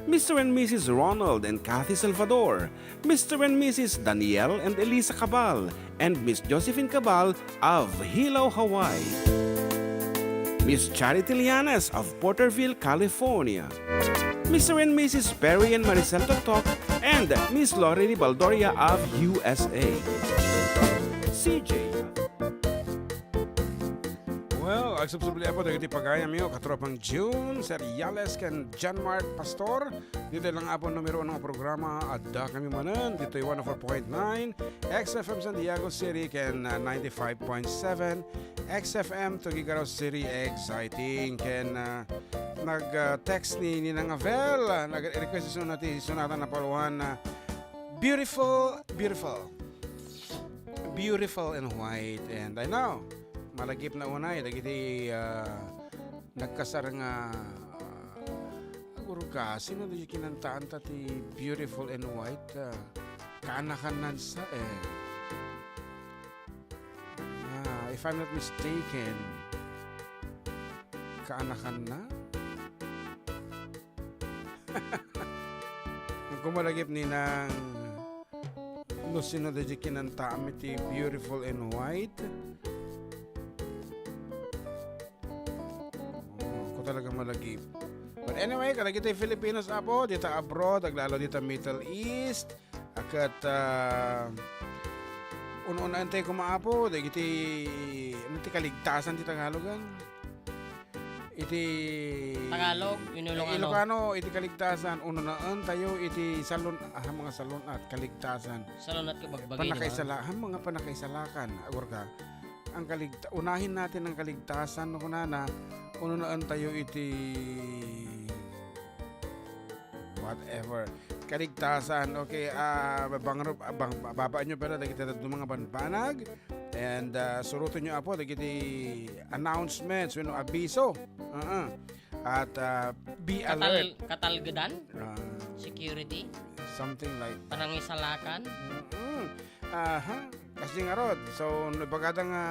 Mister and Missus Ronald and Kathy Salvador, Mister and Missus Daniel and Elisa Cabal, and Miss Josephine Cabal of Hilo, Hawaii, Miss Charity Lianes of Porterville, California, Mister and Missus Perry and Maricel Toktok, and Miss Lori Baldoria of U S A, C J. Well, agsubsubli, Apo, dagiti pagayamyo, katropang June, Sir Yales, ken John Mark Pastor. Ditoy lang, Apo, numero uno nga programa, Addakami Manen, ditoy one oh four point nine X F M Santiago City, ken, ah, ninety-five point seven X F M Tuguegarao City. Exciting. Ken, ah, nag, ah, text ni Ninang Avel, ah, nag-request isu na ti sonata nga napauluan, ah, Beautiful, beautiful. Beautiful in white. And I know, malagipna unay dagiti, ah, nagkasar nga, ah, agurga, sino di kinantaanta ti Beautiful in White? Ah, kaanakanna sa, eh. Ah, if I'm not mistaken, kaanakanna? Ngem malagip, Ninang, no sino daydi kinantaam iti Beautiful in White? Oh, ako talaga malagip. But anyway, kadagiti Filipinos, Apo, dita abroad, aglalo dita Middle East, a ket, ah, un-unaentayo koma, Apo, dagiti, ano ti kaligtasan ti Tagalogan? Iti Tagalog, wenno Ilocano. Ilocano, iti kaligtasan, ununaentayo iti salun-, ah, mga salun-at, kaligtasan. Salun-at ket bagbagi, di ba? Pannakaisala-, ha, mga pannakaisalakan, agurga. ang kaligta-, unahin natin ang kaligtasan, no, kunana, ununaentayo iti whatever. Kaligtasan, okay, ah, bangro-, ah, bang-, babaanyo pay dagiti dadduma nga banbanag, and, ah, surotenyo, Apo, dagiti announcements, wenno abiso. Ah, ah. At, ah, be Katal-, alert. Katalgedan? Ah. Security? Something like Panangisalakan? Mm-mm. Aha. Kasi ngarud, so, nabagada nga,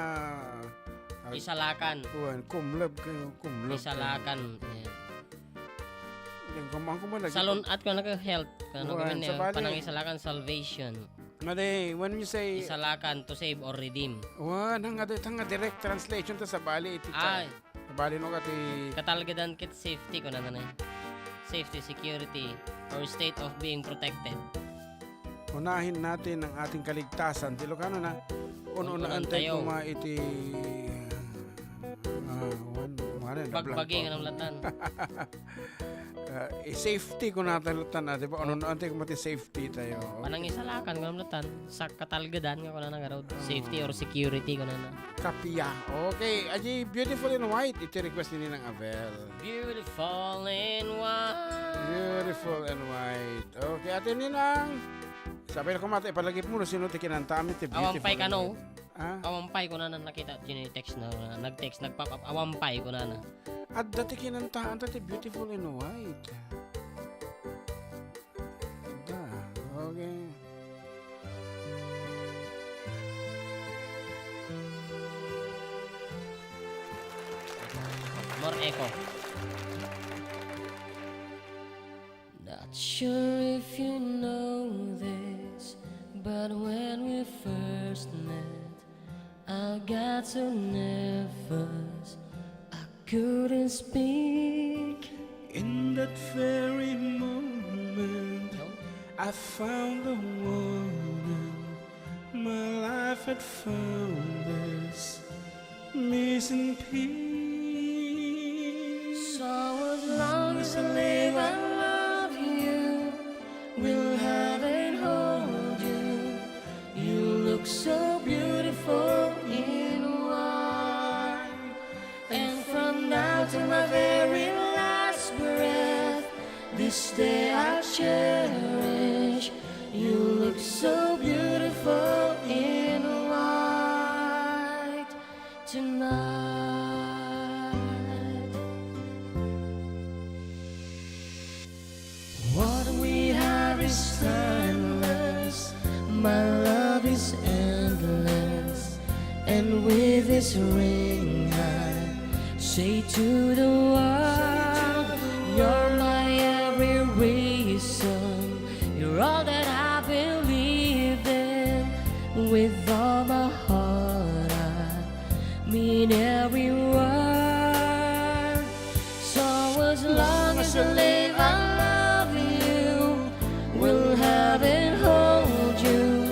ah, Isalakan. Kuwan, kumlab kayo, kumlab kayo. Isalakan. Ayan. Yan, kumang kumang lagi. Salun-at ko naka-health. Kano Kuwan, kami niya, sabali. Panangisalakan, salvation. Mali, when you say Isalakan, to save or redeem. Wan, hanga di-, hanga direct translation to sabali iti Ay. Sabali no ka ti Katalgedan ket safety, kunana na. Safety, security, or state of being protected. Unahin natin ang ating kaligtasan. Ti Ilocano na, un-unaentayo. Un-unaentayo koma iti, ah, wan-, wan-, Bagbagi, nablanko. Nga namlatan. Ah, eh, safety ko natalutan, ah, di ba? Ununaentayo koma ti safety tayo. Okay. Panangisalakan, nga namlatan. Sa katalgedan nga kunana ngarud. Oh. Safety or security kunana. Kapiya. Okay, aji beautiful in white. Iti request ni Ninang Abel. Beautiful in white. Beautiful in white. Okay, Ate Ninang. Sabi na kumata, ipalagip mo, no, sino ti kinanta amin ti Awan Beautiful pay in kano. White? Ha? Awan pay kunana nakita, tini-text na, nag-text, nag-pop up. Awan pay kunana. Adda ti kinantaan ta ti Beautiful in White. Da, okay. More echo. Not sure if you know this, but when we first met, I got so nervous I couldn't speak. In that very moment, I found the one my life had found this missing piece. So as long as I live, I love you. Will have and hold you. You look so beautiful in white. And from now to my very last breath, this day I cherish. You look so beautiful in white tonight. What we have is timeless. My love is endless. And with this ring, I say to the world, you're my every reason. You're all that I believe in. With all my heart, I mean every word. So as long as I live, I love you. Will have and hold you.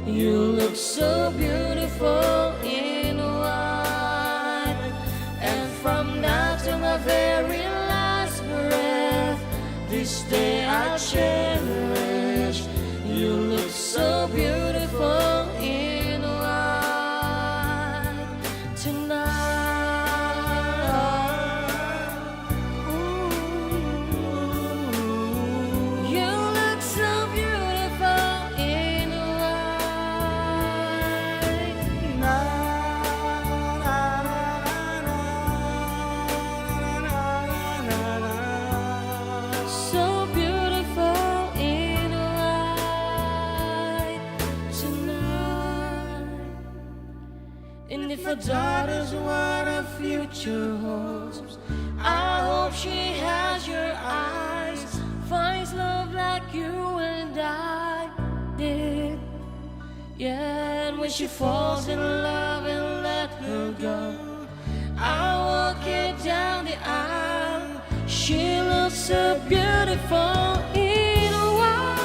You look so beautiful in white. And from now to my very last breath, this day I cherish. You look so beautiful in white tonight. Ooh, you look so beautiful in white. Na, na, na, na. So beautiful in white tonight. And if a daughter's what her future holds, I hope she has your eyes, finds love like you and I did. Yeah, and when she falls in love and let her go, I walk her down the aisle. She looks so beautiful in white.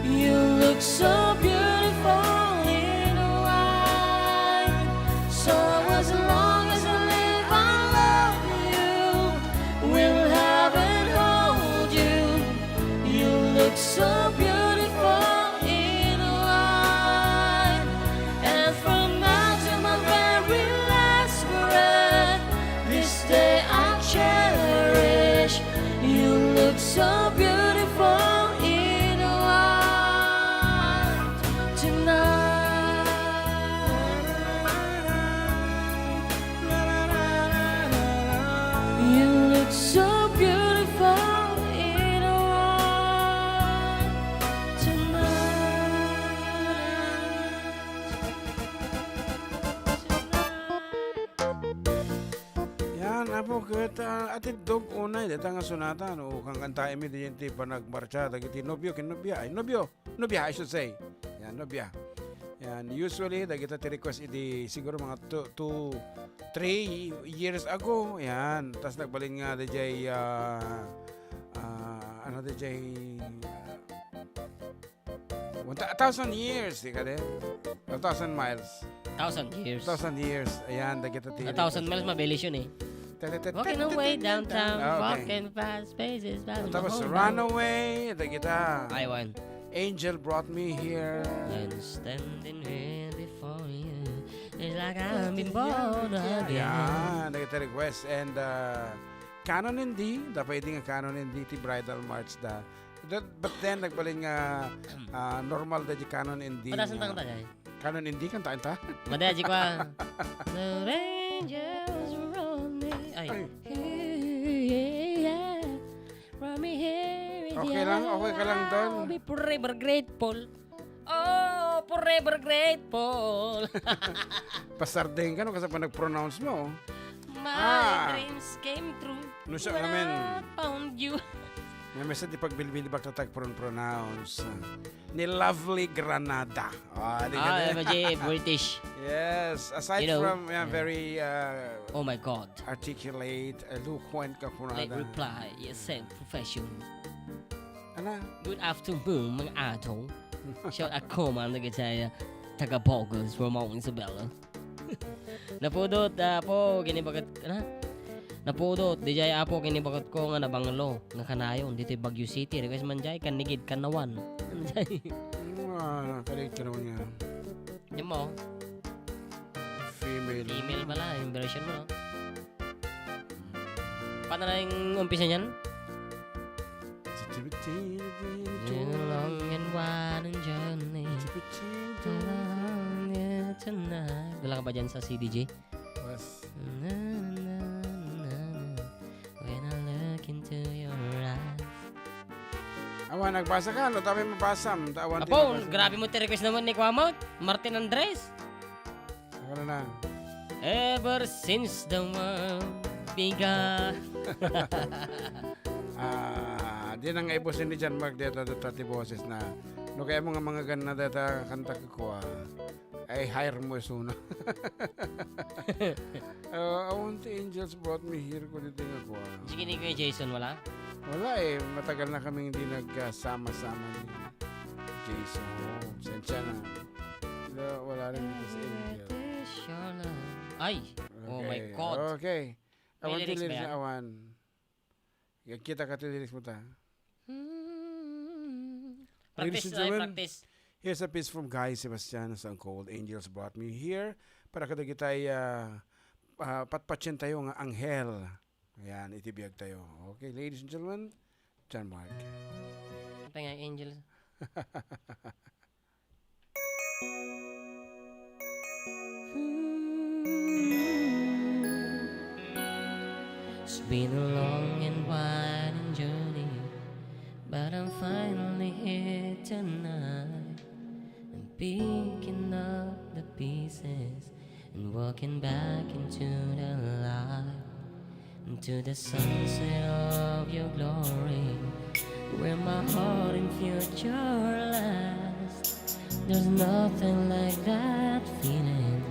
You look so beautiful in white. So as long as I live, I love you. Will have and hold you. You look so beautiful Ket, ah, atiddog unay dayta nga sonata, no, kankantaenmi diay ti panagmartsa dagiti nobio ken nobia. Ay, nobio. Nobia, I should say. Yan, nobia. Yan, usually, dagita ti request idi siguro mga two, two, three years ago. Yan. Tas nagbalin nga diay, ah, ah, ano diay, ah, one thou-, a thousand years, di ka din? A thousand miles. Thousand years. Thousand years. Ayan, dagita ti A thousand miles, mabilis yun eh. Walking away downtown, Ah, okay. walking fast paces, fast Tapos, Runaway, dagita. I want. Angel Brought Me Here. And standing here before you, it's like I've been born again. Ayan, dagita request. And, uh, Canon and D, dapat idi nga Canon and D, ti bridal march da. That, but then, nagbalin nga, ah, normal da di Canon and D Patasan nga. tang tagay. Canon and D, kantaen ta? Madi, aji ko, ah. The angels run me. Ay. Ay. Yeah, yeah. Run me here, Okay lang? Okay ka lang, Don? I'll be forever grateful. Oh, forever grateful. Pasardeng ka, no? Kasi pa nag-pronounce mo. My Ah. dreams came true No, siya when naman. I found you. May mesa di pagbilbilibak na tagpron-pronounce. Ni Lovely Granada. Ah, di ka Ah, din. M J, British. Yes. Aside You know, from, yeah, yeah. very, uh, Oh my God. articulate, eloquent ka Like kunada. reply, yes, same profession. Ala. Good afternoon, mga ato. Shout out ko man, nagkita, taga Bogus, Ramon Isabela. Napudot, Apo, kinibagat, na? Napudot, dijay Apo, kinibagat ko nga nabanglo, nga kanayon, dito'y Baguio City. Request man jay, kanigid, kanawan. Ano jay? Ah, kalit ka naman nga. Yan mo. Female. Female pala, yung version mo, no? Paano na yung umpisa niyan? It's a long and winding journey. Tonight. Wala ka ba dyan sa C D J? Was. Na, na, na, na, na. When I look into your eyes. Awan, nagbasa ka, no? Tapos mabasa, awan, Apo, grabe mo ti request naman ni Kuamot, Martin Andres. Ano na? Ever since the world began. Ah, di na nga ibusin ni John Mark deta, deta ti boses na. No kaya mo nga mga ganna deta kanta ko, ah, ay hire mo suna. Ah, I want the angels brought me here ko dito nga kuha. Sige ni Kuya Jason, wala? Wala eh. Matagal na kaming hindi nagsama-sama ni Jason. Oh, sensya na. Wala, wala rin dito si Angel. Ay! Oh my God. Okay. May Awan ti lyrics ba yan? Awan. Kita ka ti lyrics mo ta. Hmm. Ladies Practice and tayo, gentlemen, practice. Here's a piece from Guy Sebastian, a song called Angels Brought Me Here. Para kadagitay, ah, ah, patpatien tayo nga anghel. Ayan, iti biag tayo. Okay, ladies and gentlemen, John Mark. Ito nga, Angels. It's been a long and winding journey, but I'm finally here tonight. I'm picking up the pieces and walking back into the light, into the sunset of your glory, where my heart and future lies. There's nothing like that feeling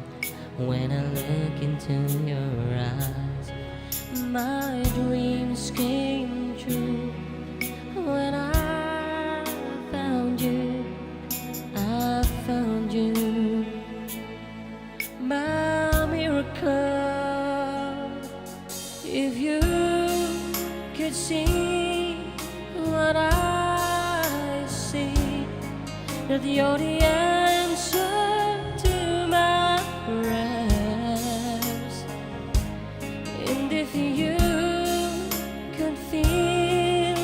when I look into your eyes. My dreams came true when I found you. I found you by miracle. If you could see what I see, that you're the answer to my prayers. And if you could feel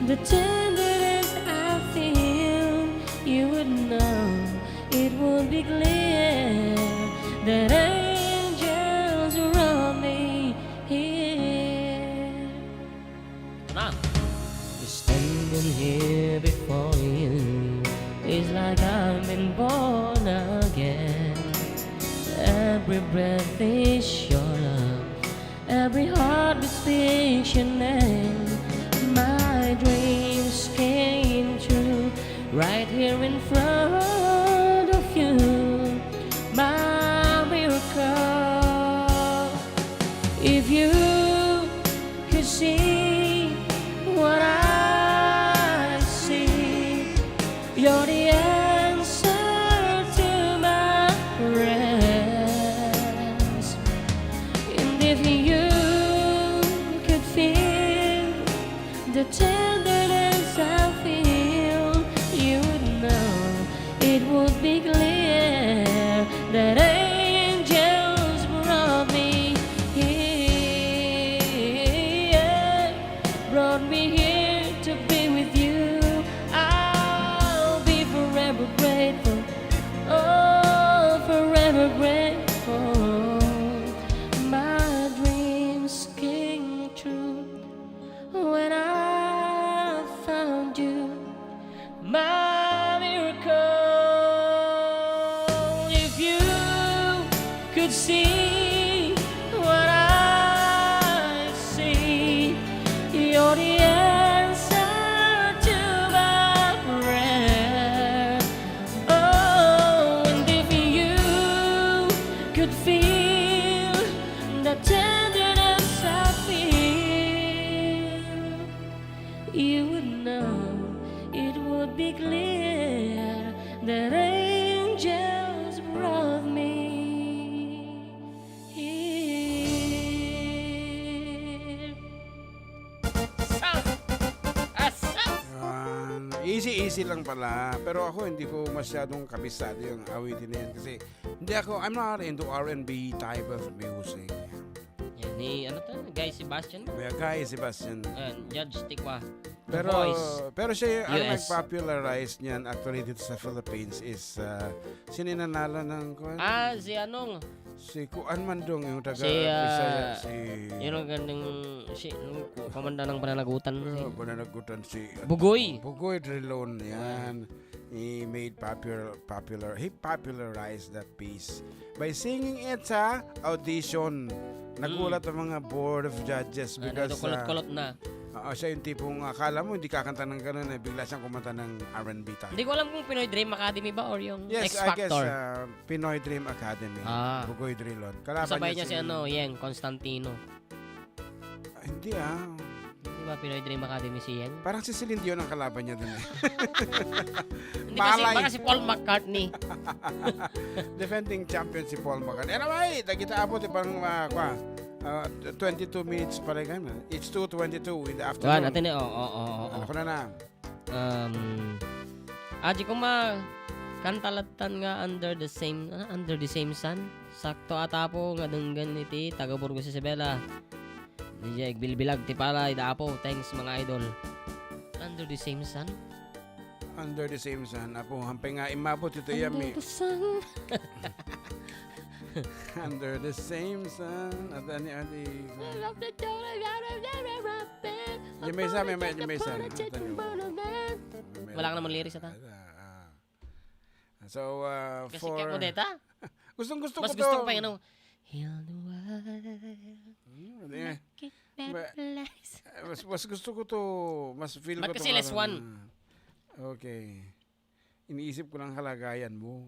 the tenderness I feel, you would know it would be clear that angels were on me here. Ito na. Standing here before you is like I've been born again. Every breath is your love. Every heartbeat speaks your name. My dreams came true right here in front of you. My miracle. If you could see what I see, you're the answer to my prayers. And if you could feel the tenderness I feel, you would know it would be clear that angels brought me here, brought me here to be with you. I'll be forever grateful, oh, forever grateful. My dreams came true when I found you. My miracle, if you could see what I see, you're the answer to my prayer. Oh, and if you could feel the tenderness I feel, you would know it would be clear that angels brought me here. Sound! Ah, sound! Yan. Easy-easy lang pala. Pero ako, hindi ko masyadong kabisado yung awitin na yan kasi hindi ako, I'm not into R and B type of music. Yan, ni, ano to? Guy Sebastian? Yeah, Guy Sebastian. Ayan, Judge Tikwa. The Pero, Voice. Pero siya yung, ang U S. nag-popularize niyan actually dito sa Philippines is, ah, sino yung nanalo ng, kuwan? Ah, si anong? Si Kuan man dong, yung taga Si, ah, Bisaya, si yun ang gandang, si, ano, ku-, kumanda ng pananagutan, Oh, si pananagutan si, ano, Bugoy. Bugoy Drilon, yan. He made popular, popular, he popularized that piece by singing it sa audition. Nagulat Mm. ang mga board of judges Ah, because, ah, kulot-kulot na. Oo, siya yung tipong akala mo hindi kakanta ng ganun eh, bigla siyang kumanta ng R and B type. Hindi ko alam kung Pinoy Dream Academy ba or yung Yes, X I guess, Factor. ah, Pinoy Dream Academy. Ah. Bugoy Drilon. Kalaban Kasabay niya niya si si ano, Yeng Constantino. Ah, hindi ah. Di ba Pinoy Dream Academy si Yeng? Parang si Celine Dion ang kalaban niya dun eh. Hindi ba si, Malay. Baka si Paul McCartney? Defending champion si Paul McCartney. Anyway, dagita apo ti pang, ah, kwa, ah, twenty-two minutes pa rin. It's two twenty-two in the Kuan, afternoon. Atin eh, oo, oo, oo, oo. Ano ko na na? Um, Aji, kung makanta lattan nga Under the Same, ah, Under the Same Sun, sakto ata apo nga denggen iti taga Burgos, Isabela. Di jay agbilbilag ti palay da apo. Thanks, mga idol. Under the Same Sun? Under the Same Sun. Apo, hampay nga imabot ito iya, Under mi. the sun. Under the same sun. At ani, ani. Yung may isa, may, may, may isa. Wala ka naman lyrics ata. Ah, ah. So, uh, Kasi for kaya mo deta? Gustong gusto Mas ko gusto to. ko pa yung ano, Heal the world. Hmm, eh. Naked Ba- paradise. Eh, mas, mas gusto ko to. Mas feel Ba't ko kasi to less parang, one? Okay. Iniisip ko lang kalagayan mo.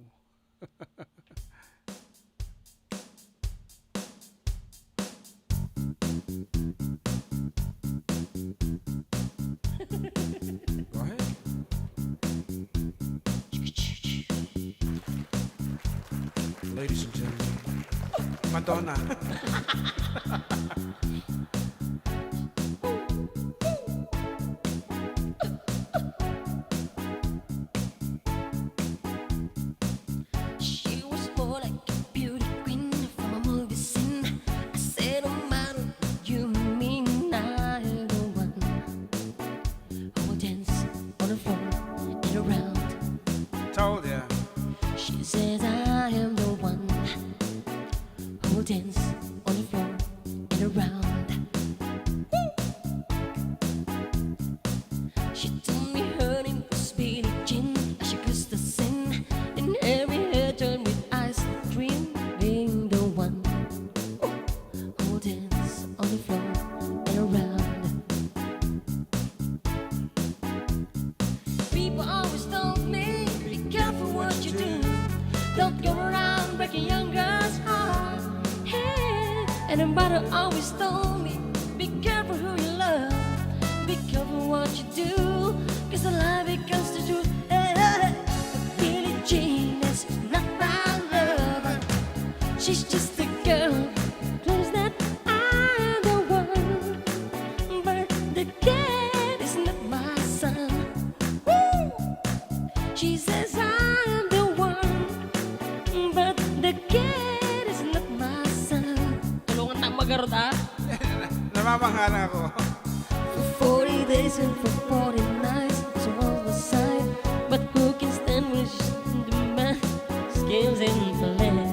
Go ahead. Ladies and gentlemen, Madonna. She was more like a beauty queen from a movie scene. I said, "Oh, man, you mean I the one who will dance on the floor and around?" Told ya. She says, "I am the one who dance on the floor and around." She told me her name was Billie Jean. As she crossed the scene, in every head turned with eyes, dream being the one who dance on the And my mother always told me, be careful who you love, be careful what you do, 'cause the lie becomes the truth. Hey, hey, hey. Billie Jean is not my lover. She's just a girl who claims that I'm the one, but the kid is not my son. Woo! She says I'm the one, but the kid is not my son. Tulungan ta magarod, ah. Namamangha na ako. For forty days and for forty nights, it's all the same. But who can stand when she's in the man? Schemes and plans.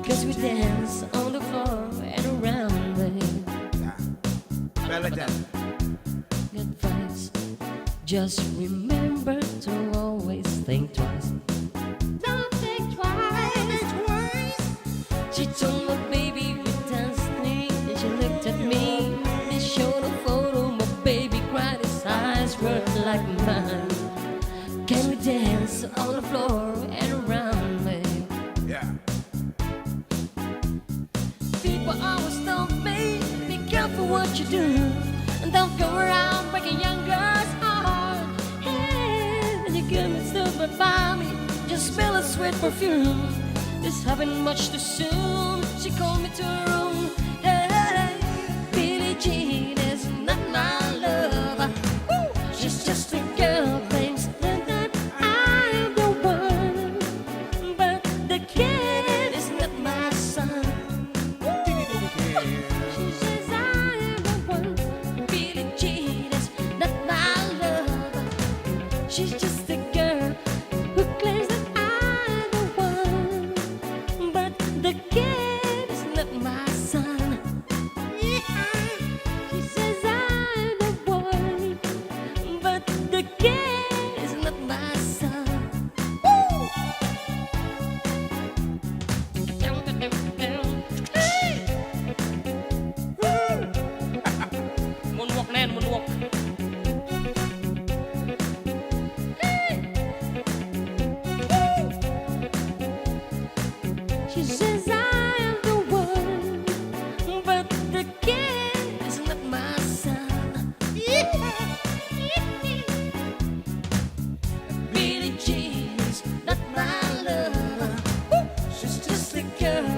'Cause we dance on the floor and around, babe. Yeah. Bella dyan. Good vibes. Just remember to always think twice. Don't think twice. She told my baby we danced me, and she looked at me. They showed a photo, my baby cried, his eyes were like mine. Can we dance on the floor and around me? Yeah. People always tell me, be careful what you do, and don't go around breaking young girls' heart. Hey, when you give me stupid by me, just smell a sweet perfume. This happened much too soon. She called me to her room. Hey, Billie Jean is not my lover. Woo! She's just a girl thinks that, that I'm the one. But the kid is not my son. She says I am the one. Billie Jean is not my lover. She's just a girl who claims that I'm the one. But the kid is not my son. She says I'm the one, but the kid is not my son. Moonwalk na yan, moonwalk. She says I am the one, but the kid is not my son. Billie Jean is not my lover. She's just a girl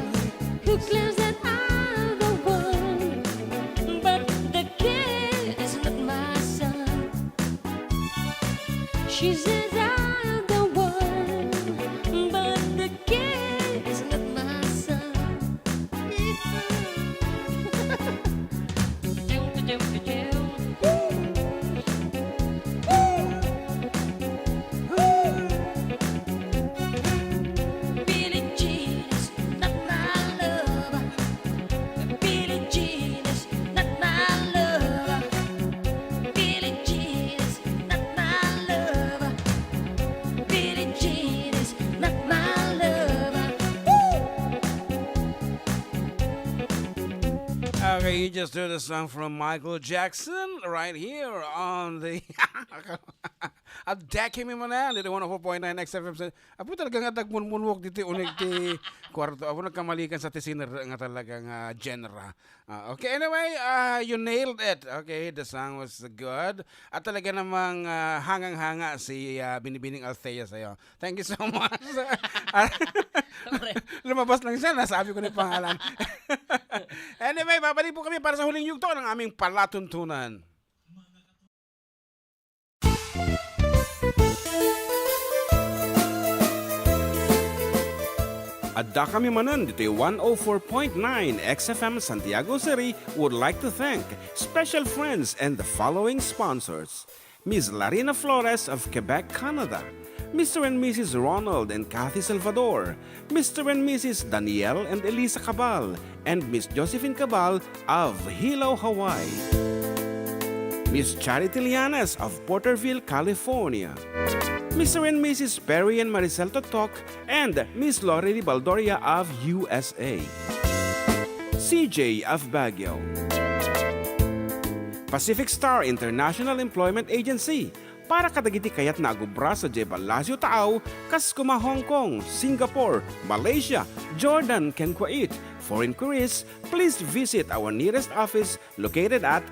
who claims that I'm the one, but the kid is not my son. She says I'm the one, but the kid is not my son. Billie Jean is not my lover. Billie Jean is not my lover. Billie Jean is not my lover. Billie Jean is not my lover. Woo! Okay, you just heard a song from Michael Jackson right here on the Adda Kami Manen, the one oh four point nine X F M. Apo, talagang adda agmunmunwok ditoy uneg ti kuwarto. Apo, nagkamali ka sa ti siner nga talagang, ah, genre. Ah, okay, anyway, ah, you nailed it. Okay, the song was good. At talaga namang, ah, hangang-hanga si, ah, Binibining Althea sa'yo. Thank you so much. Ah, lumabas lang siya, nasabi ko na yung pangalan. Anyway, babalik po kami para sa huling yugto ng aming palatuntunan. Adda kami manen ditoy one oh four point nine X F M Santiago City would like to thank special friends and the following sponsors: Miss Larina Flores of Quebec, Canada, Mister and Missus Ronald and Kathy Salvador, Mister and Missus Daniel and Elisa Cabal, and Miss Josephine Cabal of Hilo, Hawaii. Miss Charity Lianes of Porterville, California. Mister and Missus Perry and Maricel Totok and Miss Lorely Baldoria of U S A. C J of Baguio. Pacific Star International Employment Agency, Para kadagiti kayatna a gubra sadiay Palacio Taaw, kas kuma Hong Kong, Singapore, Malaysia, Jordan, ken Kuwait. For inquiries, please visit our nearest office located at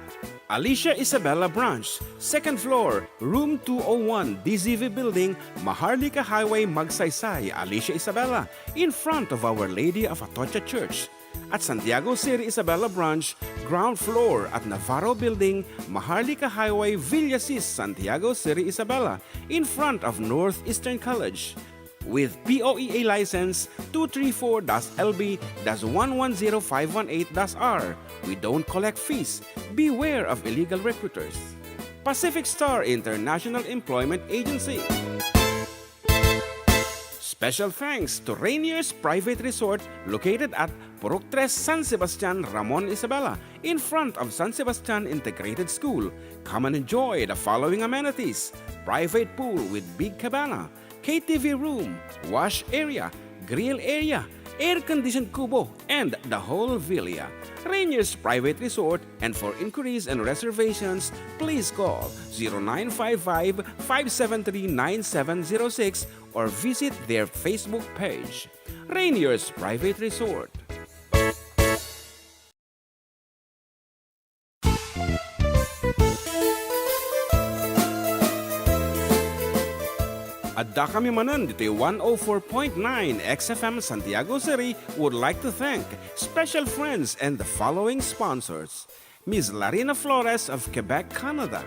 Alicia Isabela Branch, second floor, room two oh one, D Z V Building, Maharlika Highway, Magsaysay, Alicia Isabela, in front of Our Lady of Atocha Church. At Santiago City Isabela Branch, ground floor at Navarro Building, Maharlika Highway, Villasis, Santiago City Isabela, in front of Northeastern College. With P O E A license two three four dash L B dash one one zero five one eight dash R. We don't collect fees. Beware of illegal recruiters. Pacific Star International Employment Agency. Special thanks to Rainier's Private Resort located at Purok Tres, San Sebastian, Ramon Isabela, in front of San Sebastian Integrated School. Come and enjoy the following amenities: private pool with big cabana, K T V room, wash area, grill area, air-conditioned kubo, and the whole villa. Rainier's Private Resort, and for inquiries and reservations, please call zero nine five five, five seven three, nine seven zero six or visit their Facebook page. Rainier's Private Resort. Addakami manen ditoy one oh four point nine X F M Santiago City would like to thank special friends and the following sponsors: Miss Larina Flores of Quebec, Canada,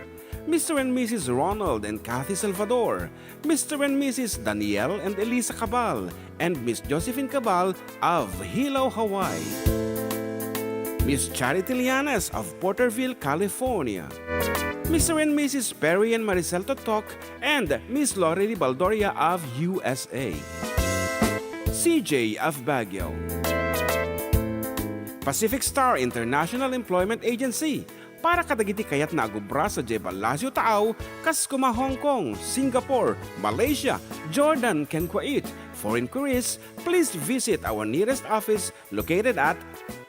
Mister and Missus Ronald and Kathy Salvador, Mister and Missus Daniel and Elisa Cabal, and Miss Josephine Cabal of Hilo, Hawaii, Miss Charity Lianes of Porterville, California, Mister and Missus Perry and Maricel Totok, and Miss Lorely Baldoria of U S A, C J of Baguio. Pacific Star International Employment Agency, para kadagiti kayatna a gubra sadiay Palacio Taaw, kas kuma Hong Kong, Singapore, Malaysia, Jordan, ken Kuwait. For inquiries, please visit our nearest office located at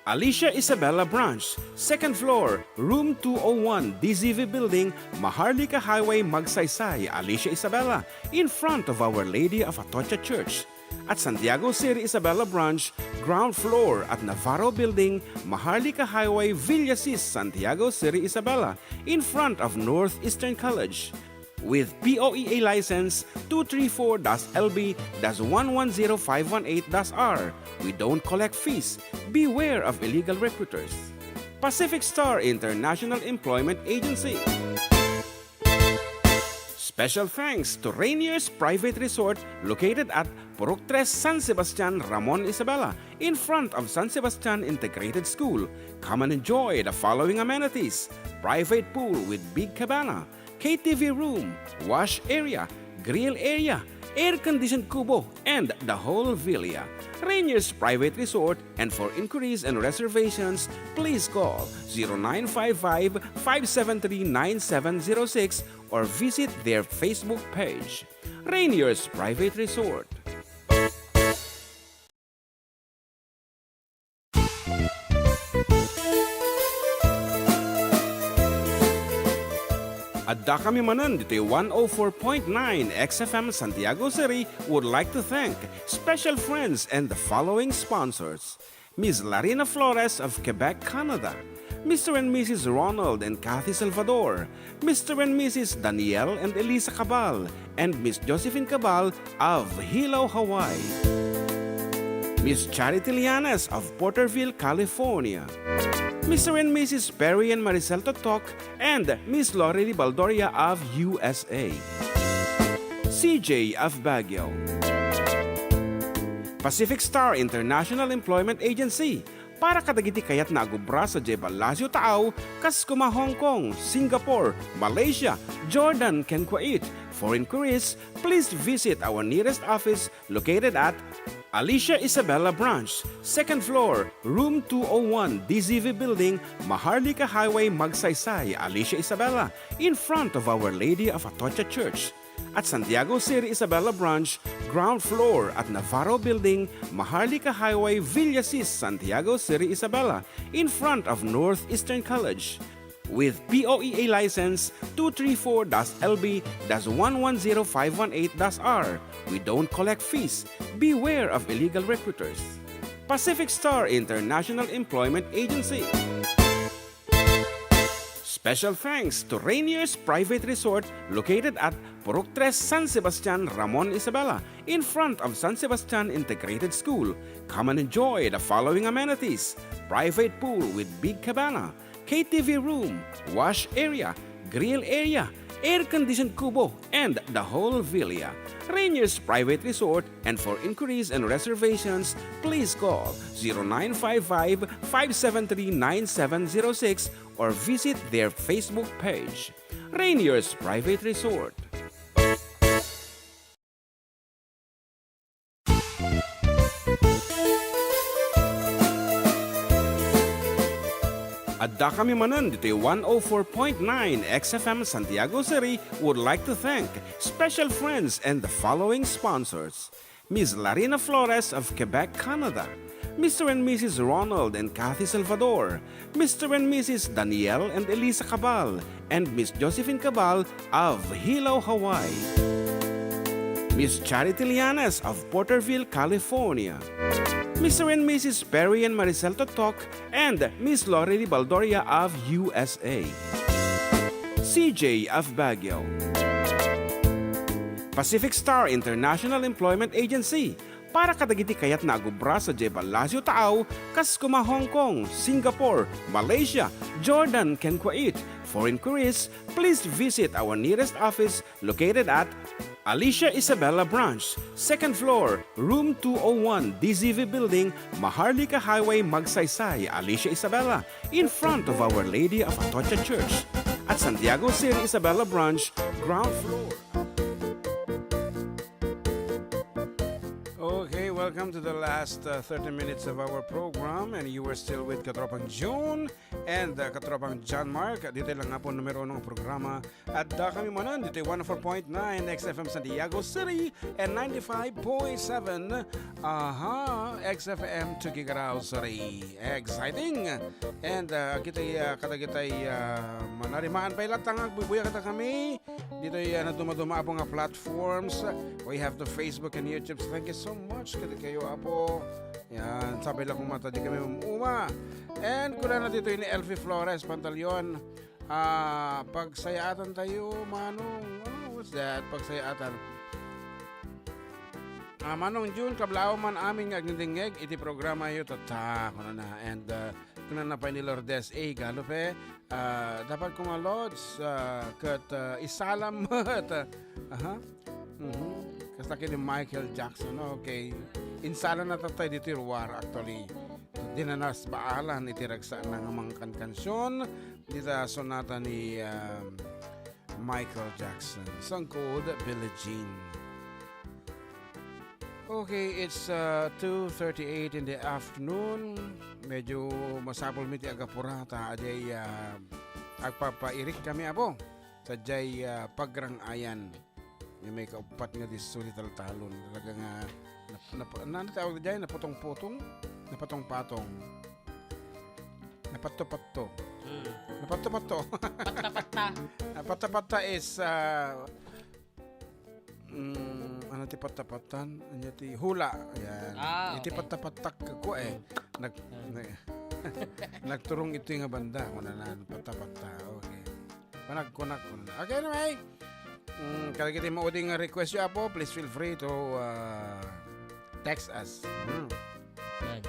Alicia Isabela Branch, second floor, room two oh one, D Z V Building, Maharlika Highway, Magsaysay, Alicia Isabela, in front of Our Lady of Atocha Church. At Santiago City Isabela Branch, ground floor at Navarro Building, Maharlika Highway, Villasis, Santiago City Isabela, in front of Northeastern College. With P O E A license two three four dash L B dash one one zero five one eight dash R. We don't collect fees. Beware of illegal recruiters. Pacific Star International Employment Agency. Special thanks to Rainier's Private Resort located at Purok Tres, San Sebastian, Ramon Isabela, in front of San Sebastian Integrated School. Come and enjoy the following amenities: private pool with big cabana, K T V room, wash area, grill area, air-conditioned kubo, and the whole villa. Rainier's Private Resort, and for inquiries and reservations, please call zero nine five five, five seven three, nine seven zero six or visit their Facebook page. Rainier's Private Resort. Addakami manen ditoy one oh four point nine X F M Santiago City would like to thank special friends and the following sponsors: Miss Larina Flores of Quebec, Canada, Mister and Missus Ronald and Kathy Salvador, Mister and Missus Daniel and Elisa Cabal, and Miss Josephine Cabal of Hilo, Hawaii, Miss Charity Lianes of Porterville, California, Mister and Missus Perry and Maricel Totok, and Miss Lorely Baldoria of U S A, C J of Baguio. Pacific Star International Employment Agency, para kadagiti kayatna a gubra sadiay Palacio Taaw, kas kuma Hong Kong, Singapore, Malaysia, Jordan, ken Kuwait. For inquiries, please visit our nearest office located at Alicia Isabela Branch, second floor, room two oh one, D Z V Building, Maharlika Highway, Magsaysay, Alicia Isabela, in front of Our Lady of Atocha Church. At Santiago City Isabela Branch, ground floor at Navarro Building, Maharlika Highway, Villasis, Santiago City Isabela, in front of Northeastern College. with P O E A license two three four dash L B dash one one zero five one eight dash R. We don't collect fees. Beware of illegal recruiters. Pacific Star International Employment Agency. Special thanks to Rainier's Private Resort located at Purok Tres, San Sebastian, Ramon Isabela, in front of San Sebastian Integrated School. Come and enjoy the following amenities: private pool with big cabana, K T V room, wash area, grill area, air-conditioned kubo, and the whole villa. Rainier's Private Resort, and for inquiries and reservations, please call zero nine five five, five seven three, nine seven zero six or visit their Facebook page. Rainier's Private Resort. Addakami manen ditoy one oh four point nine X F M Santiago City would like to thank special friends and the following sponsors: Miss Larina Flores of Quebec, Canada, Mister and Missus Ronald and Kathy Salvador, Mister and Missus Daniel and Elisa Cabal, and Miss Josephine Cabal of Hilo, Hawaii. Miss Charity Lianes of Porterville, California. Mister and Missus Perry and Maricel Totok and Miss Lorely Baldoria of U S A. C J of Baguio. Pacific Star International Employment Agency, para kadagiti kayatna a agubra sadiay Palacio Taaw, kas kuma Hong Kong, Singapore, Malaysia, Jordan, ken Kuwait. For inquiries, please visit our nearest office located at Alicia Isabela Branch, second floor, room two oh one, D Z V Building, Maharlika Highway, Magsaysay, Alicia Isabela, in front of Our Lady of Atocha Church. At Santiago City Isabela Branch, ground floor. Okay, welcome to the last, uh, thirty minutes of our program, and you were still with Katropang June and, uh, Katropang John Mark. Ditoy lang nga po numero uno nga programa. Addakami manen ditoy one oh four point nine X F M Santiago City and ninety-five point seven, aha, X F M Tuguegarao City. Exciting! And, uh, kita, uh, kadagitay, uh, manarimaan pay latta nga agbubuya kadakami ditoy, ah, nadumaduma, Apo, nga platforms. We have the Facebook and YouTube. So, thank you so much kadakayo, Apo. Yan, sabay lang kumata, di kami umuma. And kunana ditoy ni Elfie Flores Pantaleon, ah, pagsayaatan tayo, Manong. Ano, what's that? Pagsayaatan. Ah, Manong June, kablaw man amin nga agdingdingngeg iti programayo, tata, kunana. And, ah, kunana pay ni Lourdes A. Galupe, ah, dapat kuma, Lods, ah, ket, ah, isalam met. Aha. Mhm. Kasta ken ni Michael Jackson, okay. Insalanna tattay ditoy ruar, actually. Dinana nasbaalan iti ragsaanna nga mangkankansion, dita sonata ni, ah, Michael Jackson. Song called Billie Jean. Okay, it's, uh, two thirty-eight in the afternoon. Medyo masapul mi ti agapura ta adiay, uh, agpapairik kami, Apo. Sadiay, uh, pagrang-ayan. Nga may kauppat nga disso ti taltalon. Talaga nga, nap-, nap-, ano, ano tawag diay? Naputong-putong? Napatong-patong. Napatto-patto. Hmm. Napatto-patto. Patta-patta. Napatto-patto is, uh, Mm, ano ti patta-pattan? Anya ti hula? Ayan. Ah, iti okay. Patta-pattak ko, eh. Nag-, Ah. nag-, nagturong iti nga banda. Kunanan, patta-patta. Okay. Panagkunak, kunanan. Okay, anyway. Mm, kadagiti maudi nga request yo, Apo, please feel free to, uh, text us. Mm. Yan.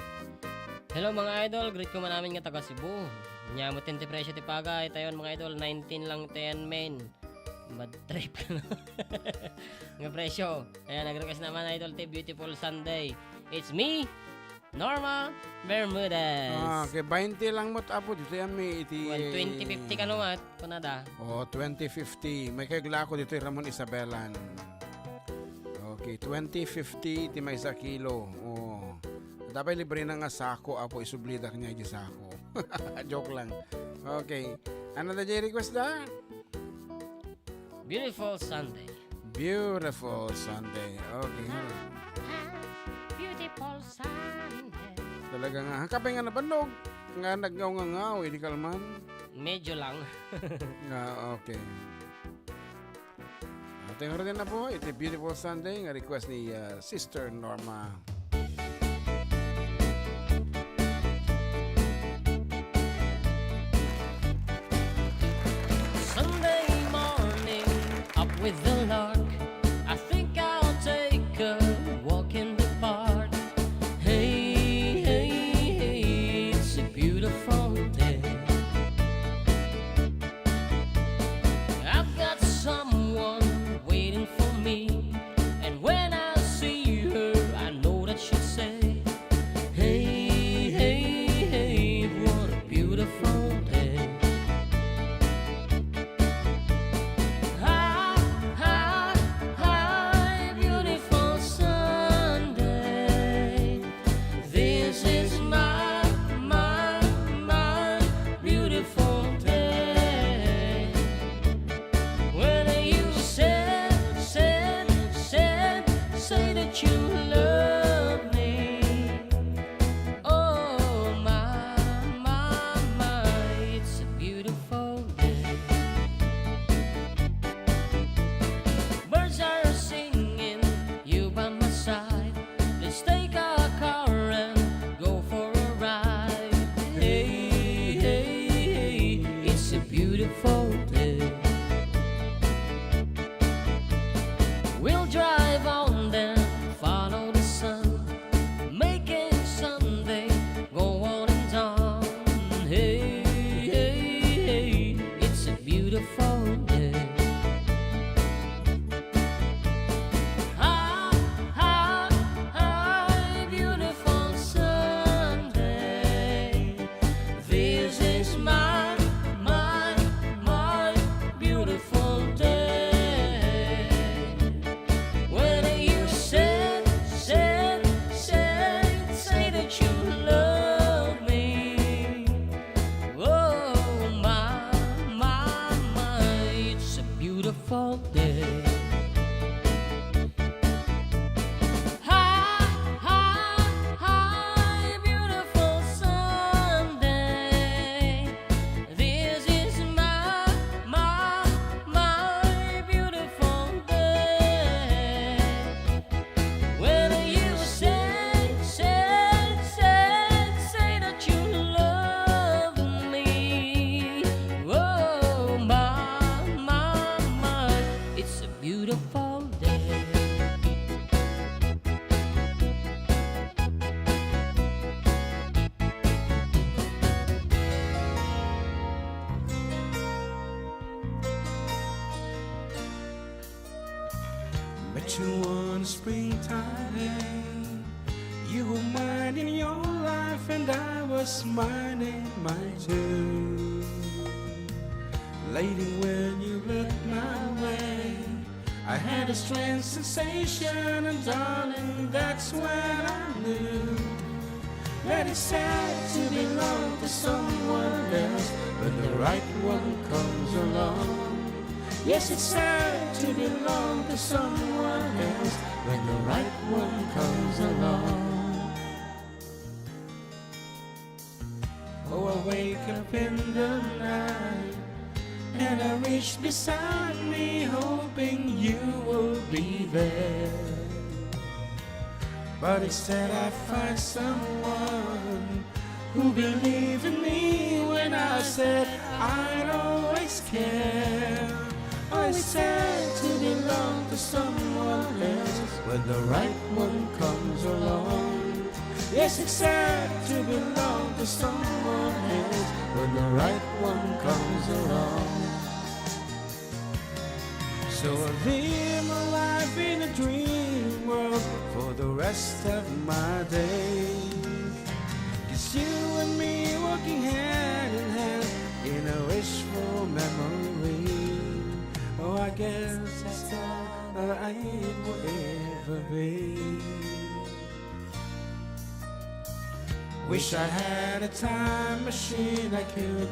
Hello, mga idol. Greet ko man amin nga taga Cebu. Nya mo ti presyo ti paga. Itayon, mga idol, nineteen lang ten main. Bad trip ka, no? Nga presyo. Kaya nag-request naman, Idol T, Beautiful Sunday. It's me, Norma Bermudez. Ah, kay bainte lang met, Apo, ditoy ami iti One twenty fifty kano met, kunada? Oh, twenty fifty. May kay glako ditoy Ramon Isabelan. Okay, twenty fifty ti maysa kilo. Oh. Dapat libre na nga sako, Apo, isublidak niya di sako. Joke lang. Okay. Ano na di request da? Beautiful Sunday. Beautiful Sunday. Okay, nga. Beautiful Sunday. Talaga nga. Ang kapay nga nabannog, nga nagngaw-ngangaw, eh, di kalman. Medyo lang. Ah, okay. At yung rin na po, iti Beautiful Sunday, nga request ni, ah, Sister Norma. Sunday morning, up with the lark. I think I'll take a walk in the park. Hey, hey, hey, it's a beautiful day. I've got someone waiting for me, and when I see her, I know that she'll say, hey, hey, hey, what a beautiful day. Hi, hi, hi, beautiful Sunday. This is my, my, my beautiful day. When you said, said, said, say that you love me. Oh, my, my, my, it's a beautiful day. Birds are singing, you by my side. Let's take a car and go for a ride. Hey, hey, hey, it's a beautiful day. We'll drive on then follow the sun, making Sunday go on and on. Hey, hey, hey, it's a beautiful day. Hi, hi, hi, beautiful Sunday. This is my, my, my beautiful day. When you said, said, said, say that you love me. Oh, my, my, my, it's a beautiful day. Hi, hi, hi, beautiful Sunday. This is my, my, my beautiful day. When you say, say, say, say that you love me, oh, my, my, my, it's a beautiful day. Met you on springtime. You were mine in your life, and I was mine in mine too. Lady, when you looked my way, I had a strange sensation, and darling, that's when I knew that it's sad to belong to someone else when the right one comes along. Yes, it's sad to belong to someone else when the right one comes along. Oh, I wake up in the night and I reach beside me, hoping you will be there. But instead, I find someone who believed in me when I said I'd always care. Oh, it's sad to belong to someone else when the right one comes along. Yes, it's sad to belong to someone else when the right one comes along. So I live my life in a dream world for the rest of my days. Just you and me walking hand in hand in a wishful memory. Oh, I guess that's all I will ever be. Wish I had a time machine, I could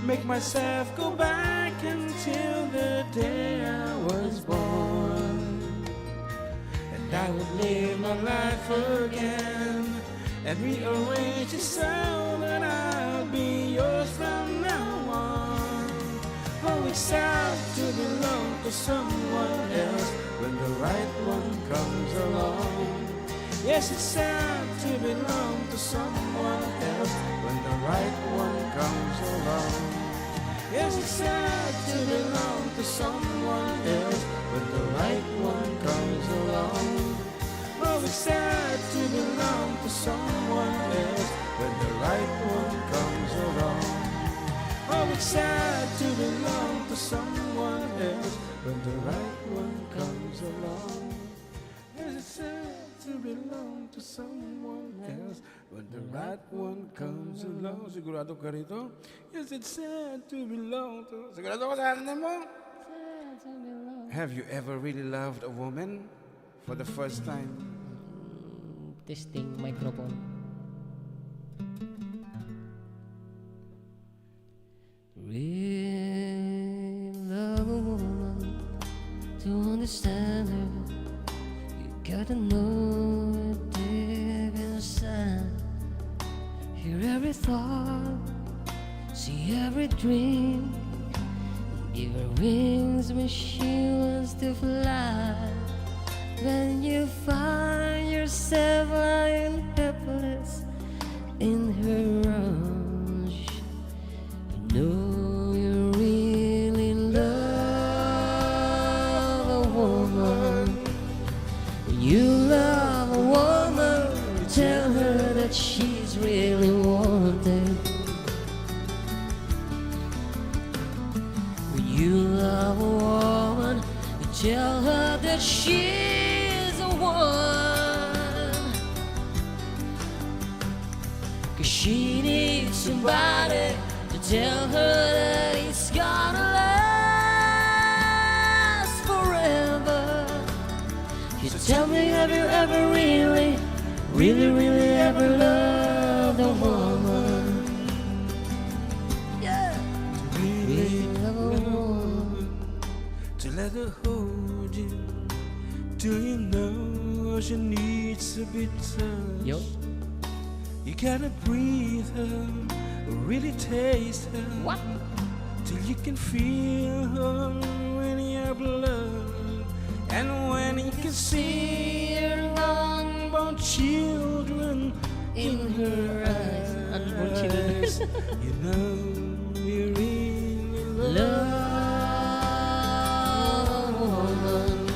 make myself go back until the day I was born. And I would live my life again and rearrange it so that I'll be yours from now on. Oh, it's sad to belong to someone else when the right one comes along. Yes, it's sad to belong to someone else when the right one comes along. Yes, it's sad to belong to someone else when the right one comes along. Oh, it's sad to belong to someone else when the right one comes along. Oh, it's sad to belong to someone else when the right one comes along. Yes, it's sad to belong to someone else when the right one comes along. Sigurado ka rito? Yes, it's sad to belong to. Sigurado ka sa akin mo? Sad to belong. Have you ever really loved a woman for the first time? Mm, testing microphone. Real love a woman to understand her. You gotta know her deep inside. Hear every thought, see every dream. Give her wings when she wants to fly. When you find yourself lying helpless in her arms, you know you really love a woman. When you love a woman, you tell her that she's really wanted. When you love a woman, you tell her that she's the one. 'Cause she needs somebody to tell her that it's gonna last forever. So tell me, have you ever really, really, really ever loved a woman? Yeah. Really love a woman. To let her hold you till you know she needs to be touched. Yo. You gotta breathe her, really taste her. What? Till you can feel her in your blood. And when you can see her unborn children in her eyes, unborn children, you know you really love a woman.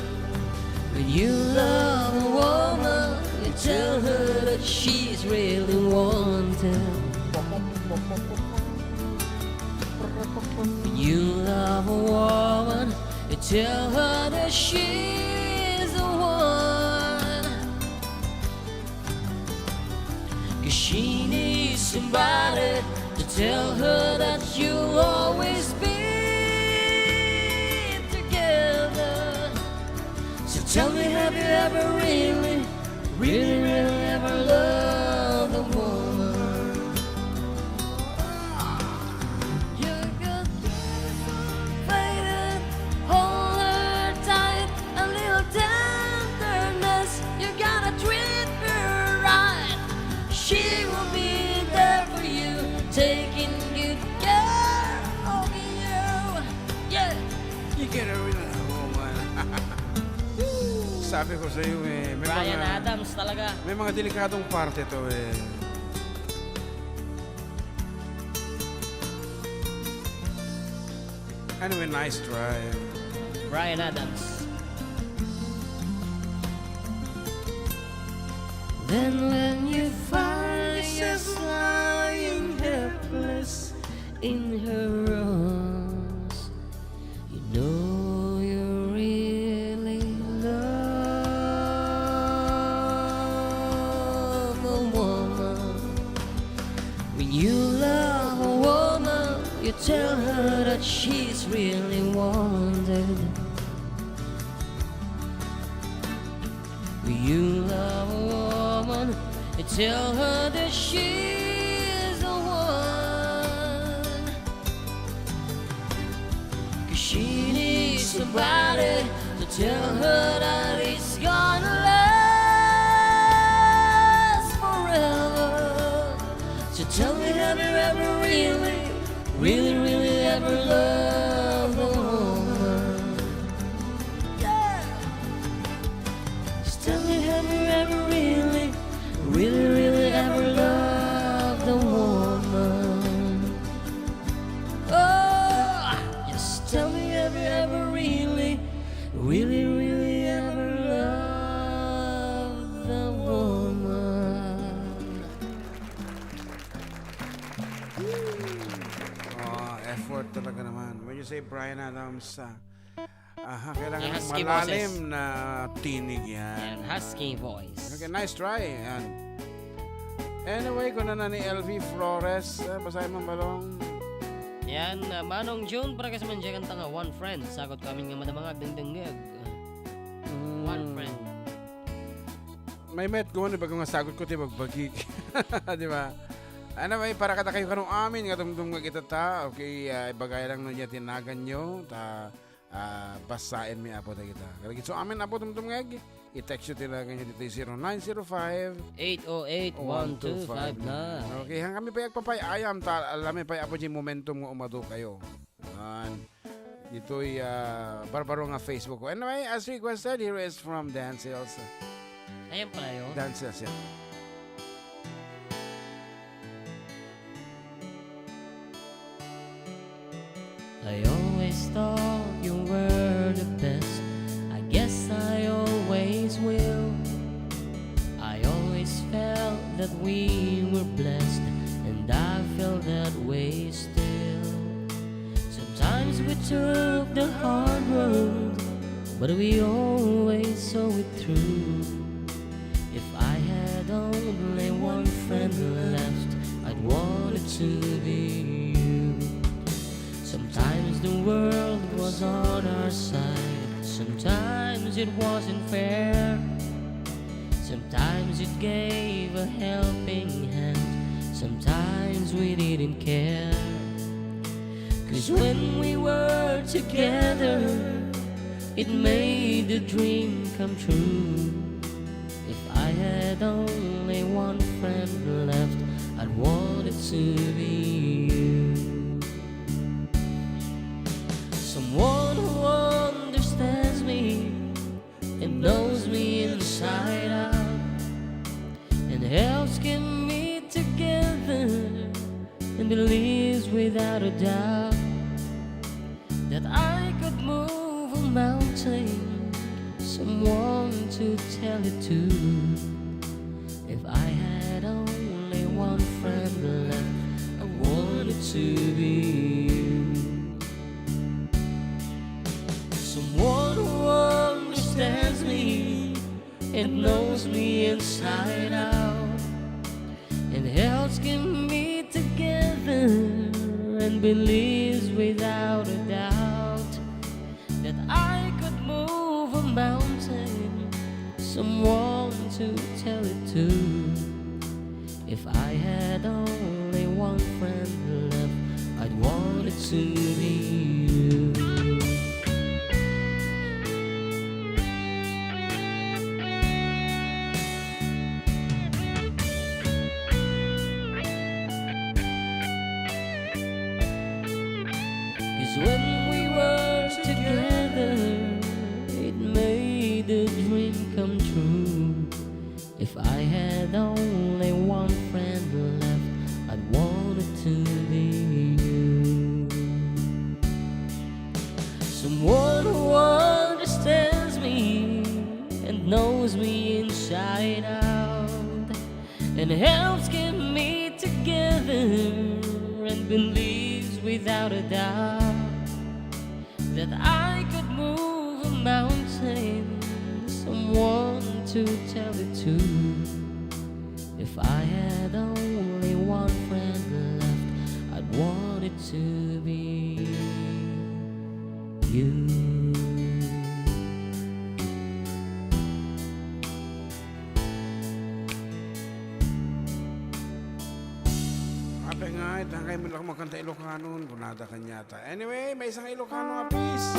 When you love a woman, you tell her that she's really wanted. When you love a woman, you tell her that she's the one. 'Cause she needs somebody to tell her that you'll always be together. So tell me, have you ever really, really, really ever loved a woman? You could be so faded, hold her tight, a little tenderness. You gotta treat her right. She will be there for you, taking good care of you. Yeah. You get her in a woman. Sabi ko sa iyo, eh, may Bryan mga, Adams talaga. May mga delikadong parte to, eh. Anyway, nice try. Bryan Adams. Then when you find yourself lying helpless in her arms, you know you really love a woman. When you love a woman, you tell her that she's really wanted. When you love a woman, you tell her that she's the one. 'Cause she needs somebody to tell her that it's gonna last forever. So tell me, have you ever really, really, really ever loved Talaga naman. When you say Bryan Adams, ah, aha, kailangan ng malalim na tinig yan. Yan, husky voice. Okay, nice try. Yan. Anyway, kuna na ni L V Flores. Ah, basahin mo, Balong. Yan, ah, Manong June, para kasi man dyan kanta nga One Friend. Sagot ko amin nga madama nga agdengdengngeg. Mm. One Friend. May met ko, ano ba, kung sagot ko, ti bagbagik. Di ba? Anyway, para kadakayo kano amin nga dumdumngeg itata, okay, ah, ibagay lang no niya ti naganyo, ta, ah, basaenmi, Apo, dagita. Kadagiti so amin, Apo, dumdumngeg, i-text yo ti naganyo ditoy zero nine zero five, eight oh eight, one two five nine. Okay, han kami pay agpapay-ayam, ta alam mi pay, Apo, diay momentum nga umadu kayo. Yan. Ditoy, ah, barbaro nga Facebook. Anyway, as requested, here is from Dan Sales. Ayan pala yun. Dan Sales, yan. I always thought you were the best. I guess I always will. I always felt that we were blessed, and I feel that way still. Sometimes we took the hard road, but we always saw it through. If I had only one friend left, I'd want it to be you. Sometimes the world was on our side, sometimes it wasn't fair. Sometimes it gave a helping hand, sometimes we didn't care. 'Cause when we were together, it made the dream come true. If I had only one friend left, I'd want it to be you. Someone who understands me and knows me inside out, and helps keep me together, and believes without a doubt that I could move a mountain, someone to tell it to. If I had only one friend left, I wanted to be you. Someone who understands me and knows me inside out, and helps keep me together, and believes without a doubt that I could move a mountain, someone to tell it to. If I had only one friend left, I'd want it to be you. 'Cause when we were together, it made the dream come true. If I had only one friend left, I'd want it to be you. Someone who understands me and knows me inside out, and helps keep me together, and believes without a doubt that I could move a mountain, someone to tell it to. If I had only one friend left, I'd want it to be you. Apay nga, itangkay mo lang makanta Ilokanon, kunada kanyata. Anyway, maysa nga Ilokano nga piece.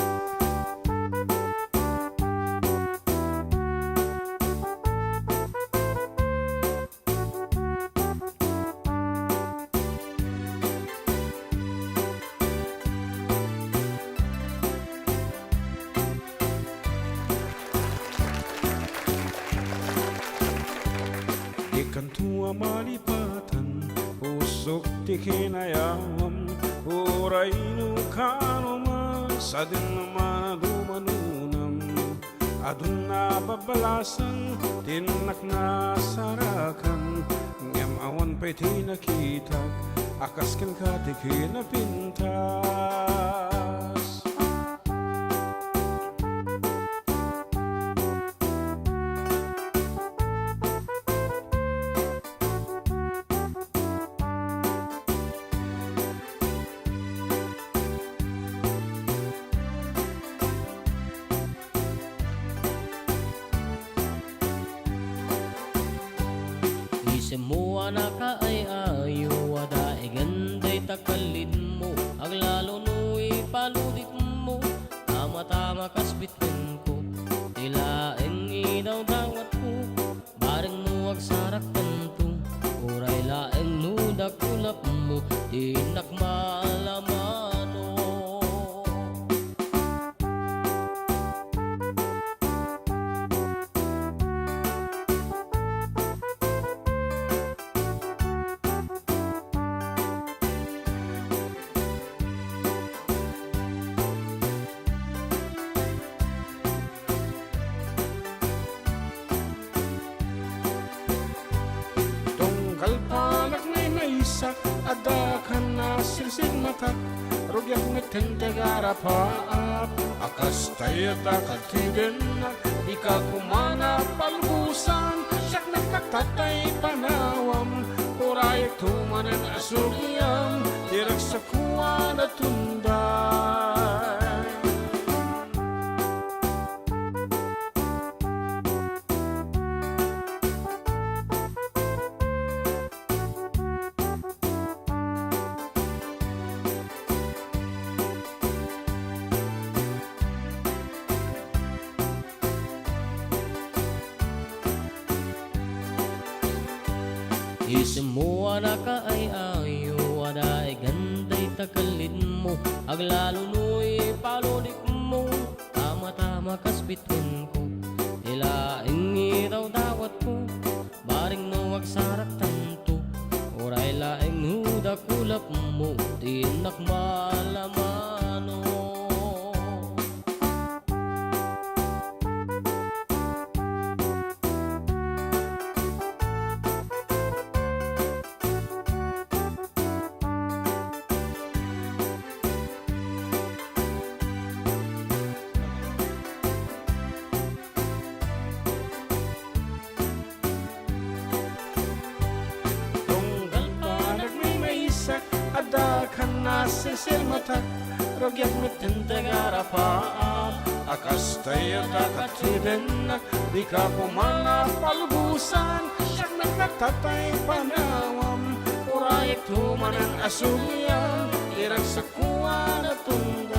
Dikanto a malipatan, pusok ti kinayawam, uray no kaano man, sadin man a dumanonam. Adun a babalasan, ti innak nasarakan, ngem awan Iti nakitak a kas kenka ti kinapintas. Isimmo a nakaay-ayo a daigen dayta kallidmo, aglalo no ipaluditmo, tama-tama kas bitwenko, ti laeng idawdawatko, bareng no agsaraktanto, uray laeng no dakulapmo, ti innak maalamano. Tunggal panagmaymaysak, adda kan a silsilmatak, rugiak met ti agarapaap. A kasta ita ket ti dennak, dika koma napalubosan, siak met nagtatay panawam, urayekto manen a sugiam, ti ragsak ko a natunday. Isimmo a nakaay-ayo a daigen dayta kallidmo, aglalo no ipaluditmo, tama-tama kas bitwenko, ti laeng idawdawatko, bareng no agsaraktanto, uray laeng no dakulapmo, ti innak maalamano. Tunggal panagmaymaysak, adda kan a silsilmatak, rugiak met ti agarapaap. A kasta ita ket ti dennak, dika koma napalubosan, siak met nagtatay panawam, urayekto manen a sugiam, ti ragsak ko a natunday.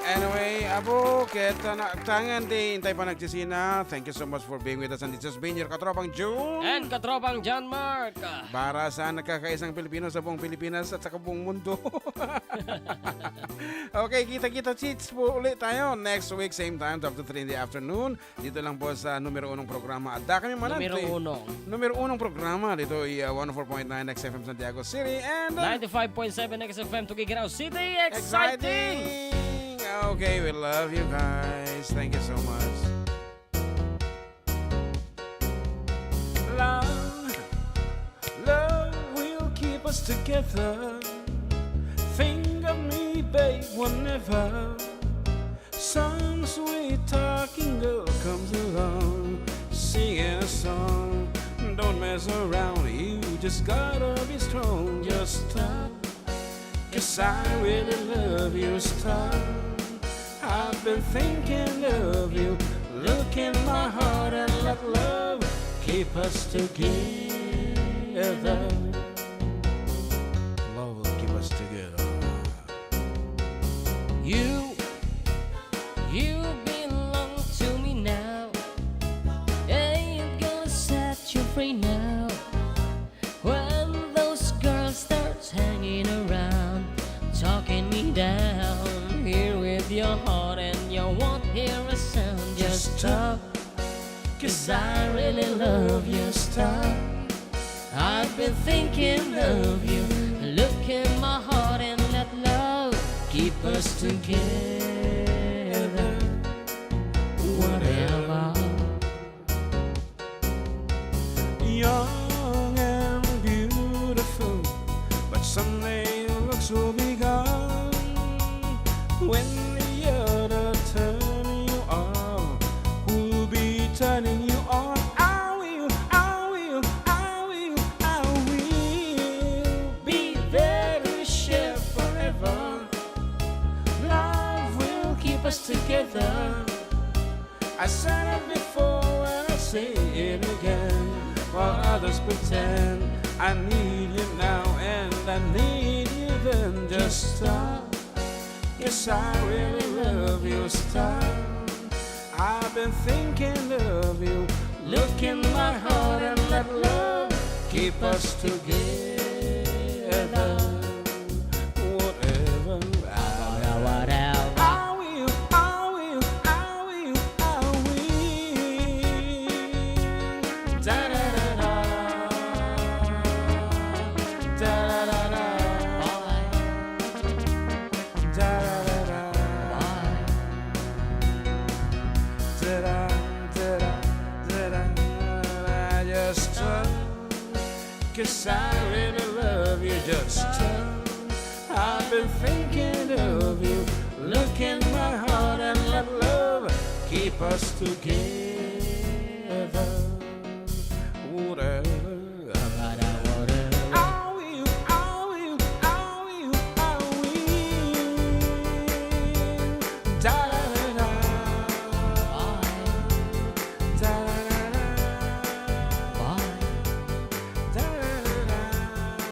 Anyway, apo, ket, ah, na-, tangan ti intay panagsisinag. Thank you so much for being with us. And this has been your katropang June. And katropang John Mark. Para sa nagkakaisang Pilipino sa buong Pilipinas at sa kabuong mundo. Okay, kita-kita, chits po ulit tayo next week, same time, twelve to three in the afternoon. Dito lang po sa numero unong programa. Adda kami manen, Numero ti uno. Numero unong programa dito, i, ah, one oh four point nine X F M Santiago City and, ah, Ninety-five point seven X F M Tuguegarao City. Exciting! Exciting! Okay, we love you guys. Thank you so much. Love, love will keep us together. Think of me, babe, whenever. Some sweet talking girl comes along, singing a song. Don't mess around, you just gotta be strong. Just stop, 'cause I really love you. Stop, I've been thinking of you. Look in my heart and let love keep us together. Love will keep us together. You, you belong to me now. Ain't gonna set you free now. When those girls start hanging around, talking me down, here with your heart and you won't hear a sound. Just stop, 'cause I really love you. Stop, I've been thinking of you. Look in my heart and let love keep us together. Whatever. I said it before and I say it again. While others pretend I need you now and I need you then, just stop. Yes, I really love you, stop. I've been thinking of you. Look in my heart and let love keep us together. Whatever. Whatever. I will, I will, I will, I will. Da da da da. Da da da da. Da da da da. Da da da da. Da da da da. Just stop. 'Cause I really love you, just stop. I've been thinking of you. Look in my heart and let love keep us together.